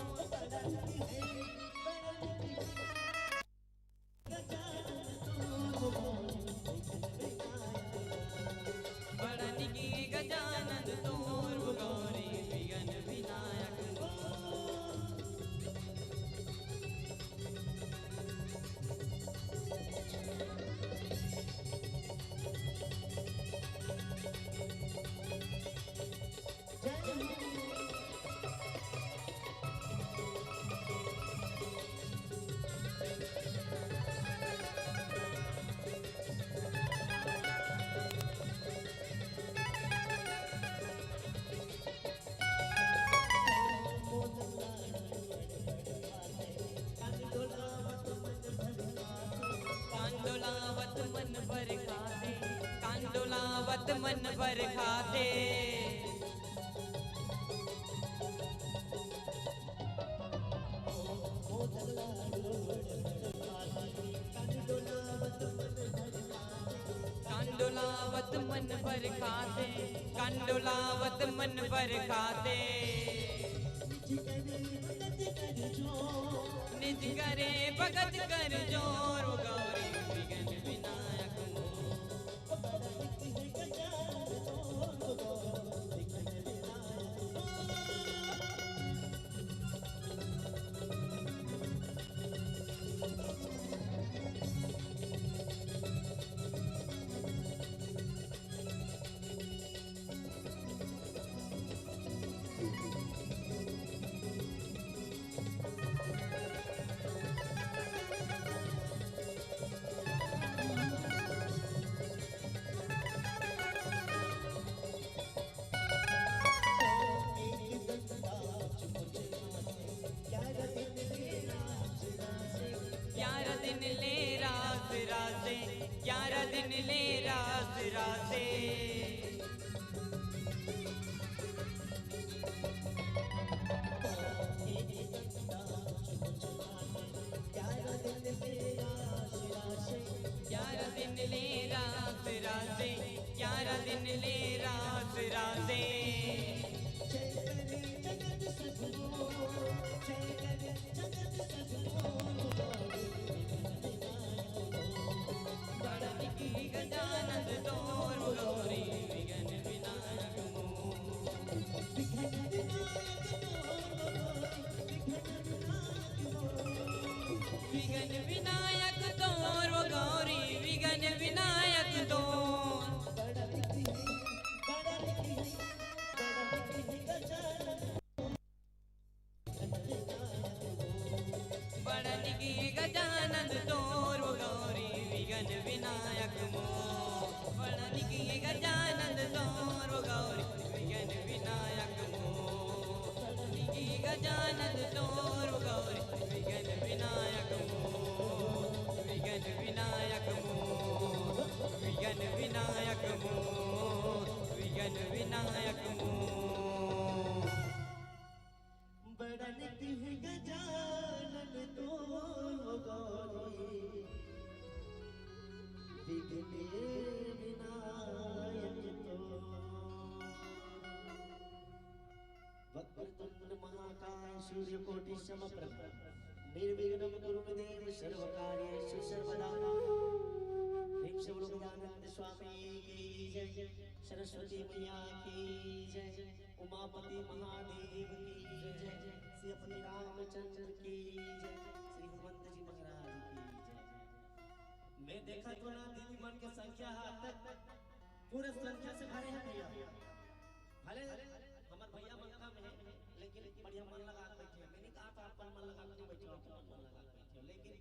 बड़ निके गजानन तोर गौरी विघ्न विनायक। कांडोलावत मन भर खाते, कांडोलावत मन भर खाते। कांडोलावत मन भर खाते, कांडोलावत मन भर खाते। निज करे भगत कर जोर, गौरी विघ्न विनायक मोर। ग्यारह दिन ले रास रासे, ग्यारह दिन ले रास रासे। ग्यारह दिन ले रास रासे, ग्यारह दिन ले रास रासे। बड़ निके गजानन तोर गौरी विघ्न विनायक मोर। सूर्यकोटि समप्रभ। निर्विघ्नं कुरु मे देव सर्वकार्येषु सर्वदा। प्रेम से बोलो गजानंद स्वामी की जय, सरस्वती मैया की जय, उमापति महादेव की जय, सियापति रामचंद्र की जय, श्री हनुमंत जी महाराज की जय। मैं देखा तो ना दीदी मन के संख्या हा तक पूरे संख्या से भरे हे भैया। भले हमर भैया मन कम हे, लेकिन बढ़िया मन लगा के बैठे हे। मैं नहीं कहा तो आप मन लगा के नहीं बैठे हो, अपन मन लगा के बैठे हो, लेकिन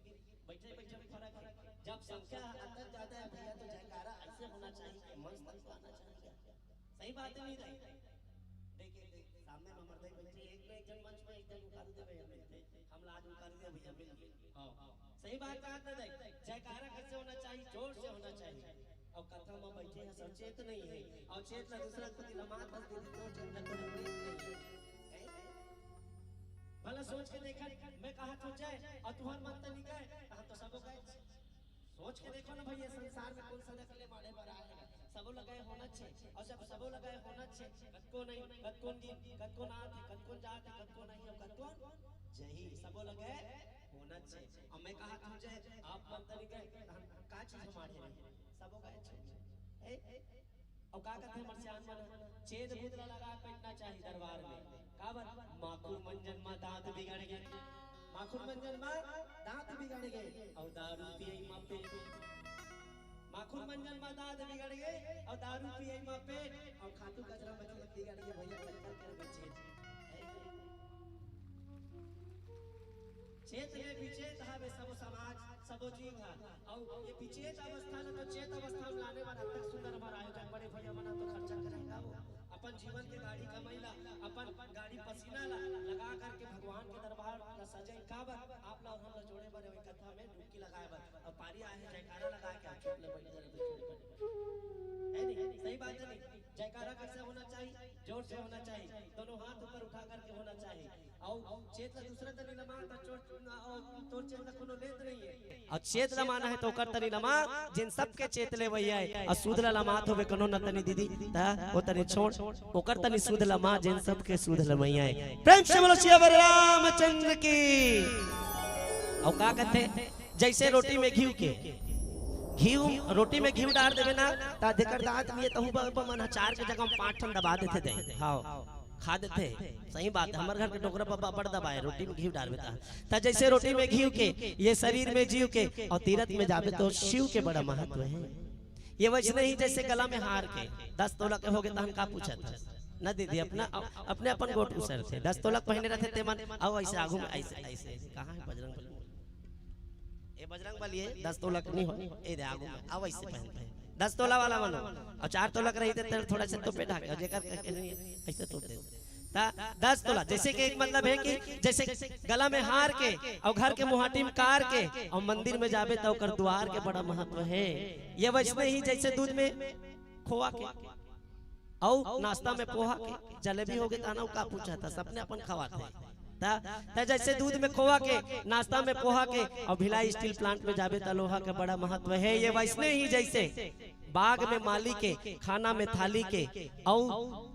बैठे बैठे में फर्क हे। जब संख्या अतक ज्यादा हे भैया, तो जयकारा ऐसे होना चाहिए, मंच तक तो आना चाहिए। सही बात हे नहीं दाई? देखिए, देखिए, सामने में हमर दाई बैठे, एक ना एक जन मंच में एक जन उतार दे भैया, मिलते। हम लाज उतार दे भैया, मिल गए। हाँ, सही बात कहा था दाई। जयकारा कैसे होना चाहिए? जोर से होना चाहिए। अउ कथा में बैठे हे, सब चेत नहीं हे, अउ चेत ला दूसरा कोती लमात हस दीदी, तो चेत ला कोनो लेत नहीं हे। भला सोच के देखा, मैं कहा तो जय, अउ तुहर मन त नहीं गए, हम तो सबो गए। सोच के देखो ना भैया, संसार में कौन सा नकले मारे बर आए हे? सबो लगे होना चाहिए, अउ जब सबो लगे होना चाहिए, कतको नहीं, कतको दिन, कतको नाथ हे, कतको जात हे, कतको नहीं हे, कतको जही, सबो लगे होना चाहिए। अब मैं कहा तुझे, आप मन तनी गए, हम का चीज मारे रहे? सबो गए छे। ए, ए, अउ का कथे हमर सियान मन, चेत बुत ला लगा के बैठना चाहिए दरबार में। काबर? माखुर मंजन मा दांत बिगड़ गे, माखुर मंजन मा दांत बिगड़ गे, अउ दारू पियई मा पेट। माखुर मंजन मा दांत बिगड़ गे, अउ दारू पियई मा पेट, अउ खातू कचरा मचमत बिगड़ गे भैया, टक्कर कर बचे। चेत ले बिचेत हवे सबो समाज, सबो जीव ह। अउ ये बिचेत अवस्था ल तो चेत अवस्था में लाने वाला अतक सुंदर हमारा आयोजन, बड़े भैया मना तो खर्चा करेगा वो। अपन जीवन के गाड़ी कमाई ला, अपन गाड़ी पसीना ला लगा करके भगवान के दरबार ला सजाई। काबर? आप ला अउ हम ला जोड़े बर, वही कथा में डुबकी लगाए बर। अउ पारी आहे, जयकारा लगा के आप चुप ले बैठ जा रे, बैठ जा रे। है नहीं? सही बात है नहीं? जयकारा कैसे होना चाहिए? जोर से होना चाहिए, दोनों हाथ ऊपर उठा करके होना चाहिए। अउ चेत ला दूसरा तनी लमा, त चोट, अउ तोर चेत ला कोनो लेत नहीं हे। अउ चेत लमाना हे त ओकर तनी लमा, जेन सबके चेत लेवइया हे। अउ सुध ला लमात होबे कोनो न तनी दीदी, त ओ तनी छोड़, ओकर तनी सुध लमा, जेन सबके सुध लमइया हे। प्रेम से बोलो सियावर रामचंद्र की। अउ का कथे, जैसे रोटी में घीव के, घीव, रोटी में घीव डार देबे ना, त देकर दांत में तहु ब-, ब-, मन ह चार के जगह में पांच ठन दबा देथे दे। हाँ, खा देथे। सही बात हे, हमर घर के डोकरा बब्बा बड़ दबाए, रोटी में घीव डारबे त। त जैसे रोटी में घीव के, ये शरीर में जीव के, अउ तीरथ में जाबे त शिव के बड़ा महत्व हे। ये वैसने ही जैसे गला में हार के, दस तोला के होगे तहन का पूछत हे? न दीदी, अपना, अपने अपन गोठ उसरथे। दस तोला के पहिने रथे ते मन, अउ ऐसे आगू में, ऐसे, ऐसे, कहाँ हे बजरंग बली? ए बजरंग बली हे, दस तोला के नहीं हो, ए दे आगू में, अउ ऐसे पहनथे। दस तोला वाला मन हो, अउ चार तोला के रहिते त थोड़ा से तोपे ढाके, अउ जेकर के नहीं हे, ऐसे तोप दे। त दस तोला, जैसे कि एक मतलब हे कि जैसे गला में हार के, अउ घर के मुहाटी में कार के, अउ मंदिर में जाबे त ओकर द्वार के बड़ा महत्व हे। ये वैसने ही जैसे दूध में खोवा के, अउ नाश्ता में पोहा के, जलेबी होगे त ना, का पूछत हस, अपने अपन खवाथे। त, त जैसे दूध में खोवा के, नाश्ता में पोहा के, अउ भिलाई steel plant में जाबे त लोहा के बड़ा महत्व हे। ये वैसने ही जैसे बाग में माली के, खाना में थाली के, अउ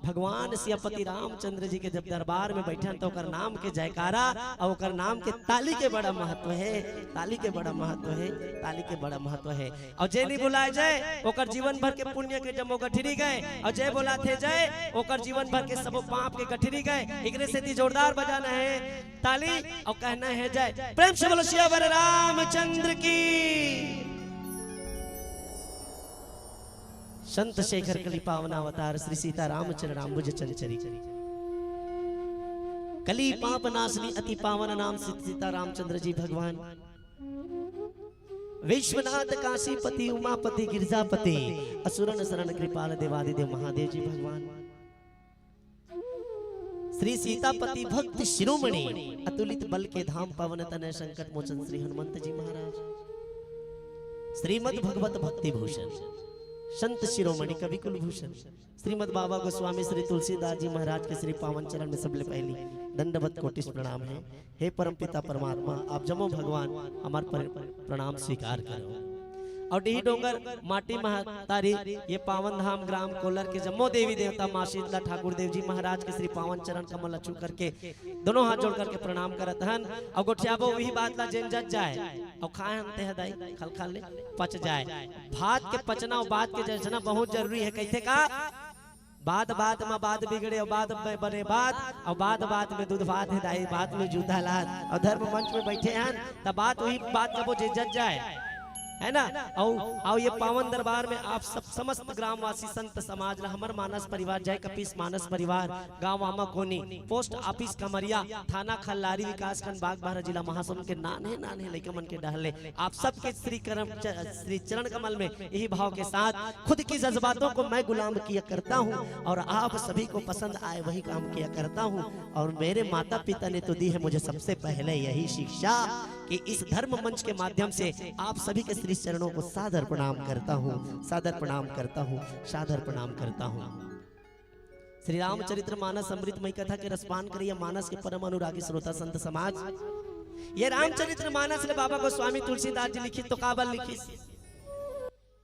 भगवान सियापति रामचंद्र जी के जब दरबार में बैठन त ओकर नाम के जयकारा अउ ओकर नाम के ताली के बड़ा महत्व हे, ताली के बड़ा महत्व हे, ताली के बड़ा महत्व हे। अउ जे नहीं बोलाए जय, ओकर जीवन भर के पुण्य के जम्मो गठरी गए, अउ जे बोलाथे जय, ओकर जीवन भर के सबो पाप के गठरी गए। एकरे सेती जोरदार बजाना हे ताली अउ कहना हे जय। प्रेम से बोलो सियावर रामचंद्र की। संत शेखर कलि पावन अवतार श्री सीता रामचरण अम्बुज चंचरी। कलि पाप नाशनी अति पावन नाम श्री सीता रामचंद्र जी भगवान। विश्वनाथ काशीपति उमापति गिरजापति असुरन शरण कृपाल देवादिदेव महादेव जी भगवान। श्री सीतापति भक्त शिरोमणि अतुलित बल के धाम पावन तनय संकट मोचन श्री हनुमंत जी महाराज। श्रीमद भगवत भक्ति भूषण संत शिरोमणि कवि कुलभूषण श्रीमद बाबा गोस्वामी श्री तुलसीदास जी महाराज के श्री पावन चरण में सबले पहली दंडवत कोटिस प्रणाम हे। हे परमपिता परमात्मा, आप जम्मो भगवान हमार पर-, प्रणाम स्वीकार करो। अउ डीही डोंगर माटी महतारी, ये पावन धाम ग्राम कोलर के जम्मो देवी देवता, माँ शीतला, ठाकुर देव जी महाराज के श्री पावन चरण कमल ला छू करके दोनों हाथ जोड़ करके प्रणाम करत हन। अउ गोठियाबो उही बात ला जेन जच जाय, अउ खाए हन ते ह दाई खलखल ले पच जाय। भात के पचना अउ बात के जचना बहुत जरूरी हे। कहिथे का, बात बात में बात बिगड़े, अउ बात में बने बात, अउ बात बात में दूध भात हे दाई, बात में जूता लात, अउ धर्म मंच में बैठे हन, त बात उही बात कबो जे जच जाय, है ना? अउ, अउ ये पावन दरबार में आप सब समस्त ग्रामवासी, संत समाज ला, हमर मानस परिवार, जय कपीस मानस परिवार, गांव आमा कोनी, पोस्ट ऑफिस कमरिया, थाना खल्लारी, विकासखंड बागबाहरा, जिला महासमुंद के नान्हे नान्हे लइका मन के डहर ले आप सबके श्री करम च-, श्री चरण कमल में यही भाव के साथ खुद की जज्बातों को मैं गुलाम किया करता हूँ और आप सभी को पसंद आए वही काम किया करता हूँ। और मेरे माता पिता ने तो दी है मुझे सबसे पहले यही शिक्षा कि इस धर्म मंच के माध्यम से आप सभी के श्री चरणों को सादर प्रणाम करता हूँ, सादर प्रणाम करता हूँ, सादर प्रणाम करता हूँ। श्री रामचरित्र मानस अमृतमय कथा के रसपान करिया मानस के परम अनुरागी श्रोता संत समाज, ये रामचरित्र मानस ले बाबा गोस्वामी तुलसीदास जी लिखिस, तो काबर लिखिस?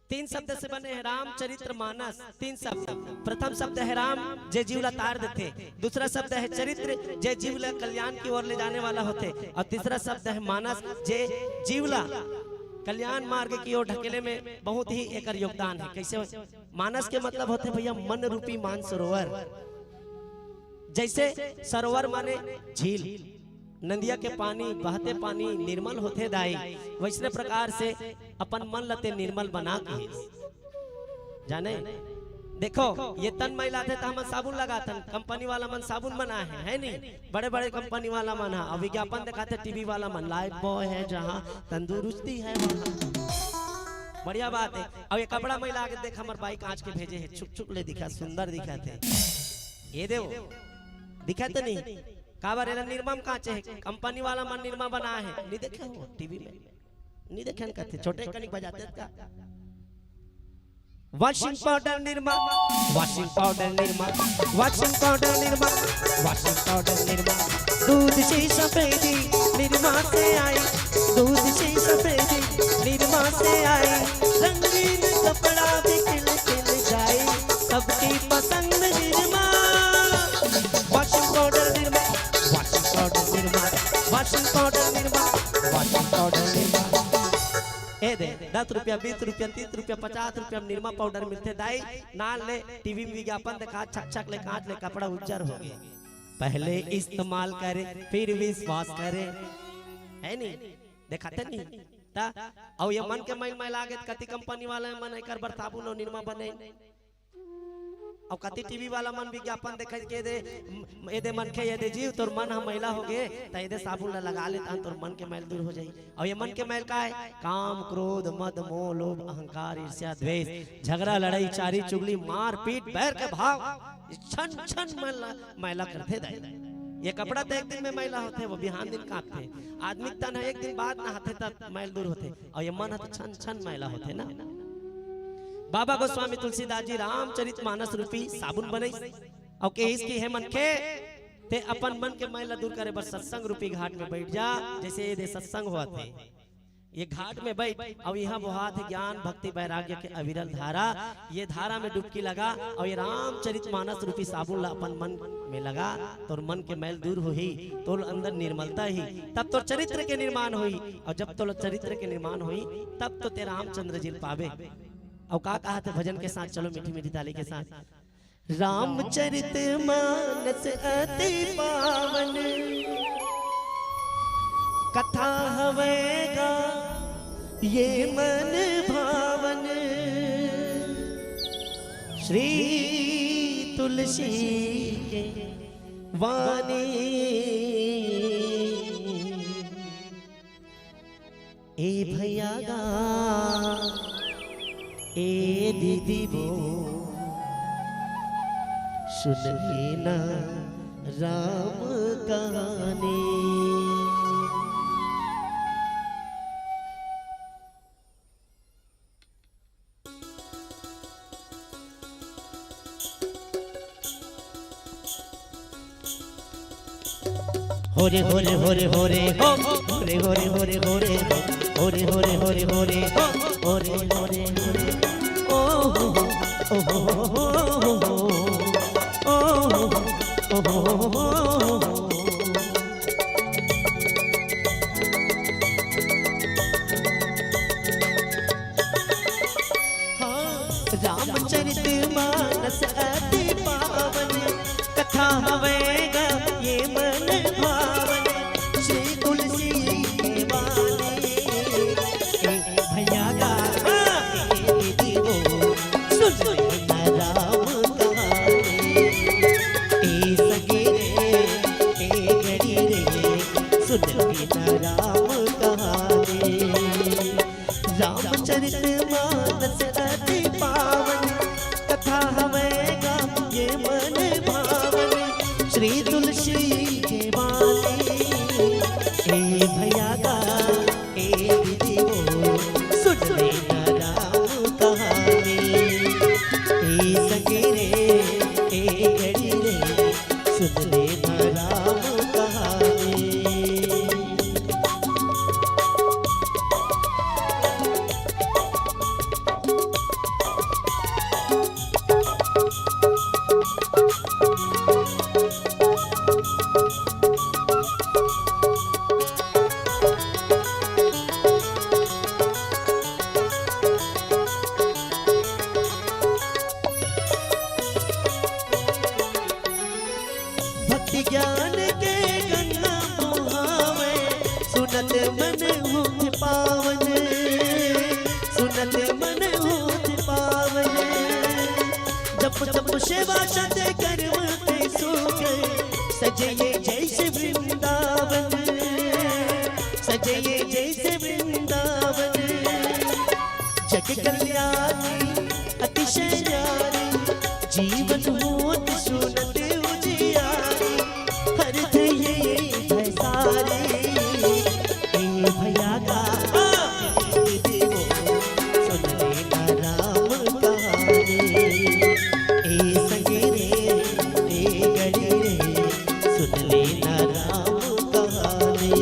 तीन शब्द से बने हे रामचरित्र मानस। तीन शब्द। प्रथम शब्द हे राम, जे जीव ला तार देथे। दूसरा शब्द हे चरित्र, जे जीव ला कल्याण की ओर ले जाने वाला होथे। अउ तीसरा शब्द हे मानस, जे जीव ला कल्याण मार्ग की ओर ढकेले में बहुत ही एकर योगदान हे। कइसे? मानस के मतलब होथे भइया मन रूपी मानसरोवर। जइसे सरोवर माने झील, नदिया के पानी, बहते पानी निर्मल होथे दाई, वइसने प्रकार से अपन मन ल ते निर्मल बना के जाने। देखो, ये तन मैला थे त हमन साबुन लगाथन, कंपनी वाला मन साबुन बनाए हे, है नी? बड़े-बड़े कंपनी वाला मन ह, अउ विज्ञापन देखाथे टीवी वाला मन, लाइफ बॉय है जहाँ तंदुरुस्ती है वहाँ। बढ़िया बात है। अउ ये कपड़ा मैला आगे देख, हमर बाई कांच के भेजे हे, छुक छुक ले दिखा, सुंदर दिखा थे। ये देव, दिखा तो नहीं? काबर एला निरमा म कांचे हे, कंपनी वाला मन निरमा बनाए हे, नहीं देखे हो टीवी में? नहीं देखे न कथे, छोटे कनिक बजाते का। Washing powder Nirma, washing powder Nirma, washing powder Nirma, washing powder Nirma. दूध सी सफेदी निरमा से आई, दूध सी सफेदी निरमा से आई, रंगीन कपड़ा भी खिल खिल जाए, सबकी पसंद Nirma. Washing powder Nirma, washing powder Nirma, washing powder Nirma, washing powder Nirma. ए दे, दस रुपया, बीस रुपया, तीस रुपया, पचास रुपया में निरमा पाउडर मिलथे दाई, नान ले टीवी में विज्ञापन देखा, छक छक ले कांच ले कपड़ा उज्जर हो गया। पहले इस्तेमाल करे, फिर विश्वास करे, है नी? देखाते नहीं? ता, अउ ये मन के मैल मैला आगे, कति कंपनी वाला मन एकर बर साबुन अउ निरमा बने। अउ कति टीवी वाला मन विज्ञापन देखे के दे, म-, ए दे मनखे, ए दे जीव, तोर मन ह मैला हो गे, त ए दे साबुन ल लगा ले, तहन तोर मन के मैल दूर हो जाई। अउ ये मन के मैल का है? काम, क्रोध, मद, मोह, लोभ, अहंकार, ईर्ष्या, द्वेष, झगड़ा, लड़ाई, चारी चुगली, मार पीट, बैर के भाव, छन छन मन ल मैला करथे दाई। ये कपड़ा तो एक दिन में मैला होथे, वो बिहान दिन कांपथे। आदमी के तन ह एक दिन बाद नहाथे, तब मैल दूर होथे। अउ ये मन ह तो छन छन मैला होथे ना। बाबा गोस्वामी तुलसीदास जी रामचरित मानस रूपी साबुन बनइस अउ कहिस कि हे मनखे, ते अपन मन के मैल ला दूर करे बर सत्संग रूपी घाट में बैठ जा। जइसे ये दे सत्संग होवत हे, ये घाट में बैठ, अउ इहाँ बोहात हे ज्ञान, भक्ति, वैराग्य के अविरल धारा। ये धारा में डुबकी लगा अउ ये रामचरित मानस रूपी साबुन ला अपन मन में लगा, तोर मन के मैल दूर होही, तोर अंदर निर्मलता ही, तब तोर चरित्र के निर्माण होही, अउ जब तोर चरित्र के निर्माण होही, तब तो ते रामचंद्र जी ल पाबे। अउ का कहाथे भजन के साथ, चलो मीठी मीठी ताली के साथ। रामचरित मानस अति पावन, कथा हवय गा ये मन भावन। श्री तुलसी के वाणी। ए भैया गा, ए दीदी वो, सुन लेना राम कहानी। होरे होरे होरे होरे हो, होरे होरे होरे होरे हो, होरे होरे होरे होरे हो। ओरे ओरे ओरे, ओ हो हो, ओ हो हो, ओ हो हो, ओ हो हो। हाँ, रामचरित मानस अति पावन, कथा हवय गा ये मन भावन। श्री तुलसी के वाली, ए भैया गा, ए दीदी वो, सुन ले ना राम कहानी। ए सगे रे, ए गड़ी रे, सुन ले ना राम कहानी। रामचरित मानस अति पावन, कथा हवय गा ये मन भावन। श्री तुलसी के वाली, ए भैया गा, ए दीदी वो, सुन ले ना राम कहानी। ए सगे रे, ए गड़ी रे, सुन ले ना राम कहानी। भक्ति ज्ञान के गंगा मोहावे, सुनत मन होत पावन, सुनत मन होत पावन। जप जप सेवा सत कर्म के सुख, सजे ये जैसे वृंदावन, सजे ये जैसे वृंदावन। जग कल्याणी अतिशय न्यारी, जीवन होत सुनत उजियारी, हर धैये भैसारी। ए भैया गा, ए दीदी वो, सुन ले ना राम कहानी। ए सगे रे, ए गड़ी रे, सुन ले ना राम कहानी।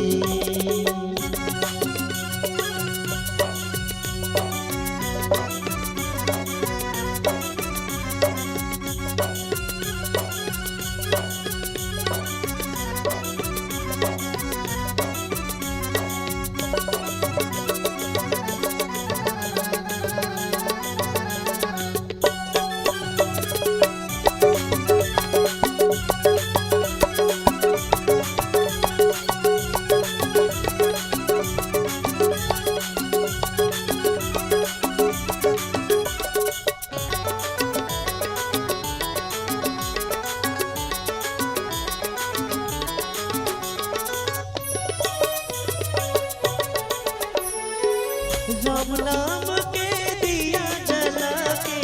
राम नाम के दिया जला के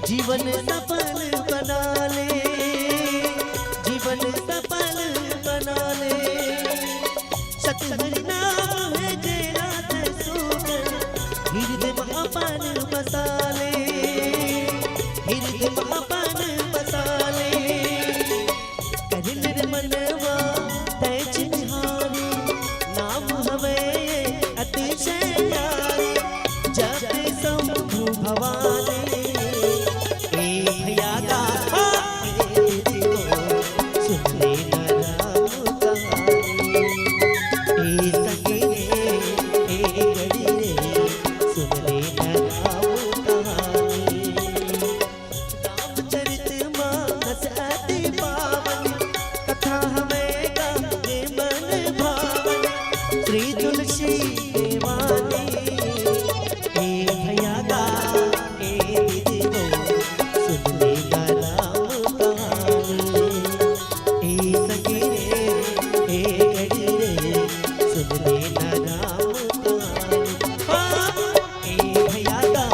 जीवन सफल बना ले, जीवन सफल बना ले। सतहरि नाम है जे राधे सूत, हृदय में अपन बसा ले, हृदय में अपन बसा ले। कर निर्मलवा तै चिन्हारी, नाम हवे अतिशय न्यारी, जप शंभु भवानी। ए भैया गा, ए दीदी वो, सुन ले ना राम कहानी। ए सखी रे, ए गड़ी रे, सुन ले ना राम कहानी। रामचरित मानस अति पावन, कथा हवे गा ये मन भावन। श्री तुलसी के वाली, ए भैया गा, ए दीदी वो, सुन ले ना राम कहानी। ए सखी रे, ए गड़ी रे, सुन ले ना राम कहानी। हाँ। ए भैया गा,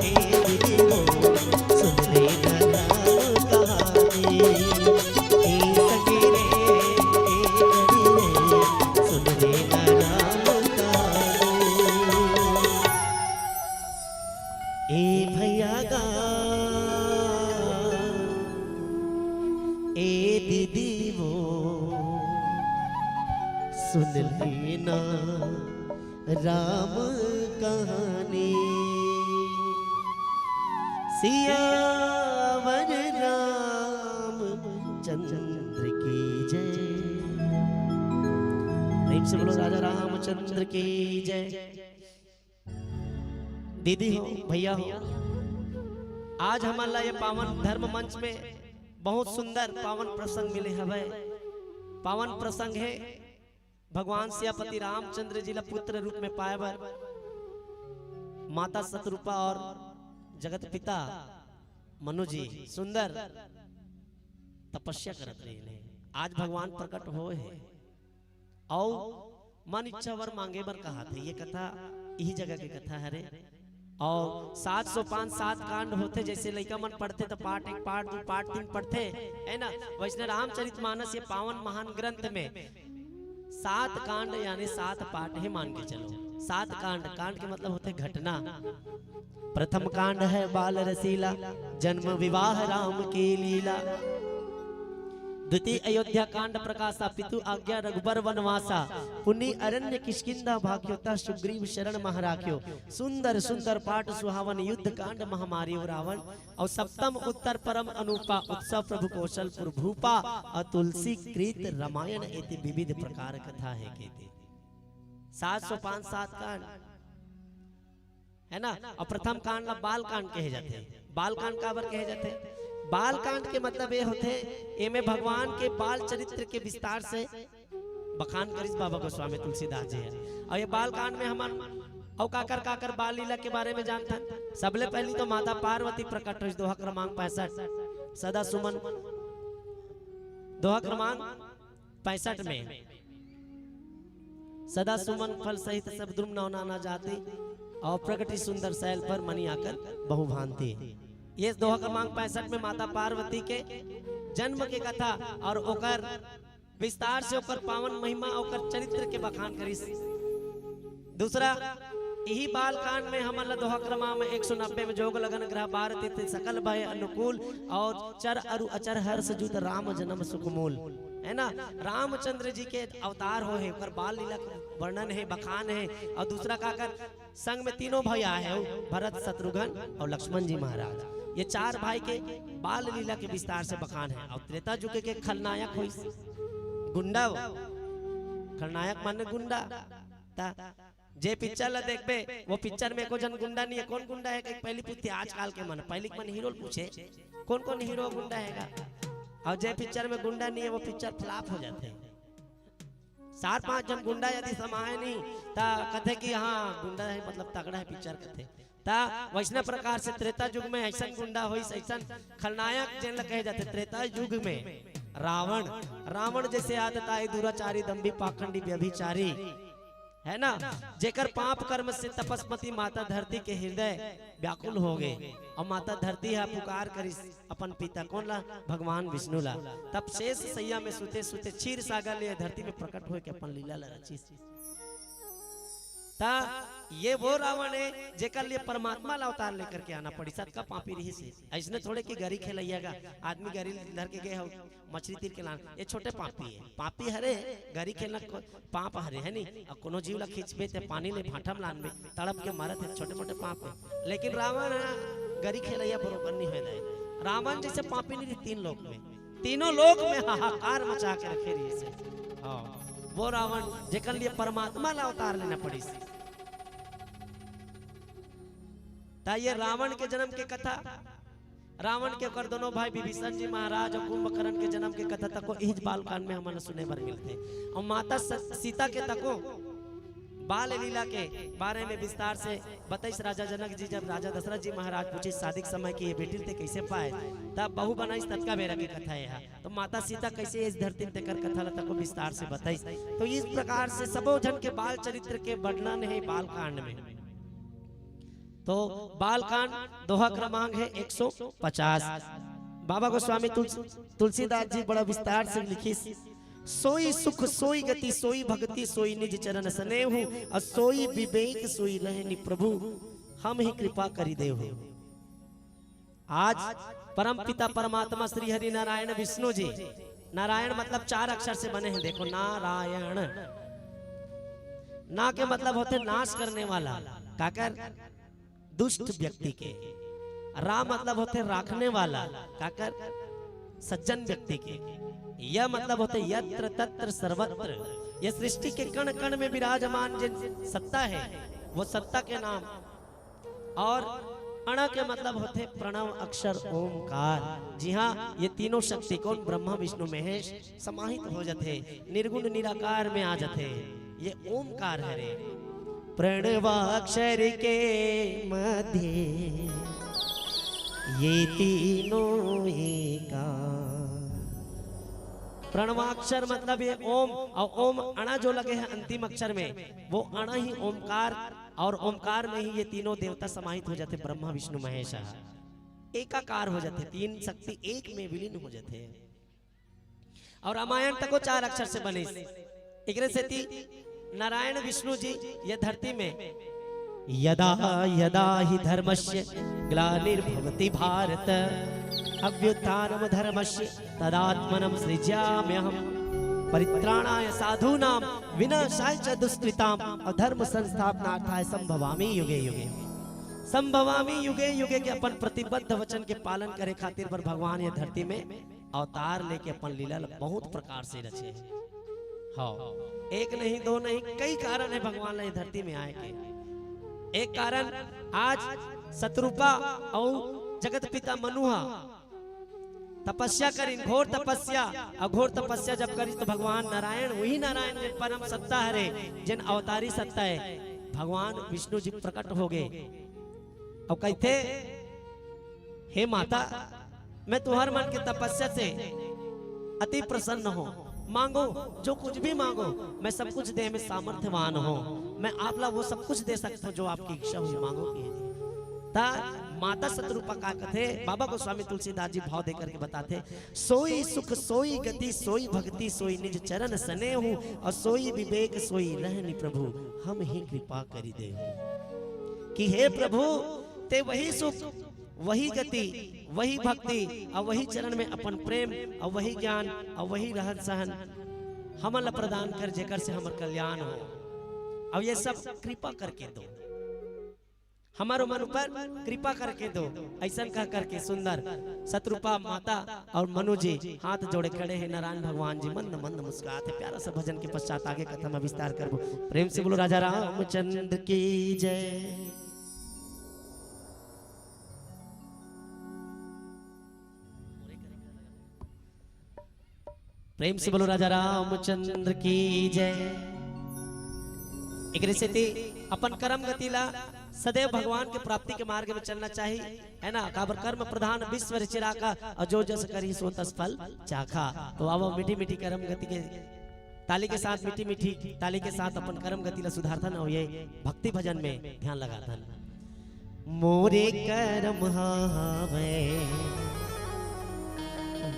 ए दीदी वो, सुन ले ना राम कहानी। ए सखी रे, ए गड़ी रे, सुन ले ना राम कहानी। ए भैया गा, ए दीदी वो, सुन ले ना राम कहानी। सियावर रामचंद्र की जय। प्रेम से बोलो राजा रामचंद्र की जय। दीदी हो, भैया हो, आज हमन ला ये पावन धर्म मंच में बहुत सुंदर पावन प्रसंग मिले हवय। पावन प्रसंग हे भगवान सियापति रामचंद्र जी ला पुत्र रूप में पाए बर माता सतरूपा और जगत पिता मनु जी सुंदर तपस्या करत रहिन हे। आज भगवान प्रकट होए हे। अउ मन इच्छा वर मांगे बर कहा थे। ये कथा इही जगह के कथा हरे। अउ सात सौ पाँच सात कांड होथे, जैसे लइका मन पढ़थे त पाठ एक, पाठ दू, पाठ तीन पढ़थे, है ना? वैसने रामचरित मानस ये पावन महान ग्रंथ में सात कांड यानी सात पाठ हे, मान के चलो। सात कांड, कांड के मतलब होथे घटना। प्रथम कांड है बाल रसीला, जन्म विवाह राम की लीला। द्वितीय अयोध्या कांड प्रकाशा, पितु आज्ञा रघुबर वनवासा। पुनि अरण्य किष्किंधा भाख्यो, तह सुग्रीव शरण मह राख्यो। सुंदर सुंदर पाठ सुहावन, युद्ध कांड मह मारियो रावण। और सप्तम उत्तर परम अनूपा, उत्सव प्रभु कौशलपुर भूपा। और तुलसी कृत रामायण, एति विविध प्रकार कथा हे केती। सात सौ पाँच सात कांड, है ना? और प्रथम कांड ला बाल कांड कहे जाथे। बाल कांड काबर कहे जाथे? बाल कांड के मतलब ये होथे, एमे भगवान के बाल चरित्र के विस्तार से बखान करिस बाबा गोस्वामी तुलसीदास जी ह। और ये बाल कांड में हमन अउ काकर काकर बाल लीला के बारे में जानथन। सबले पहली तो माता पार्वती प्रकट होइस, दोहा क्रमांक पैंसठ। सदा सुमन, दोहा क्रमांक पैंसठ में, सदा सुमन फल सहित सब द्रुम नव नाना जाति, और प्रगटी सुंदर सैल पर मनि आकर बहु भांति। ये दोहा क्रमांक पैंसठ में माता पार्वती के जन्म के कथा और ओकर विस्तार से ओकर पावन महिमा, ओकर चरित्र के बखान करिस। दूसरा, इही बाल कांड में हमन ला दोहा क्रमांक एक सौ नब्बे में जोग लगन ग्रह बार तीर्थ सकल भय अनुकूल और चर अरु अचर हर्ष जुत राम जन्म सुख मूल, है ना? रामचंद्र जी के अवतार हो हे, ओकर बाल लीला के वर्णन हे, बखान हे। और दूसरा का कर संग में तीनों भाई आए हैं, भरत, शत्रुघ्न और लक्ष्मण जी महाराज। ये चार भाई के बाल लीला के विस्तार से बखान है। और त्रेता युग के खलनायक होइस गुंडा, वो खलनायक माने गुंडा। ता जे पिक्चर ला देखबे, वो पिक्चर में एको झन गुंडा नहीं है। कौन गुंडा है? कहीं पहली पूछते आजकल के मन, पहली के मन हीरो ल पूछे, कौन कौन हीरो गुंडा हैगा? और जे पिक्चर में गुंडा नहीं है, वो पिक्चर फ्लॉप हो जाथे। चार पांच झन गुंडा यदि समाए नहीं, ता कथे कि हाँ, गुंडा है, मतलब तगड़ा है पिक्चर कथे। ता वैसने प्रकार से त्रेता युग में ऐसन गुंडा होइस, ऐसन खलनायक जेन ला कहे जाथे त्रेता युग में रावण। रावण जैसे आदताई दुराचारी, दंभी, पाखंडी, व्यभिचारी, है ना, जेकर पाप कर्म से तपस्मती माता धरती के हृदय व्याकुल हो गए और माता धरती हा पुकार करिस अपन पिता कोन ला, भगवान विष्णु ला। तब शेष सैया में सुते सुते क्षीर सागर ले धरती में प्रकट होके अपन लीला ला रचिस। ता ये वो रावण है जेकर लिए परमात्मा ला अवतार लेकर के आना पड़ी। सतका पापी रहिस हे। ऐसने थोड़े कि गरी खेलैया गा, आदमी गरी धर के गए हो मछली तीर के लान, ये छोटे पापी है। पापी हरे, गरी खेलना को-, पाप हरे, है नी? अब कोनो जीव ला खींचबे ते पानी ले भांठा म लानबे, तड़प के मरत है, छोटे मोटे पाप है। लेकिन रावण ह गरी खेलैया बरोबर नहीं होए दाई। रावण जैसे पापी नहीं रही तीन लोक में, तीनों लोक में हाहाकार मचा के रखे रहिस हे। हाँ, वो रावण जेकर लिए परमात्मा ला अवतार लेना पड़िस। ता ये रावण के जन्म के कथा, रावण के ओकर दोनों भाई विभीषण जी महाराज और कुंभकर्ण के जन्म के कथा तको इहिच बालकांड में हमन ला सुने बर मिलथे। और माता स-, सीता के तको बाल लीला के बारे में विस्तार से बताइस राजा जनक जी। जब राजा दशरथ जी महाराज पूछिस शादी के समय कि ये बेटी ल ते कैसे पाए, तब बहू बनाइस, ततका बेरा के कथा हे। तो माता सीता कैसे इस धरती में तेकर कथा ला तको विस्तार से बताइस। तो इस प्रकार से सबो झन के बाल चरित्र के वर्णन हे बालकांड में। तो बालकांड दोहा क्रमांक हे एक सौ पचास। बाबा गोस्वामी तुलस-, तुलसीदास जी बड़ा विस्तार से लिखिस, सोई सुख सोई गति सोई भक्ति सोई निज चरण स्नेहु, और सोई विवेक सोई रहनि प्रभु, हम ही कृपा करि देहु। आज परम पिता परमात्मा श्री हरि नारायण विष्णु जी, नारायण मतलब चार अक्षर से बने हैं, देखो नारायण, ना के मतलब होथे नाश करने वाला, काकर? दुष्ट व्यक्ति के। रा मतलब होथे राखने वाला, काकर? सज्जन व्यक्ति के। य मतलब होथे यत्र तत्र सर्वत्र। ये सृष्टि के कण कण में विराजमान जिन सत्ता है, वो सत्ता के नाम। और अण के मतलब होथे प्रणव अक्षर ओमकार। जी हाँ, ये तीनों शक्ति कौन? ब्रह्मा विष्णु महेश समाहित हो जाथे, निर्गुण निराकार में आ जाथे। ये ओमकार हरे। प्रणवाक्षर के मध्य ये तीनों एका। प्रणवाक्षर मतलब ये ओम, और ओम अणा जो लगे है अंतिम अक्षर में, वो अणा ही ओमकार, और ओमकार में ही ये तीनों देवता समाहित हो जाथे, ब्रह्मा विष्णु महेश। एकाकार हो जाथे, तीन शक्ति एक में विलीन हो जाथे। और रामायण तको चार अक्षर से बनिस। एकरे सेती नारायण विष्णु जी ये धरती में यदा यदा ही धर्मस्य ग्लानिर्भवति भारत अभ्युत्थानम धर्मस्य तदात्मनम सृज्याम्यहम परित्राणाय साधूनाम विनाशाय च दुष्कृताम और धर्म संस्थापनार्थाय संभवामी युगे युगे। संभवामी युगे युगे के अपन प्रतिबद्ध वचन के पालन करे खातिर बर भगवान ये धरती में अवतार लेके अपन लीला ल बहुत प्रकार से रचे हे। हाँ, एक नहीं, दो नहीं, कई कारण है भगवान ला ये धरती में आए के। एक कारण आज शतरूपा अउ जगत पिता मनु हा तपस्या करिन, घोर तपस्या। अउ घोर तपस्या जब करिस तो भगवान नारायण, वही नारायण जिन परम सत्ता हरे, जिन अवतारी सत्ता है, भगवान विष्णु जी प्रकट हो गए। अउ कहते, हे माता, मैं तुहर मन के तपस्या से अति प्रसन्न हूँ। मांगो, जो कुछ भी मांगो, मैं सब कुछ दे में सामर्थ्यवान हूँ। मैं आप ला वो सब कुछ दे सकता हूँ जो आपकी इच्छा हुई, मांगो की। ता माता शतरूपा का कथे, बाबा गोस्वामी तुलसीदास जी भाव देकर के बताते, सोई सुख सोई गति सोई भक्ति सोई निज चरण सने हूँ और सोई विवेक सोई रहनि प्रभु हम ही कृपा करी दे। कि हे प्रभु, ते वही सुख, वही गति, वही भक्ति और वही चरण में अपन प्रेम और वही ज्ञान और वही रहन सहन हमन ला प्रदान कर, जेकर से हमर कल्याण हो। और ये सब कृपा करके दो, हमारो मन ऊपर कृपा करके दो। ऐसन कह करके सुंदर शतरूपा माता और मनु जी हाथ जोड़े खड़े हैं। नारायण भगवान जी मंद मंद मुस्कुराते। प्यारा सा भजन के पश्चात आगे कथा में विस्तार करबो। प्रेम से बोलो राजा रामचंद्र की जय। प्रेम से बोलो राजा रामचंद्र की जय। एकरे सेती अपन कर्म गति ला सदैव भगवान के प्राप्ति के मार्ग में चलना चाहिए, है ना? काबर कर्म प्रधान विश्व रचिराखा, और जो जस करी सो तस फल चाखा। तो आवो मीठी मीठी कर्म गति के ताली के साथ, मीठी मीठी ताली के साथ अपन कर्म गति ला सुधारथन और ये भक्ति भजन में ध्यान लगाथन। मोरे करम हावय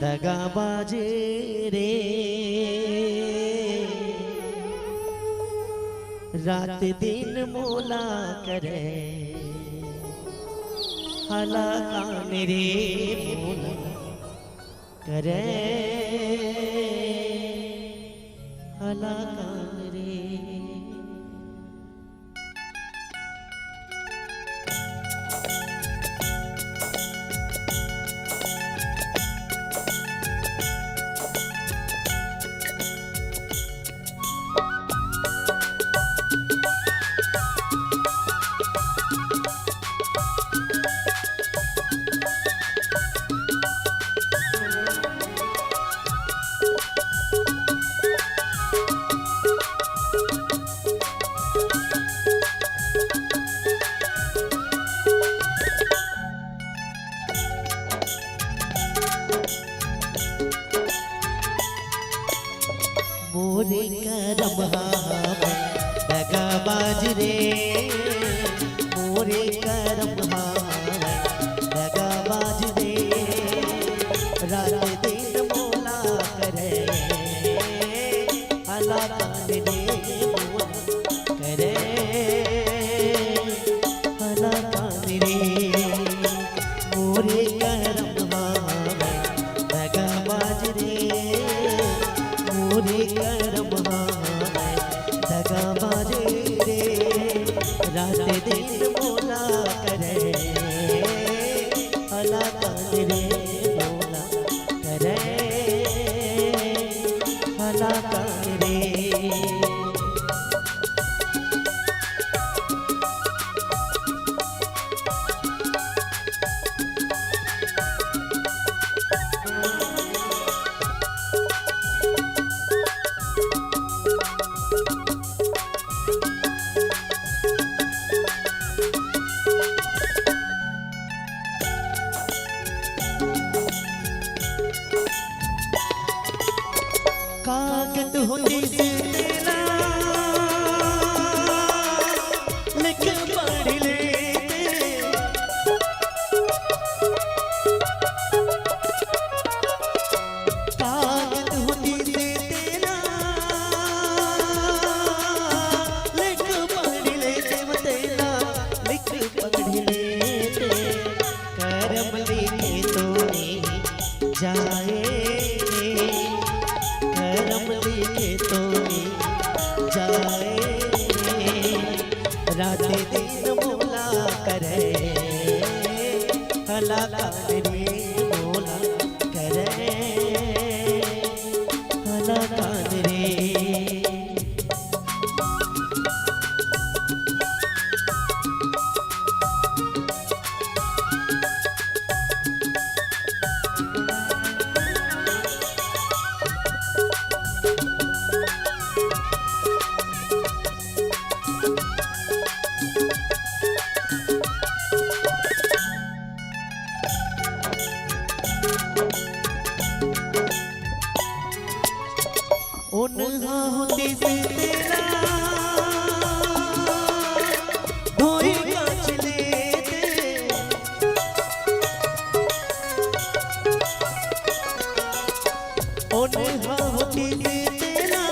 दगाबाज रे, रात दिन मोला करे हलाकान रे, मोला करे हलाकान रे। मोरे करम हावय दगाबाज रे, मोरे करम हावय दगाबाज रे, रात दिन मोला करे हलाकान रे, मोला करे हलाकान रे। मोरे करम हावय दगाबाज रे, मोरे करम हावय दगाबाज रे, रात दिन कान रे। कागद होतिस तेला, लिख पढ़ लेते। कागद होतिस तेला, लिख पढ़ लेते तेला, लिख पढ़ लेते। करम लिखे तो नहीं जाए, करम लिखे तो नहीं जाए। रात दिन मोला करे, हला कान रे मोला करे, हला कान रे। ओनहा होतिस तेला, धोई कांच लेते। ओनहा होतिस तेला,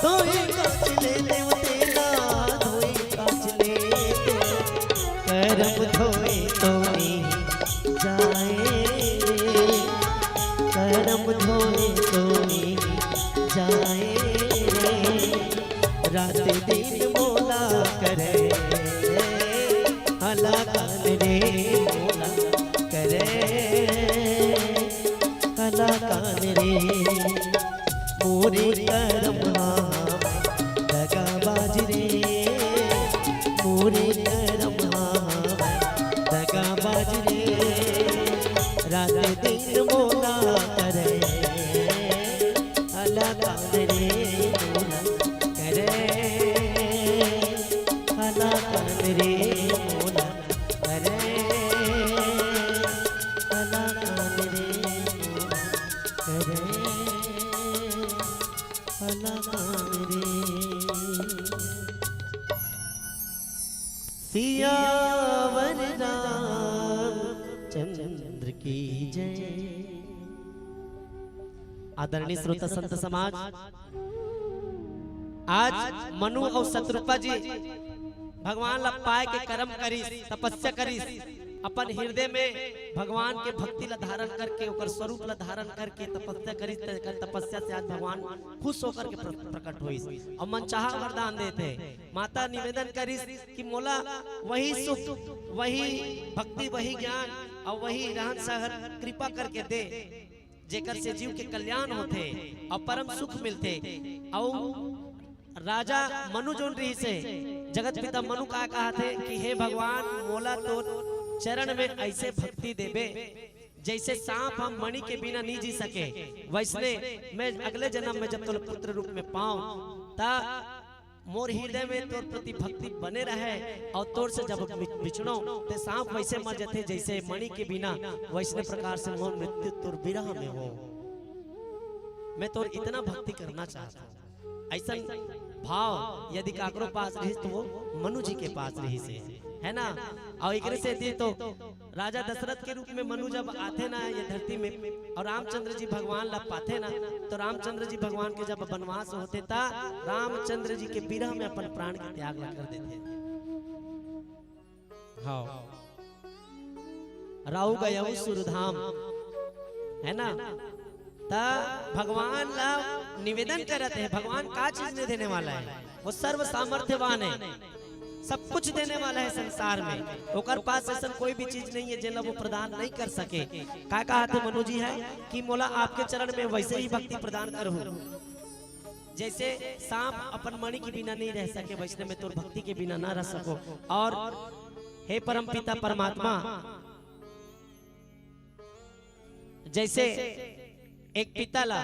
धोई कांच लेते, ओ तेला, धोई कांच लेते। करम धोए तो नहीं जाए रे, करम धोए तो नहीं जाए रे। रात दिन मोला करे, हला कान रे मोला करे, हला कान रे। मोरे करम हा दगाबाज रे, मोरे करम हा दगाबाज रे। रात दिन मोला करे, हला कान रे मोला करे, हला कान रे मोला करे, हला कान रे मोला करे, हला कान रे। सियावर रामचंद्र की जय। आदरणीय श्रोता संत समाज, आज मनु अउ शतरूपा जी भगवान ला पाए के करम करिस, तपस्या करिस, अपन हृदय में भगवान के भक्ति ला धारण करके, ओकर स्वरूप ला धारण करके तपस्या करिस, त-, तपस्या से आज भगवान खुश होकर के प्र-, प्रकट होइस अउ मनचाहा वरदान देथे। माता निवेदन करिस कि मोला वही सुख, वही भक्ति, वही ज्ञान अउ वही रहन सहन कृपा करके दे, जेकर से जीव के कल्याण होथे अउ परम सुख मिलथे। अउ राजा मनु जोन रहिस हे, जगत पिता मनु का कहत हे कि हे भगवान, मोला तो चरण में ऐसे भक्ति देबे, जैसे सांप हम मणि के बिना नहीं जी सके, वैसने मैं अगले जन्म में जब तोला पुत्र रूप में पाऊं, ता मोर हृदय में तोर प्रति भक्ति बने रहे, अउ तोर से जब बि-, बिछड़ो, ते सांप वैसे मर जथे, जैसे मणि के बिना, वैसने प्रकार से मोर मृत्यु तोर बिरह में हो। मैं तोर इतना भक्ति करना चाहता हूँ। ऐसन भाव यदि काकरो पास रहिस, तो वो मनु जी के पास रहिस हे, है ना? अउ एकरे सेती तो राजा दशरथ के रूप में मनु जब आथे ना ये धरती में, अउ रामचंद्र जी भगवान ला पाथे ना, तो रामचंद्र जी भगवान के जब बनवास होथे, ता रामचंद्र जी के बिरह में अपन प्राण के त्याग ला कर देथे। हाँ। राहु गयउ सुरधाम, है ना? त भगवान ला निवेदन करत हे, भगवान का चीज नहीं देने वाला है, वो सर्व सामर्थ्यवान है। सब कुछ देने वाला है संसार में, ओकर पास ऐसा कोई भी चीज नहीं है जेला वो प्रदान नहीं कर सके। का कहा थे मनु जी है कि मोला आपके चरण में वैसे ही भक्ति प्रदान करहू, जैसे सांप अपन मणि के बिना नहीं रह सके, वैसने मैं तोर भक्ति के बिना ना रह सको। और हे परमपिता परमात्मा, जैसे एक पिता ला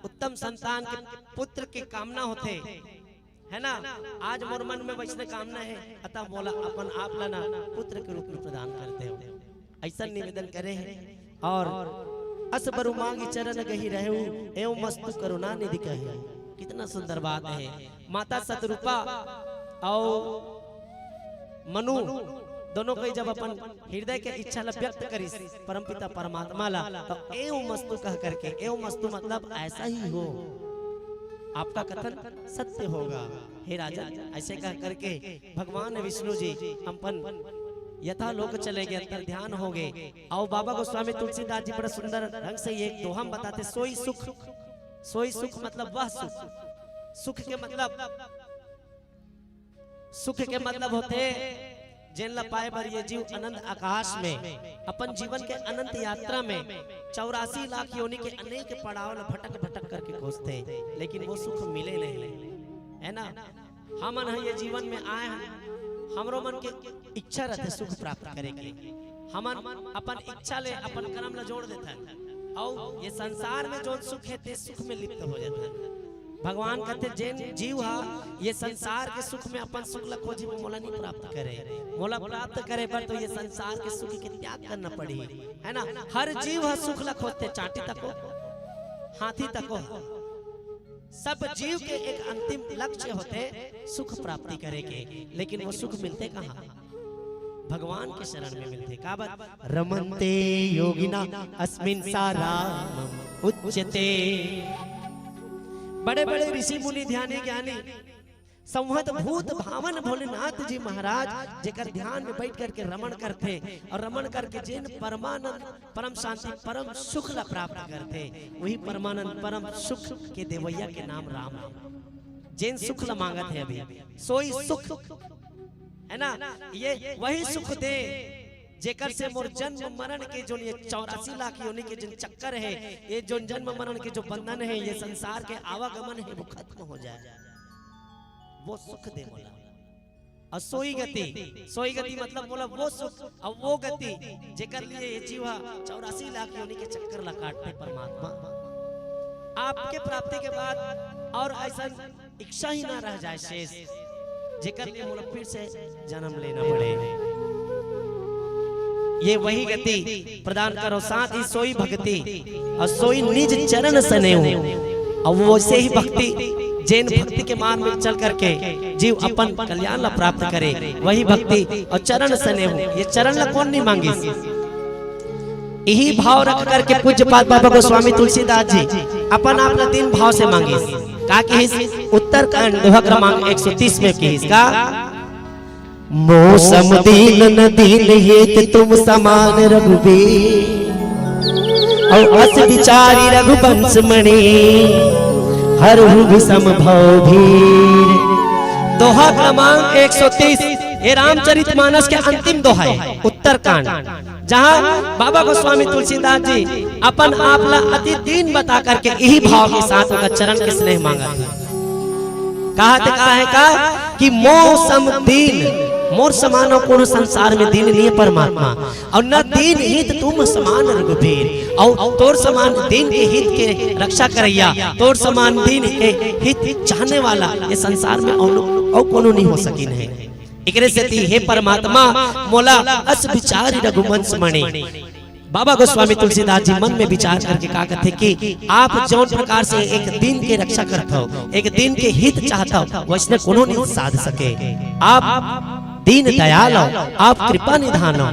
उत्तम संतान के पुत्र के कामना होथे, है ना, आज मोर मन में वैसने कामना है, अतः मोला अपन आप ला ना पुत्र के रूप में प्रदान कर देव, ऐसा निवेदन करे हे। और अस बरु मांगि चरण गहि रहेउ, एवं मस्तु करुणा निधि कहे। कितना सुंदर बात है। माता सतरूपा और मनु दोनों कोई जब अपन हृदय के इच्छा ला व्यक्त करिस परमपिता परमात्मा ला, तो एवं मस्तु कह करके, एवं मस्तु मतलब ऐसा ही हो, आपका कथन सत्य होगा हे राजन, ऐसे कह करके भगवान विष्णु जी अपन यथा लोक चले गए, अंतर ध्यान हो गए। और बाबा गोस्वामी तुलसीदास जी बड़ा सुंदर ढंग से ये दोहा में बताते, सोई सुख, सोई सुख मतलब वह सुख, सुख के मतलब, सुख के मतलब होथे जेन ला पाए बर ये जीव अनंत आकाश में अपन जीवन के अनंत यात्रा में चौरासी लाख योनि के अनेक पड़ाव ला भटक भटक करके खोजथे, लेकिन वो सुख मिले नहीं, है ना। हमन ह ये जीवन में आए हैं, हमरो मन के इच्छा रहथे सुख प्राप्त करे के, हमन अपन इच्छा ले अपन कर्म ला जोड़ देथन, अउ ये संसार में जोन सुख है ते सुख में लिप्त हो जाथन। भगवान कहते, जेन जीव हा ये संसार के सुख में अपन सुख ला खोजी, वो मोला नहीं प्राप्त करे। मोला प्राप्त करे बर तो ये संसार के सुख के त्याग करना पड़ही, है ना। हर जीव हा सुख ला खोजते, चांटी तको, हाथी तको, सब जीव के एक अंतिम लक्ष्य होथे सुख प्राप्ति करे के, लेकिन वो सुख मिलथे कहाँ? भगवान के शरण में मिलथे। काबर? रमन्ते योगिना अस्मिन सा राम उच्यते। बड़े बड़े ऋषि मुनि ध्यानी ज्ञानी संवत भूत भावन भोलेनाथ जी महाराज जेकर ध्यान में बैठ करके रमण करथे और रमण करके जेन परमानंद परम शांति परम सुख ला प्राप्त करथे, वही परमानंद परम सुख के देवैया के नाम राम है। जेन सुख ला मांगत है अभी, सोई सुख, है ना, ये वही सुख दे जेकर से मोर जन्म मरण के जो ये चौरासी लाख योनि के जिन चक्कर है, ये जो जन्म मरण के जो बंधन है, ये संसार के आवागमन है, वो खत्म हो जाए, वो सुख दे मोला। और सोई गति, सोई गति मतलब बोला वो सुख और वो गति जेकर लिए ये जीवा चौरासी लाख योनि के चक्कर ला काटथे परमात्मा। आपके प्राप्ति के बाद और ऐसा इच्छा ही ना रह जाए शेष, जेकर लिए मोला फिर से जन्म लेना पड़े। ये वही गति प्रदान करो, साथ ही सोई भक्ति और सोई निज चरण सनेहु। और वो वैसे ही भक्ति, जेन भक्ति के मार्ग में चल करके जीव अपन कल्याण ला प्राप्त करे, वही भक्ति और चरण सनेहु। ये चरण ला कौन नहीं मांगिस? यही भाव रख करके पूज्यपाद बाबा गोस्वामी तुलसीदास जी अपन आप ला दीन भाव से मांगिस। का किहिस? उत्तरकांड दोहा क्रमांक एक सौ तीस में किहिस का, मो सम दीन न दीन हेत तुम समान रघुबीर। और अस बिचारी रघुवंश मणि हरहु विषम भव भीर। दोहा क्रमांक एक सौ तीस, ये रामचरित मानस के अंतिम दोहा है, उत्तरकांड, जहाँ बाबा गोस्वामी तुलसीदास जी अपन आप ला अति दीन बता करके यही भाव के साथ ओकर चरण के स्नेह मांगत है। कहा थे, कहा है का कि मो सम दीन, मोर समान और कोनो संसार में दीन नहीं है परमात्मा, और न दीन हित तुम समान रघुबीर, और तोर समान दीन के हित के रक्षा करैया, तोर समान दीन के हित चाहने वाला ये संसार में और, और कोनो नहीं हो सकिन है। एकरे सेती हे परमात्मा मोला अस बिचारी रघुवंश मणि। बाबा गोस्वामी तुलसीदास जी मन में विचार करके का कहते कि आप जौन प्रकार से एक दीन के रक्षा करत हो, एक दीन के हित चाहत हो, वैसने कोनो नहीं साध सके। आप दीन दयाल हो, आप कृपा निधान हो,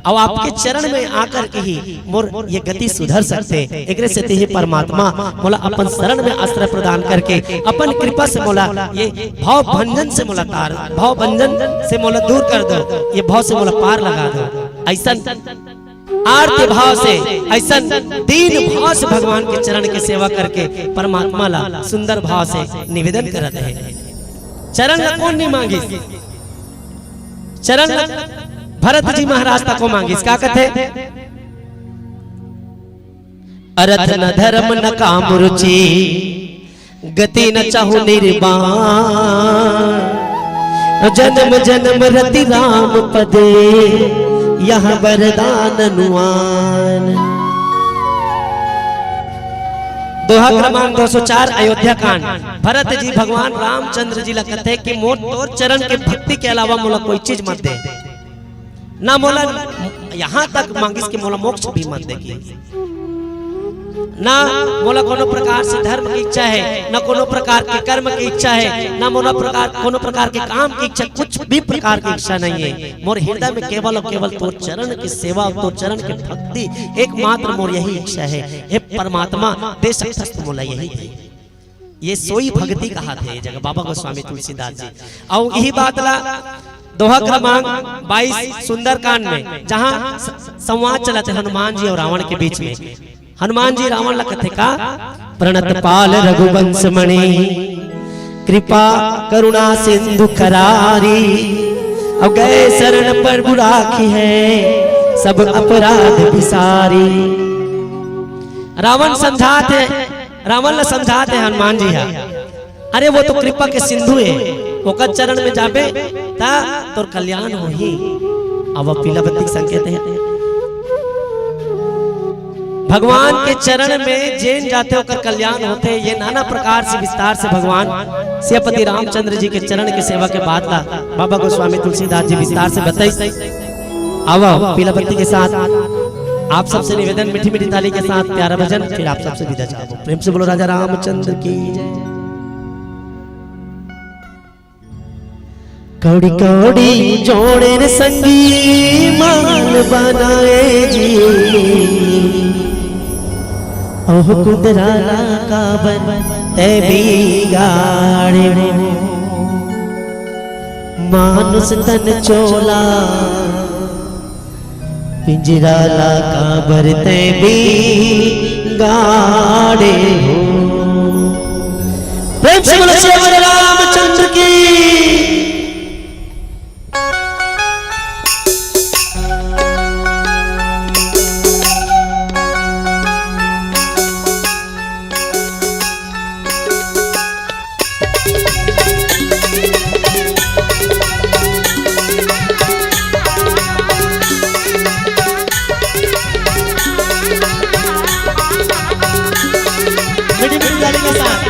और आपके चरण में आकर के ही मोर ये गति सुधर सकते। एकरे सेती हे परमात्मा मोला अपन शरण में आश्रय प्रदान करके अपन कृपा से मोला ये भाव भंजन से मोला तार, भाव भंजन से मोला दूर कर दो, ये भाव से मोला पार लगा दो। ऐसन आर्त भाव से, ऐसन दीन भाव से भगवान के चरण के सेवा करके परमात्मा ला सुंदर भाव से निवेदन करत है। चरण ला कौन नहीं मांगिस? चरण भरत जी महाराज तको मांगिस, का कथे? अरथ न धर्म न काम रुचि, गति न चाहु निर्वाण। जन्म जन्म रति राम पदे, यह वरदान अनुमान। दोहा क्रमांक दो सौ चार, अयोध्या कांड। भरत जी भगवान रामचंद्र जी ला कथे कि मोर तोर चरण के भक्ति के अलावा मोला कोई चीज मत दे। ना मोला, यहाँ तक मांगिस कि मोला मोक्ष भी मत दे कि ना मोला कोनो प्रकार से धर्म की इच्छा है, ना कोनो प्रकार के कर्म की इच्छा है, ना मोला प्रकार, कोनो प्रकार के काम की इच्छा, कुछ भी प्रकार की इच्छा नहीं है। मोर हृदय में केवल और केवल तोर चरण की सेवा, तोर चरण की भक्ति, एकमात्र मोर यही इच्छा है। हे परमात्मा, दे सकथस तो मोला यही दे। ये सोई भक्ति कहाथे ये जगह बाबा गोस्वामी तुलसीदास जी। अउ यही बात ला दोहा क्रमांक बाईस सुंदरकांड में, जहाँ स-, संवाद चलथे हनुमान जी अउ रावण के बीच में, हनुमान जी रावण ला कथे का, प्रणत पाल रघुवंश मणि, कृपा करुणा सिंधु करारी, अउ गए शरण प्रभु राखिहैं, सब अपराध बिसारी। रावण समझाथे, रावण ला समझाथे हनुमान जी हा, अरे वो तो कृपा के सिंधु हे, ओकर चरण में जाबे ता तोर कल्याण होही। अब पीला बत्ती के संकेत हे, भगवान के चरण में जेन जाथे ओकर कल्याण होथे। ये नाना प्रकार से विस्तार से भगवान सियापति रामचंद्र जी के चरण के सेवा के बात ला बाबा गोस्वामी तुलसीदास जी विस्तार से बताइस। आवा पीला बत्ती के साथ आप सबसे निवेदन, मीठी मीठी ताली के साथ प्यारा भजन, फिर आप सबसे विदा चाहबो। प्रेम से बोलो राजा रामचंद्र की जय। कौड़ी कौड़ी जोड़े रे संगी माल बनाए जी, ओह कुदराला काबर तै बिगाड़े हो। मानुष तन चोला पिंजरा ला काबर तै बिगाड़े हो। प्रेम से बोलो सियावर रामचंद्र की। मीठी मीठी ताली के साथ।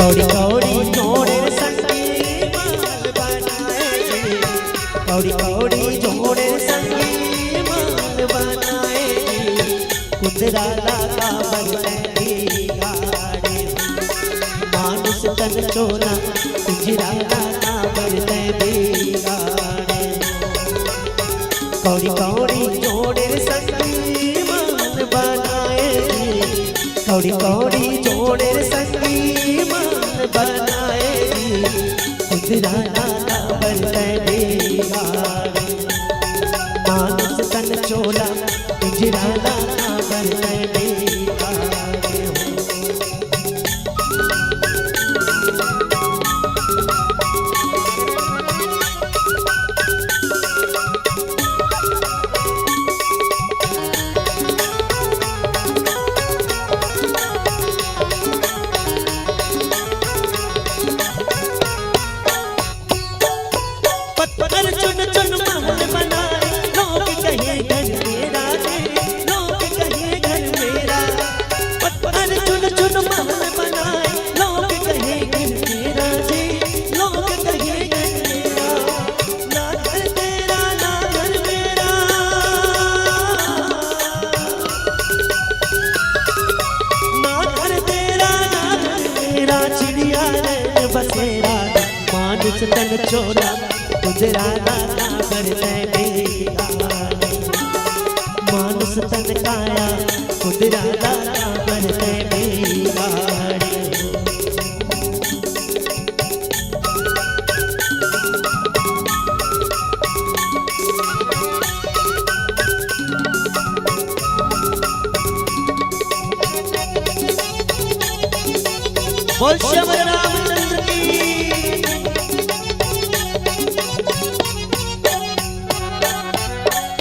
कौड़ी कौड़ी जोड़े संगी माल बनाए जी, कौड़ी कौड़ी जोड़े संगी माल बनाए जी, कुदराला काबर तै बिगाड़े हो। मानुष तन चोला पिंजरा ला काबर तै बिगाड़े हो। कौड़ी कौड़ी जोड़े रे संगी माल बनाए जी, कौड़ी कौड़ी जोड़े रे संगी माल बनाए जी, कुदराला काबर तै बिगाड़े। मानुष तन चोला पिंजरा ला काबर तै बिगाड़े हो। पत्थर चुन चुन महल बनाए, लोग कहे घर मेरा जी, लोग कहे घर मेरा। पत्थर चुन चुन महल बनाए, लोग कहे घर मेरा जी, लोग कहे घर मेरा। ना घर तेरा ना घर मेरा, ना घर तेरा ना घर मेरा, चिड़िया रैन बसेरा। मानुष तन चोला कुदराला काबर तै बिगाड़े। मानुष तन काया कुदराला काबर तै बिगाड़े। श्याम रामचंद्र की।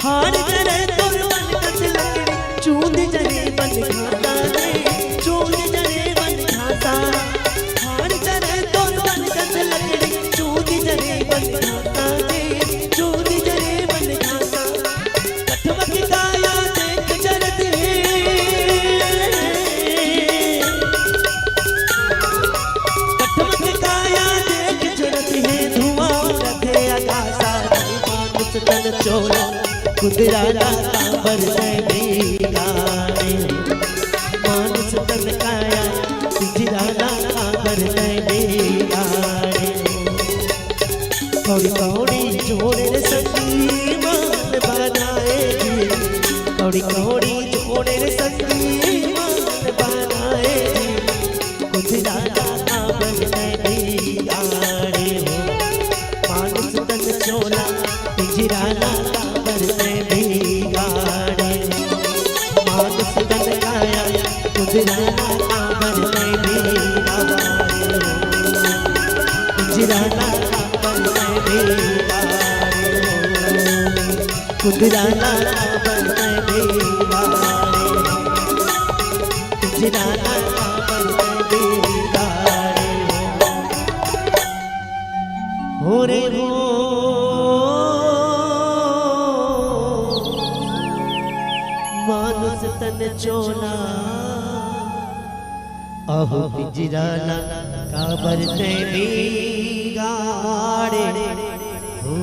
हाड़ जरे तोर बन कस लकड़ी, चूंद जरे बन घाता रे, चूंद जरे बन घाता। हाड़ जरे तोर बन कस लकड़ी, चूंद जरे बन घाता रे, चूंद जरे बन घाता। कठमक काया देख जरत हे। कठमक काया देख जरत हे, धुआं उड़त हे आकाशा। मानुष तन चोला, कुदराला काबर तैं बिगाड़े। मानुष तन काया, पिंजराला काबर तैं बिगाड़े। कौड़ी कौड़ी जोड़े रे संगी मान बनाए जी, कौड़ी कौड़ी जोड़े रे संगी मान बनाए जी, कुदराला काबर तैं बिगाड़े हो। मानुष तन चोला, पिंजराला काबर तैं बिगाड़े हो। मानुष तन काया, कुदराला काबर तैं बिगाड़े हो। पिंजराला काबर तैं बिगाड़े हो। कुदराला काबर तैं बिगाड़े हो। पिंजराला काबर तैं बिगाड़े हो। हो रे हो, मानुष तन चोला, अहो पिंजराला काबर तैं बिगाड़े हो।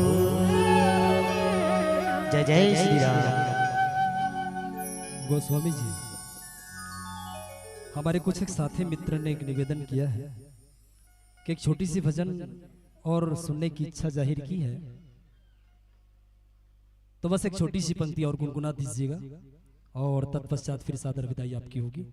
जय जय श्री राम। गोस्वामी जी, हमारे कुछ एक साथी मित्र ने एक निवेदन किया है कि एक छोटी सी भजन और सुनने की इच्छा जाहिर की है, तो बस एक छोटी सी पंक्ति और गुनगुना दीजिएगा और तत्पश्चात फिर सादर विदाई आपकी होगी।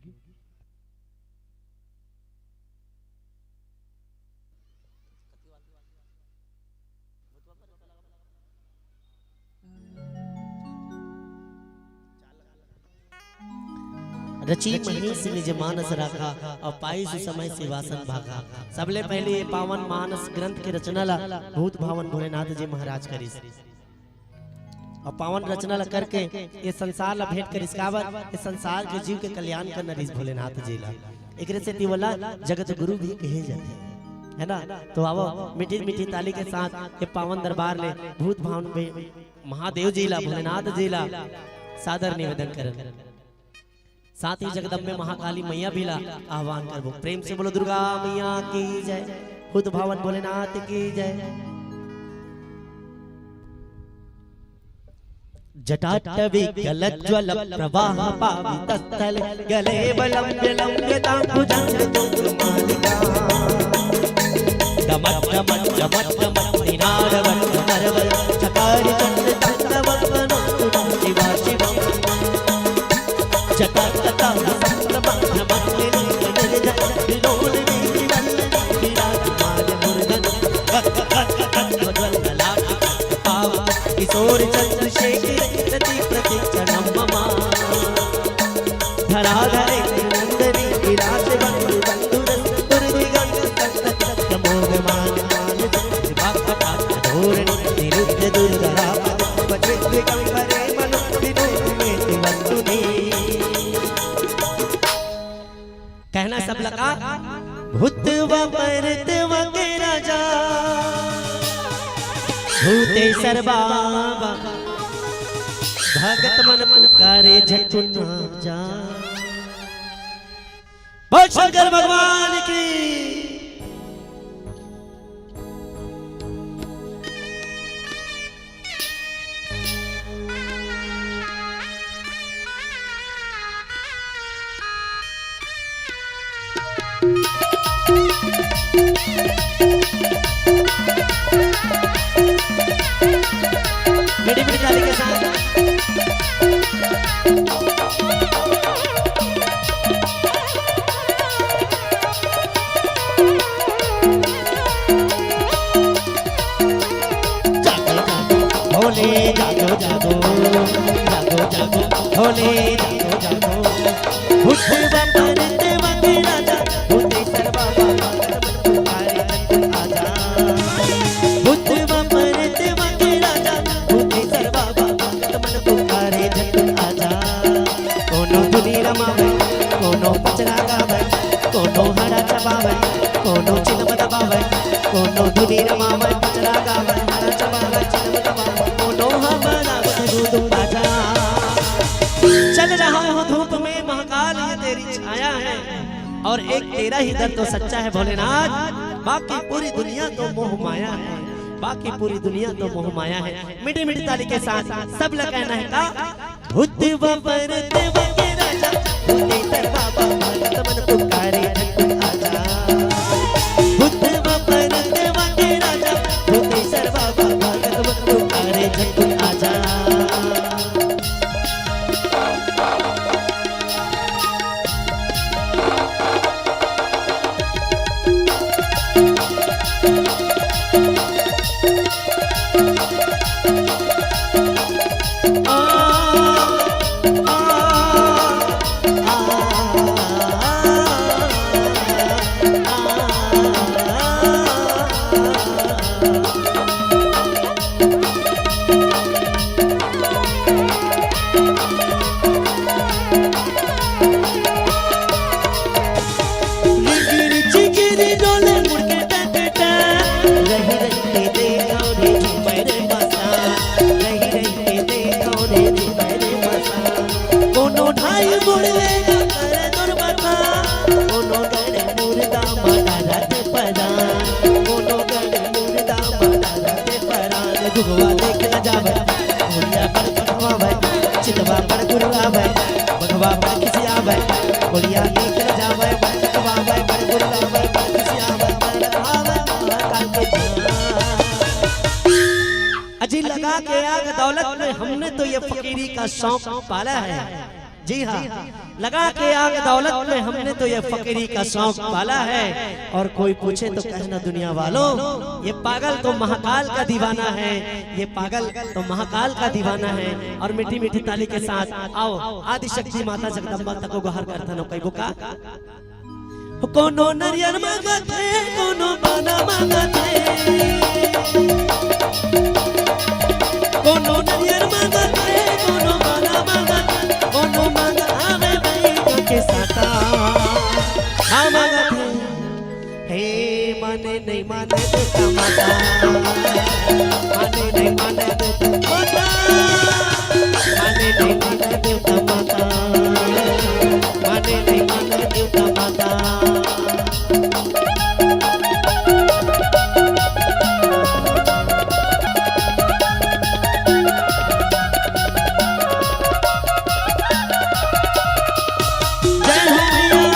रची महेश निज मानस राखा, अउ पाई सुसमय सेवासन भाखा। सबले पहिली ये पावन मानस ग्रंथ के रचना ला भूत भावन भोलेनाथ जी महाराज करिस। अउ पावन रचना ला करके ये संसार ला भेंट करिस, काबर ये संसार के जीव के कल्याण करना रिहिस भोलेनाथ जी ला। एकरे सेती ओला जगत गुरु भी कहे जाथे, है ना? तो आवो मीठी मीठी ताली के साथ ये पावन दरबार ले भूत भावन में महादेव जी ला, भोलेनाथ जी ला सादर निवेदन करन। साथ ही जगदम्बे महाकाली मैया भी ला आह्वान करबो। प्रेम से बोलो दुर्गा मैया की जय, भूत भावन भोलेनाथ की जय। जटाटवी गलज्वल प्रवाह पावितस्थल गले वलंब्य लंब्य तांबुजंग तुंग मालिका। डमक डमक डमक डमक निनाद वट नरवल चकारी चंद तांडव मनोतु शिवा शिवम। जटा तटा संभ्रम भ्रमण निर्जन विनोद वीति वल्लभ विराजमान मुरगन। भक्त भक्त भक्त ज्वल ललाट पाव किशोर चंद्रशेखर रति प्रतीक्षणम मम। धराधरेंद्र नंदनी विराज बंधु बंधु रस दुर्दिगंत संत चित्त मोहमान मान भक्त भक्त धोरण निरुद्ध दुर्धरा पद पचित विकंपरे मनु विनोद में वस्तुनी। कहना सब लगा भूतवा परतवा के राजा, भूतेश्वर बाबा, भगत मन पुकारे झटकुन जा। बोल शंकर भगवान की। मीठी मीठी ताली के साथ। भोले जागो जागो, जागो जागो, भोले जागो जागो। भूतवा परतवा के राजा, भूतेश्वर बाबा, चल रहा हूँ धूप में महाकाल, ये तेरी छाया है, और एक तेरा ही दर तो सच्चा है भोलेनाथ, बाकी पूरी दुनिया तो मोह माया है, बाकी पूरी दुनिया तो मोह माया है। मीठी मीठी ताली के साथ सब लोग कहना है का? भूत बाबा रे देवा के राजा, भूतेश्वर बाबा भगत मन पुकारे, झटपट आजा। भूत बाबा रे देवा के राजा, भूतेश्वर बाबा भगत मन पुकारे, झटपट आजा। अजी लगा के आग दौलत में हमने तो ये फकीरी का शौक पाला है। जी हाँ, लगा के आग दौलत में हमने तो ये फकीरी का शौक पाला है। और कोई पूछे तो कहना दुनिया वालों, ये पागल तो महाकाल का दीवाना है, ये पागल तो महाकाल का दीवाना है। और मीठी मीठी ताली के साथ आओ आदिशक्ति माता जगदम्बा तको गोहर करथन कइबो का। कोनो नरियर मांगत हे, कोनो बाला मांगत हे, कोनो नरियर मांगत हे, कोनो बाला मांगत हे, कोनो मांग आवे बइगा के साटा। हाँ मांगत हे, हे माने नहीं माने देवता माता, माने नहीं माने देवता माता, माने नहीं माने देवता माता, माने नहीं माने देवता माता। जय हो भैया।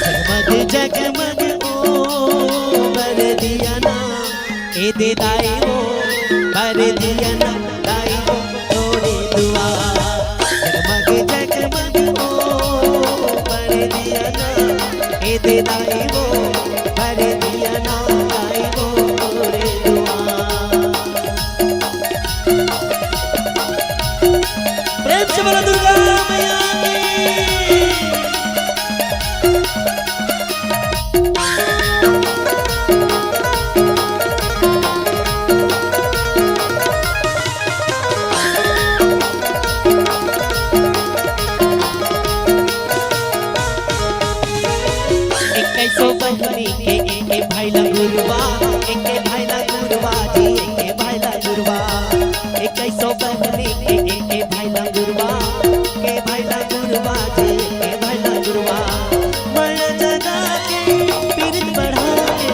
जगमग जगमग ओ बर दिया ना, ए दे दाई ओ बर दिया ना, दाई ओ तोरे दुआ। जगमग जगमग ओ बर दिया ना, ए दे दाई ओ बर दिया ना, दाई ओ तोरे दुआ। प्रेम से बोलो दुर्गा मैया की। इक्कीसों बहिनी के एके भाई ला गुरुआ, एके भाई ला गुरुआ जी, एके भाई ला गुरुआ। इक्कीसों बहिनी के एके भाई ला गुरुआ, के भाई ला गुरुआ जी, के भाई ला गुरुआ। माया जगा के पीरित बढ़ा के,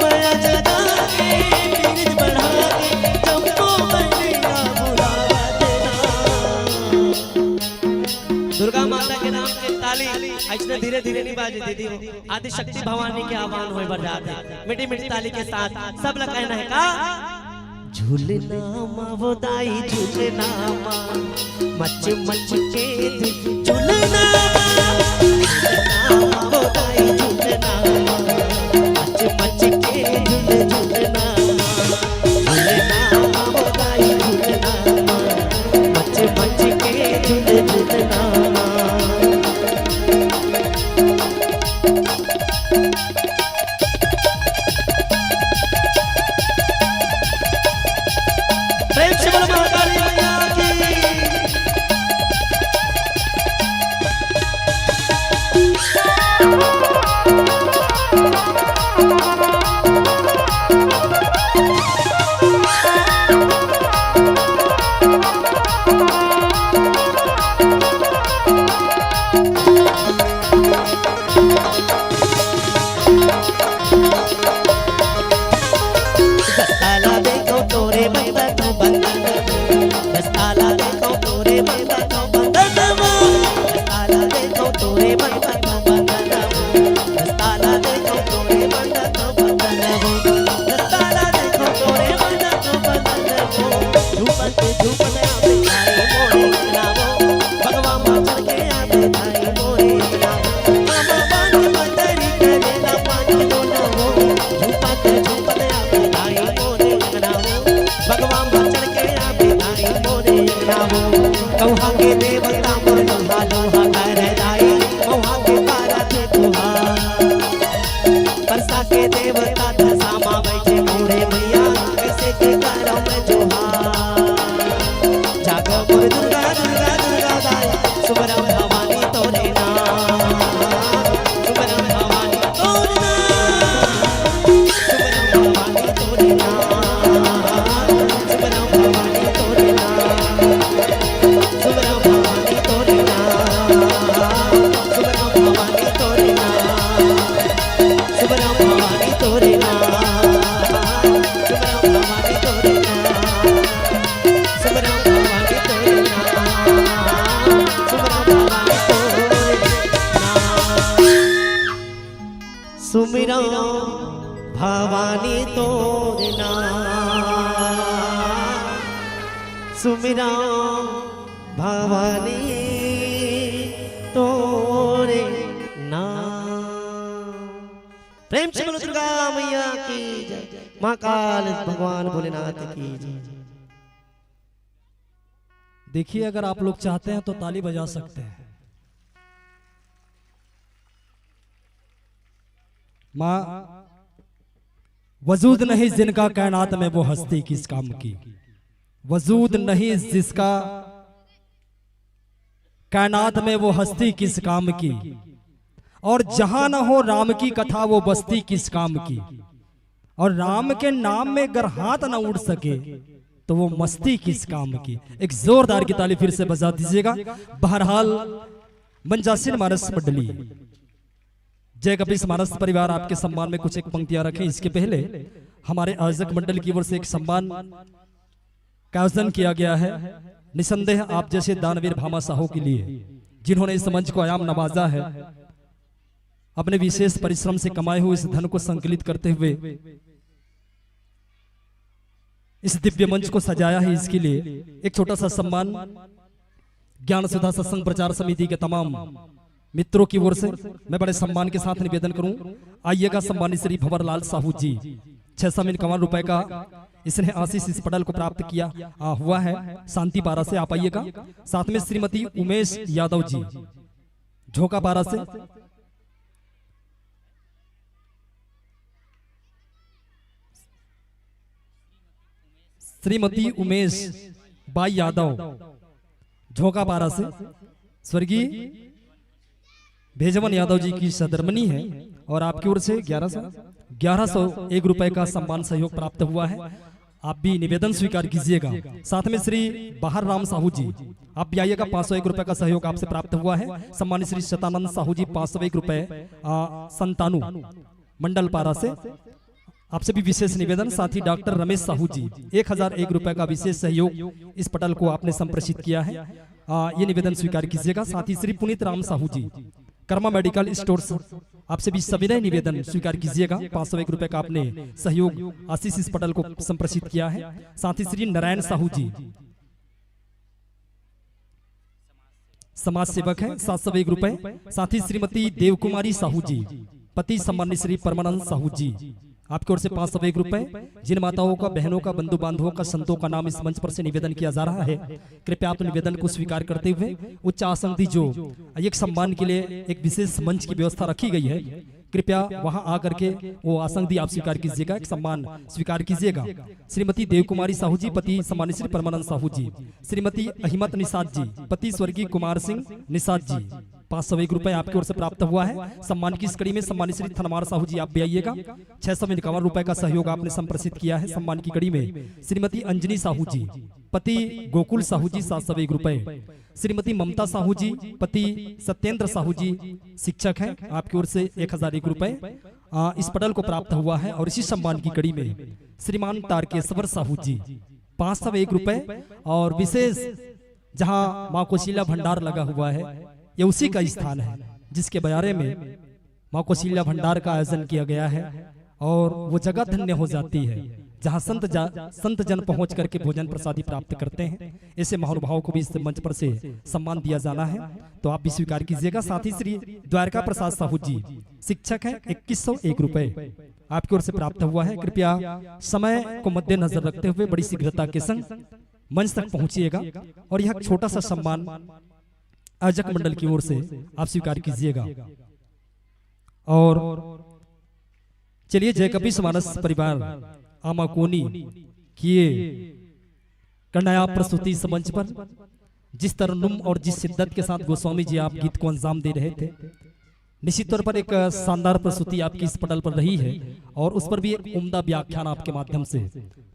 माया जगा के पीरित बढ़ा के, जम्मो बहिनी ला बुलावत ना। दुर्गा माता के नाम के ताली अइसने धीरे धीरे नहीं बाजे दीदी हो। आदिशक्ति भवानी के आह्वान होय बर जात हे। मीठी मीठी ताली के साथ सब ला कहना है का? झूलना मा वो दाई झूलना मा, मच मच के दु-, झूलना मा, झूलना मा वो दाई झूलना मा, मच मच के झूल झूलना मा, झूलना मा वो दाई झूलना मा, मच मच के झूल झूलना मा। कौहा के देवता मोर लोहा लोहा कर दाई, मौहा के पारा थे तुहा। परसा के देवता धसा मा बैठे मोरे भैया, कैसे के करम जोहार। जागो मोर दुर्गा, दुर्गा, दुर्गा दाई, सुमरम भवानी तोरे नाम। सुमरम भवानी तोरे नाम। सुमरम भवानी तोरे नाम। सुमरम भवानी तोरे नाम। सुमरम भवानी तोरे नाम। सुमरम भवानी तोरे नाम। सुमरम भवानी तोरे नाम। सुमरम भवानी तोरे नाम। सुमरम भवानी तोरे नाम। सुमरम भवानी तोरे नाम। सुमरम भवानी तोरे नाम। सुमरम भवानी तोरे नाम। प्रेम से बोलो दुर्गा मैया की जय, महाकाल भगवान भोलेनाथ की जय। देखिए, अगर आप लोग चाहते हैं तो ताली बजा सकते हैं। माँ, वजूद नहीं जिनका कायनात में, वो हस्ती किस काम की। वजूद नहीं जिसका कायनात में, वो हस्ती किस काम की। और जहां न हो राम की कथा, वो बस्ती किस काम की। और राम के नाम में अगर हाथ ना उठ सके, तो वो मस्ती किस काम की। एक जोरदार की ताली फिर से बजा दीजिएगा। बहरहाल, मंजासिन मानस मंडली, जय कपीस मानस परिवार आपके सम्मान में कुछ एक पंक्तियां रखें। इसके पहले हमारे आयोजक मंडल की ओर से एक सम्मान का आयोजन किया गया है। निसंदेह आप जैसे दानवीर भामा साहू के लिए, जिन्होंने इस मंच को आयाम नवाजा है, अपने विशेष परिश्रम से कमाए हुए इस धन को संकलित करते हुए इस दिव्य मंच को सजाया है, इसके लिए एक छोटा सा सम्मान ज्ञान सुधा सत्संग प्रचार समिति के तमाम मित्रों की ओर से मैं बड़े सम्मान के साथ निवेदन करूं, आइएगा। सम्मानित श्री भंवरलाल साहू जी, छह सौ इक्यावन रुपए का इसने आशीष इस पटल को प्राप्त किया, आ, हुआ है शांति पारा से। आप आइएगा। साथ में श्रीमती उमेश यादव जी, झोंका पारा से, श्रीमती उमेश बाई यादव, झोंका पारा से, स्वर्गीय भेजवन यादव जी की सदरमनी है और आपकी ओर से ग्यारह सौ, ग्यारह सौ एक रुपए का सम्मान सहयोग प्राप्त हुआ है। आप भी निवेदन स्वीकार कीजिएगा। साथ में श्री बाहर राम साहू जी, आप भी आइएगा, पाँच सौ एक रुपए का सहयोग आपसे प्राप्त हुआ है। सम्मानित श्री शतानंद साहू जी, पाँच सौ एक रुपए, आ, संतानु मंडल पारा से, आपसे भी विशेष निवेदन। साथ ही डॉक्टर रमेश साहू जी, एक हजार एक रुपए का विशेष सहयोग इस पटल को आपने संप्रेषित किया है, आ, ये निवेदन स्वीकार कीजिएगा। साथ ही श्री पुनीत राम साहू जी, कर्मा मेडिकल स्टोर्स, आपसे भी सविनय निवेदन स्वीकार कीजिएगा। पाँच सौ एक रुपए का आपने सहयोग आशीष इस पटल को संप्रेषित किया है। साथ ही श्री नारायण साहू जी, समाज सेवक हैं, सात सौ एक रुपए। साथ ही श्रीमती देवकुमारी साहू जी, पति सम्मानित श्री परमानंद साहू जी, आपकी ओर से पाँच सौ एक रुपए। जिन माताओं का, बहनों का, बंधु बांधवों का, संतों का नाम इस मंच पर से निवेदन किया जा रहा है, कृपया आप निवेदन को स्वीकार करते हुए उच्च आसन दी जो एक सम्मान के लिए एक विशेष मंच की व्यवस्था रखी गई है, कृपया वहां आकर के वो आसन दी आप स्वीकार कीजिएगा, एक सम्मान स्वीकार कीजिएगा। श्रीमती देवकुमारी साहू जी, पति सम्मानित श्री परमानंद साहू जी, श्रीमती अहिमत निषाद जी, पति स्वर्गीय कुमार सिंह निषाद जी, पाँच सौ एक रुपए आपकी ओर से प्राप्त हुआ है। सम्मान की इस कड़ी में सम्मानित श्री थनमार साहू जी, आप भी आइएगा। छह सौ इक्यावन रुपए का सहयोग आपने संप्रेषित किया है सम्मान की कड़ी में। श्रीमती अंजनी साहू जी, पति गोकुल साहू जी, सात सौ एक रुपए। श्रीमती ममता साहू जी, पति सत्येंद्र साहू जी, शिक्षक हैं, आपकी ओर से एक हजार एक रुपए, आ, इस पटल को प्राप्त हुआ है। और इसी सम्मान की कड़ी में श्रीमान तारकेश्वर साहू जी, पाँच सौ एक रुपए। और विशेष जहां मां कौशल्या भंडार लगा हुआ है, ये उसी का स्थान है जिसके बारे में मां कौशल्या भंडार का आयोजन किया गया है और वो जगह धन्य हो जाती है जहां संत जा, संत जन पहुंच करके भोजन प्रसादी प्राप्त करते हैं। ऐसे महानुभावों को भी इस मंच पर से सम्मान दिया जाना है, तो आप भी स्वीकार कीजिएगा। साथ ही श्री द्वारका प्रसाद साहू जी शिक्षक हैं, इक्कीस सौ एक रुपए आपकी ओर से प्राप्त हुआ है। कृपया समय को मद्देनजर रखते हुए बड़ी शीघ्रता के संग मंच तक पहुंचिएगा और यह छोटा सा सम्मान आयोजक मंडल की ओर से आप स्वीकार कीजिएगा। और चलिए, जय कपीस मानस परिवार आमाकोनी किए कन्या प्रस्तुति इस मंच पर जिस तरन्नुम और जिस शिद्दत के साथ गोस्वामी जी आप गीत को अंजाम दे रहे थे, निश्चित तौर पर एक शानदार प्रस्तुति आपकी इस पटल पर रही है और उस पर भी एक उम्दा व्याख्यान आपके माध्यम से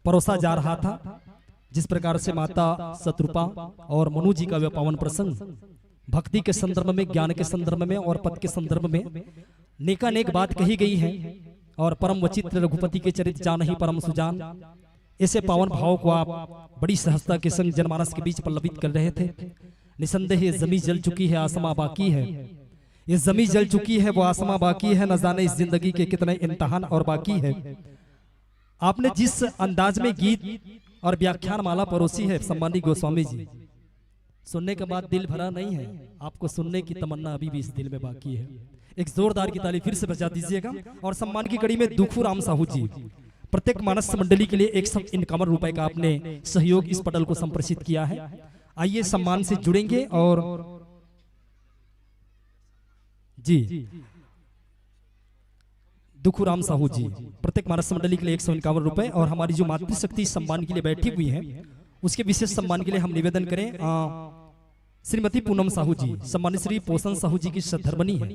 परोसा जा रहा था। जिस प्रकार से माता शतरूपा और मनु जी का वह पावन प्रसंग भक्ति के संदर्भ में, ज्ञान के संदर्भ में और पद के संदर्भ में नेकानेक बात कही गई है। और परम वचित्र रघुपति के चरित जानहि परम सुजान, ऐसे पावन भाव को आप बड़ी सहजता के संग जनमानस के बीच पल्लवित कर रहे थे। निसंदेह ये जमी जल चुकी है, आसमां बाकी है। ये जमी जल चुकी है, वो आसमां बाकी है। न जाने इस जिंदगी के कितने इम्तिहान और बाकी है। आपने जिस अंदाज में गीत और व्याख्यान माला परोसी है सम्मानित गोस्वामी जी, सुनने के बाद दिल भरा नहीं है, आपको सुनने की तमन्ना अभी भी इस दिल में बाकी है। एक जोरदार की ताली फिर से बजा दीजिएगा। और सम्मान की कड़ी में दुखू राम साहू जी, प्रत्येक मानस मंडली के लिए एक सौ इक्यावन रुपए का आपने सहयोग इस पटल को संप्रेषित किया है। आइए, सम्मान से जुड़ेंगे और जी, दुखू राम साहू जी, प्रत्येक मानस मंडली के लिए एक सौ इक्यावन रुपए। और हमारी जो मातृशक्ति सम्मान के लिए बैठी हुई है, उसके विशेष सम्मान के लिए हम निवेदन करें, अ, श्रीमती पूनम साहू जी, सम्मानित श्री पोषण साहू जी की सधर्मणी है,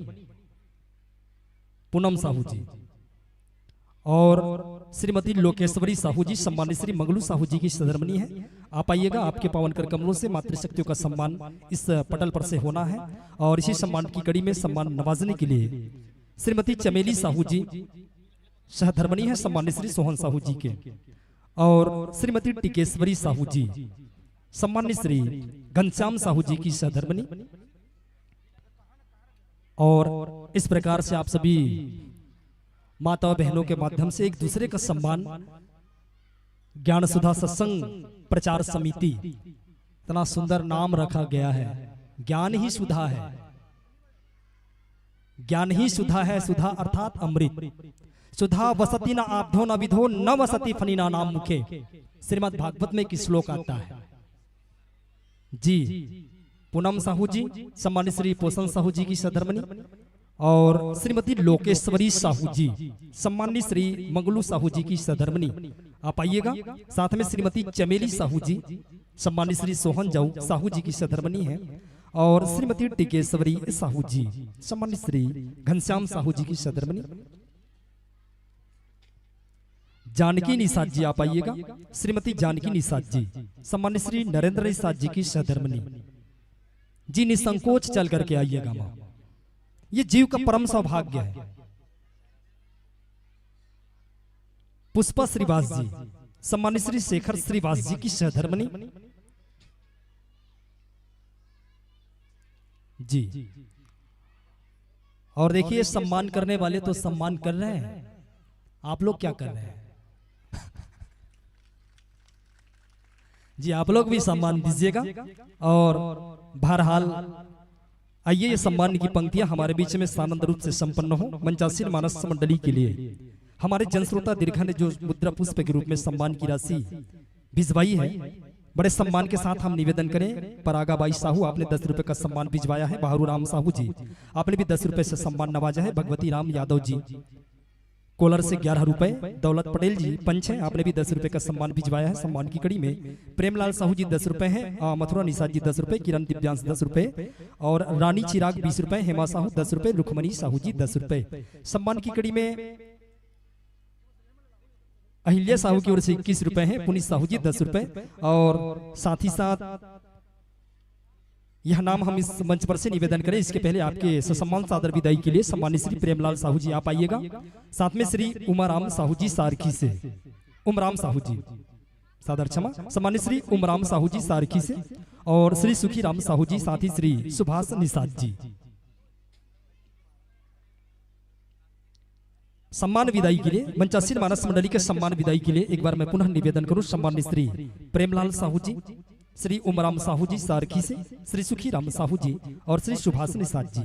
पूनम साहू जी, और श्रीमती लोकेश्वरी साहू जी, सम्मानित श्री मंगलू साहू जी की सधर्मणी है। आप आइएगा, आपके पावन कर कमलों से मातृशक्तियों का सम्मान इस पटल पर से होना है। और इसी सम्मान की कड़ी में सम्मान नवाजने के लिए श्रीमती चमेली साहू जी सहधर्मणी है, सम्मानित श्री सोहन साहू जी के, और श्रीमती टिकेश्वरी साहू जी, सम्मानित श्री घनश्याम साहू जी की सहधर्मणी। और इस प्रकार से आप सभी माता और बहनों के माध्यम से एक दूसरे का सम्मान ज्ञान सुधा सत्संग प्रचार समिति, इतना सुंदर नाम रखा गया है, ज्ञान ही सुधा है, ज्ञान ही सुधा है, सुधा अर्थात अमृत। सुधा वसति न आब्धो न विधो न वसति फणिना नाम मुखे। श्रीमद् भागवत में एक श्लोक आता है। जी, पूनम साहू जी, सम्मानित श्री पोषण साहू जी की सधर्मणी, और श्रीमती लोकेश्वरी साहू जी, सम्मानित श्री मंगलू साहू जी की सधर्मणी। आप आइएगा। साथ में श्रीमती चमेली साहू जी, सम्मानित श्री सोहन जाऊ साहू जी की सधर्मणी है, और श्रीमती टिकेश्वरी साहू जी, सम्मानित श्री घनश्याम साहू जी की सधर्मणी। जानकी निषाद जी, आप आइएगा। श्रीमती जानकी निषाद जी, सम्मानित श्री नरेंद्र निषाद जी की सधर्मणी। जी, निसंकोच चल करके आइएगा माँ, ये जीव का परम सौभाग्य है। पुष्पा श्रीवास जी, सम्मानित श्री शेखर श्रीवास जी की सहधर्मणी। जी, और देखिए, सम्मान करने वाले तो सम्मान कर रहे हैं, आप लोग क्या कर रहे हैं? जी, आप लोग भी सम्मान दीजिएगा। और बहरहाल, आइए, ये सम्मान की पंक्तियां हमारे बीच में सानंद रूप से संपन्न हो। मंचासीन मानस मंडली के लिए हमारे जनश्रोता दीर्घा ने जो मुद्रा पुष्प के रूप में सम्मान की राशि भिजवाई है, बड़े सम्मान के साथ हम निवेदन करें। परागा बाई साहू, आपने दस रुपए का सम्मान भिजवाया है। बहरू राम साहू जी, आपने भी दस रुपए से सम्मान नवाजा है। भगवती राम यादव जी, कोलर से ग्यारह रुपए। दौलत पटेल जी, पंच हैं, आपने भी दस रुपए का सम्मान भिजवाया है। सम्मान की कड़ी में प्रेमलाल साहू जी दस रुपए हैं, अ, मथुरा निषाद जी दस रुपए, किरण दिव्यांश दस रुपए और रानी चिराग बीस रुपए, हेमा साहू दस रुपए, रुक्मणी साहू जी दस रुपए। सम्मान की कड़ी में अहिल्या साहू की ओर से इक्कीस रुपए हैं, पुनीत साहू जी दस रुपए। और साथ ही साथ यह नाम हम इस मंच पर से निवेदन करें, इसके पहले आपके ससम्मान सादर विदाई के लिए सम्मानित श्री प्रेमलाल साहू जी आप आइएगा, साथ में श्री उमाराम साहू जी सारखी से, उमराम साहू जी, सादर क्षमा, सम्मानित श्री उमराम साहू जी सारखी से। और श्री सुखी राम साहू जी, साथ ही श्री सुभाष निषाद जी। सम्मान विदाई के लिए, मंचासीन मानस मंडली के सम्मान विदाई के लिए एक बार मैं पुनः निवेदन करूं, सम्मानित श्री प्रेमलाल साहू जी, श्री उमराम साहू जी सारखी से, श्री सुखी राम साहू जी और श्री सुभाष निषाद जी।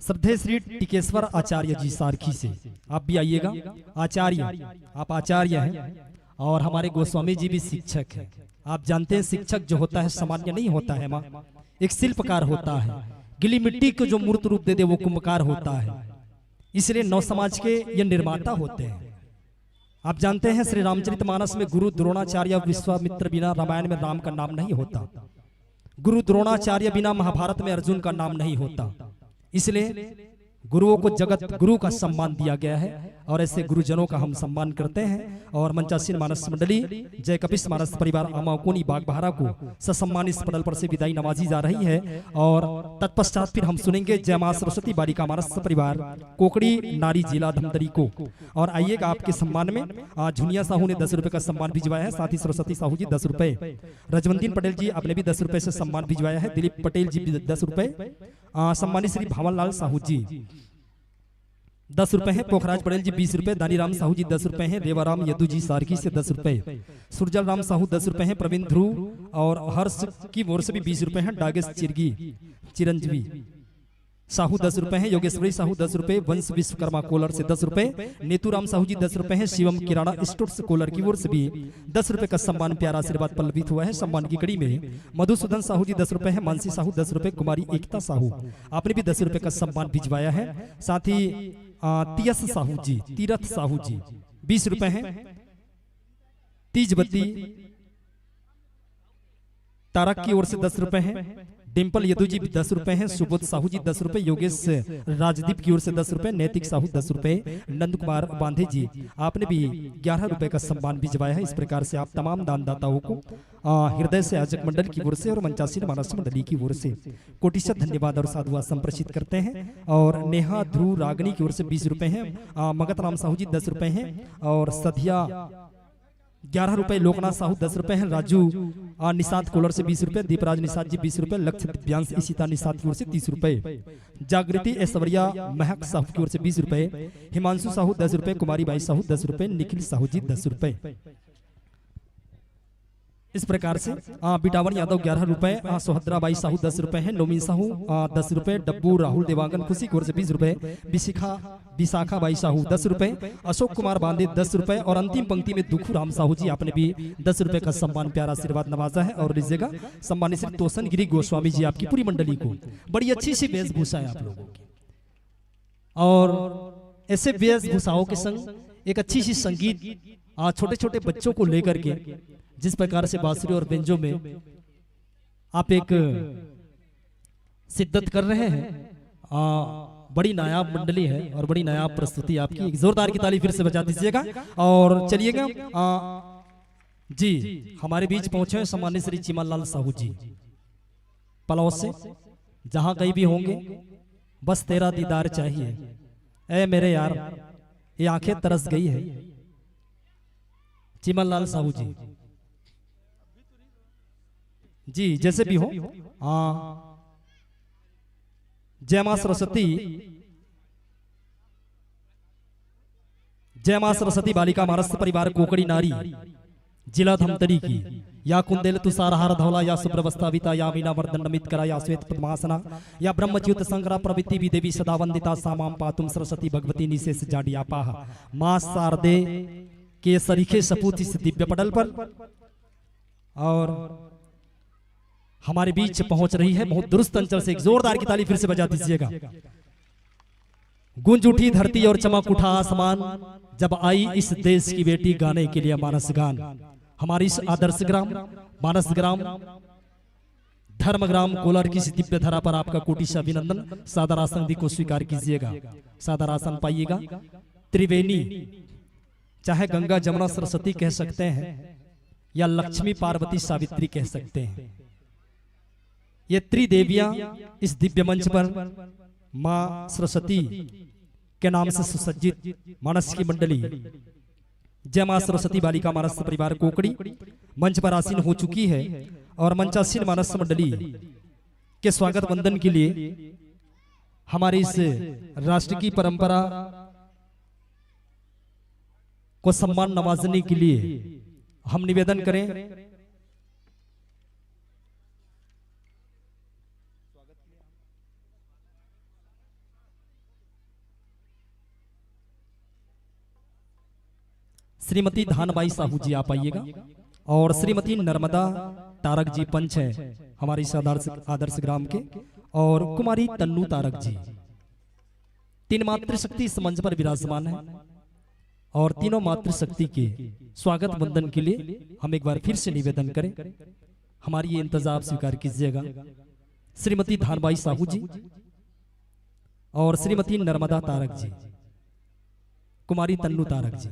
श्रद्धेय श्री टिकेश्वर आचार्य जी सारखी से, आप भी आइएगा। आचार्य, आप आचार्य हैं और हमारे गोस्वामी जी भी शिक्षक हैं। आप जानते हैं, शिक्षक जो होता है, सामान्य नहीं होता है माँ, एक शिल्पकार होता है। गीली मिट्टी को जो मूर्त रूप दे दे, वो कुंभकार होता है। इसलिए नव समाज के ये निर्माता होते हैं। आप जानते हैं, श्री रामचरितमानस में गुरु द्रोणाचार्य विश्वामित्र बिना रामायण में राम का नाम नहीं होता, गुरु द्रोणाचार्य बिना महाभारत में अर्जुन का नाम नहीं होता। इसलिए गुरुओं को जगत गुरु का सम्मान दिया गया है और ऐसे गुरुजनों का हम सम्मान करते हैं। और मंचासीन मानस मंडली, जय कपिस मानस परिवार, आमाकोनी बागबाहरा को ससम्मान इस पटल पर से विदाई नवाजी जा रही है और तत्पश्चात फिर हम सुनेंगे जय माँ सरस्वती बालिका मानस परिवार कोकड़ी नारी जिला धमतरी को। और आइएगा आपके सम्मान में, आ, झुनिया साहू ने दस रुपए का सम्मान भिजवाया है, साथ ही सरस्वती साहू जी दस रुपए, रजवंतीन पटेल जी आपने भी दस रुपए से सम्मान भिजवाया है, दिलीप पटेल जी भी दस रुपए, आ, सम्मानित श्री भावनलाल साहू जी दस रुपए हैं, पोखराज पटेल जी बीस रुपए, दानीराम साहू जी दस रुपए हैं, रेवाराम यदु जी सारखी से दस रुपए, सुरजल राम साहू दस रुपए हैं, प्रवीण ध्रुव और हर्ष की ओर से भी बीस रुपए हैं, डागेश चिरगी, चिरंजीवी साहू दस रुपए हैं, योगेश्वरी साहू दस रुपए, वंश विश्वकर्मा कोलर से दस रुपए, नेतूराम साहू जी दस रुपए हैं, शिवम किराना स्टोर्स कोलर की ओर से भी दस रुपए का सम्मान प्यारा आशीर्वाद पल्लवित हुआ है। सम्मान की कड़ी में मधुसूदन साहू जी दस रुपए हैं, मानसी साहू दस रुपए, कुमारी एकता साहू आपने भी दस रुपए का सम्मान भिजवाया है। साथ ही, आ, तीयस साहू जी, तीरथ साहू जी बीस रुपए हैं, तीजवती तारक की ओर से दस रुपए हैं, डिंपल यदु जी दस रुपए हैं, सुबोध साहू जी दस रुपए, योगेश राजदीप की ओर से दस रुपए, नैतिक साहू दस रुपए, नंद कुमार बांधे जी आपने भी ग्यारह रुपए का सम्मान भिजवाया है। इस प्रकार से आप तमाम दानदाताओं को, आ, हृदय से आयोजक मंडल की ओर से और मंचासीन मानस मंडली की ओर से कोटिशत धन्यवाद और साधुवाद संप्रेषित करते हैं। और नेहा ध्रुव रागनी की ओर से बीस रुपए हैं, आ, मगत राम साहू जी दस रुपए हैं और सधिया ग्यारह रुपए, लोकनाथ साहू दस रुपए हैं, राजू, आ, निषाद कोलर से बीस रुपए, दीपराज निषाद जी बीस रुपए, लक्ष्य दिव्यांश इशिता निषाद की ओर से तीस रुपए, जागृति ऐश्वर्या महक साहू की ओर से बीस रुपए, हिमांशु साहू दस रुपए, कुमारी बाई साहू दस रुपए, निखिल साहू जी दस रुपए। इस प्रकार से, आ, बिटावन यादव ग्यारह रुपए, आ, सुभद्रा बाई साहू दस रुपए हैं, नोमी साहू, आ, दस रुपए, डब्बू राहुल देवांगन खुशी की ओर से बीस रुपए, विशिखा विशाखा बाई साहू दस रुपए, अशोक कुमार बांदे दस रुपए और अंतिम पंक्ति में दुखू राम साहू जी आपने भी दस रुपए का सम्मान प्यारा आशीर्वाद नवाजा है। और लीजिएगा सम्मानित श्री तोसन गिरी गोस्वामी जी आपकी पूरी मंडली को, बड़ी अच्छी सी वेशभूषा है आप लोगों की। और ऐसे वेशभूषाओं के संग एक अच्छी सी संगीत, आ, छोटे छोटे बच्चों को लेकर के जिस प्रकार से बांसुरी और बेंजो में आप एक शिद्दत कर रहे हैं, आ, बड़ी नायाब मंडली है और बड़ी नायाब प्रस्तुति आपकी। एक जोरदार की ताली फिर से बजा दीजिएगा। और चलिएगा, आ, जी, हमारे बीच पहुंचे हैं सम्मानित श्री चिमनलाल साहू जी पलाव से। जहां कहीं भी होंगे, बस तेरा दीदार चाहिए, ऐ मेरे यार, ये आंखें तरस गई है। चिमनलाल साहू जी, जी, जैसे भी हो, हाँ, जय माँ सरस्वती, जय माँ सरस्वती बालिका मानस परिवार कोकड़ी नारी, जिला धमतरी की। या कुंदेल तुषारहार धौला, या सुब्रवस्थाविता, या मीनावर्धन नमित करा, या श्वेत पद्मासना, या ब्रह्मच्युत संकरा प्रभृति भी देवी सदा वंदिता, सामाम पातुम सरस्वती भगवती निशेष जाडियापाह। माँ शारदे के सरीखे सपूत इस दिव्य पटल पर। और हमारे बीच पहुंच रही है बहुत दुरुस्त अंचल से, एक जोरदार की ताली फिर से बजा दीजिएगा। गूंज उठी धरती और चमक उठा आसमान, जब आई इस देश की बेटी गाने के लिए मानस गान। हमारी इस आदर्श ग्राम, मानस ग्राम, धर्म ग्राम कोलार की इस दिव्य धरा पर आपका कोटि से अभिनंदन। सादर आसन भी को स्वीकार कीजिएगा, सादर आसन पाइएगा। त्रिवेणी, चाहे गंगा जमुना सरस्वती कह सकते हैं या लक्ष्मी पार्वती सावित्री कह सकते हैं, ये त्रिदेवियां इस दिव्य मंच पर मां सरस्वती के नाम से सुसज्जित मानस की मंडली जय मां सरस्वती बालिका मानस परिवार कोकड़ी मंच पर आसीन हो चुकी है और मंचासीन मानस मंडली के स्वागत वंदन के लिए हमारी इस राष्ट्र की परंपरा को सम्मान नवाजने के लिए हम निवेदन करें। श्रीमती धानबाई साहू जी आप आइएगा और श्रीमती नर्मदा तारक जी पंच हैं हमारे इस आदर्श, आदर्श ग्राम के, और कुमारी तन्नू तारक जी, तीन मातृशक्ति इस मंच पर विराजमान है और तीनों मातृशक्ति के स्वागत वंदन के लिए हम एक बार फिर से निवेदन करें, हमारी ये इंतजाम स्वीकार कीजिएगा। श्रीमती धानबाई साहू जी और श्रीमती नर्मदा तारक जी, कुमारी तन्नू तारक जी,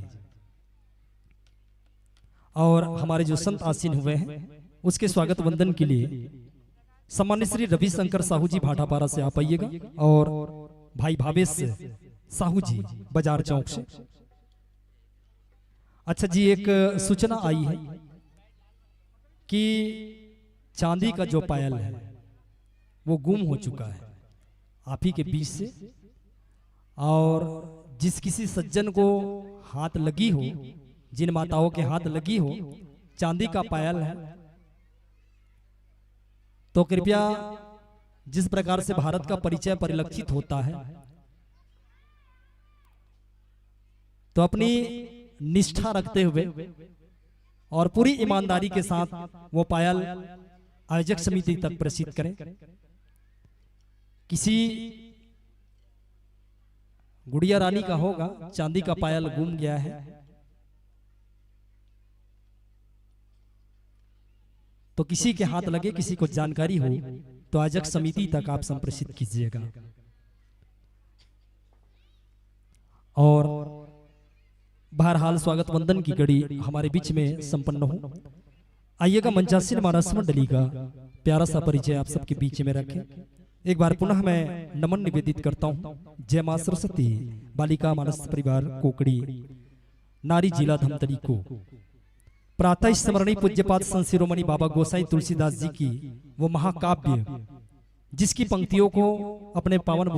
और हमारे जो संत आसीन हुए हैं उसके स्वागत वंदन के लिए सम्मानित श्री रविशंकर साहू जी भाटापारा से आप आइएगा और भाई भावेश साहू जी बाजार चौक से। अच्छा जी, एक सूचना आई है कि चांदी का जो पायल है वो गुम हो चुका है आप ही के बीच से, और जिस किसी सज्जन को हाथ लगी हो, जिन माताओं के हाथ लगी हो, चांदी का पायल है, तो कृपया जिस प्रकार से भारत का परिचय परिलक्षित होता है, तो अपनी निष्ठा रखते हुए और पूरी ईमानदारी के साथ वो पायल आयोजक समिति तक प्रेषित करें। किसी गुड़िया रानी का होगा, चांदी का पायल गुम गया है, तो किसी के हाथ लगे, किसी को जानकारी हो, तो आयोजक समिति तक आप संप्रेषित कीजिएगा। और बहरहाल स्वागत वंदन की घड़ी हमारे बीच में संपन्न हो। आइएगा, मंचासीन मानस मंडली का प्यारा सा परिचय आप सबके बीच में रखें। एक बार पुनः मैं नमन निवेदित करता हूँ जय माँ सरस्वती बालिका मानस परिवार कोकड़ी नारी जिला धमतरी को। प्रातः स्मरणी पूज्यपाद संत शिरोमणि बाबा गोसाई तुलसीदास जी की वो महाकाव्य, जिसकी पंक्तियों को अपने पावन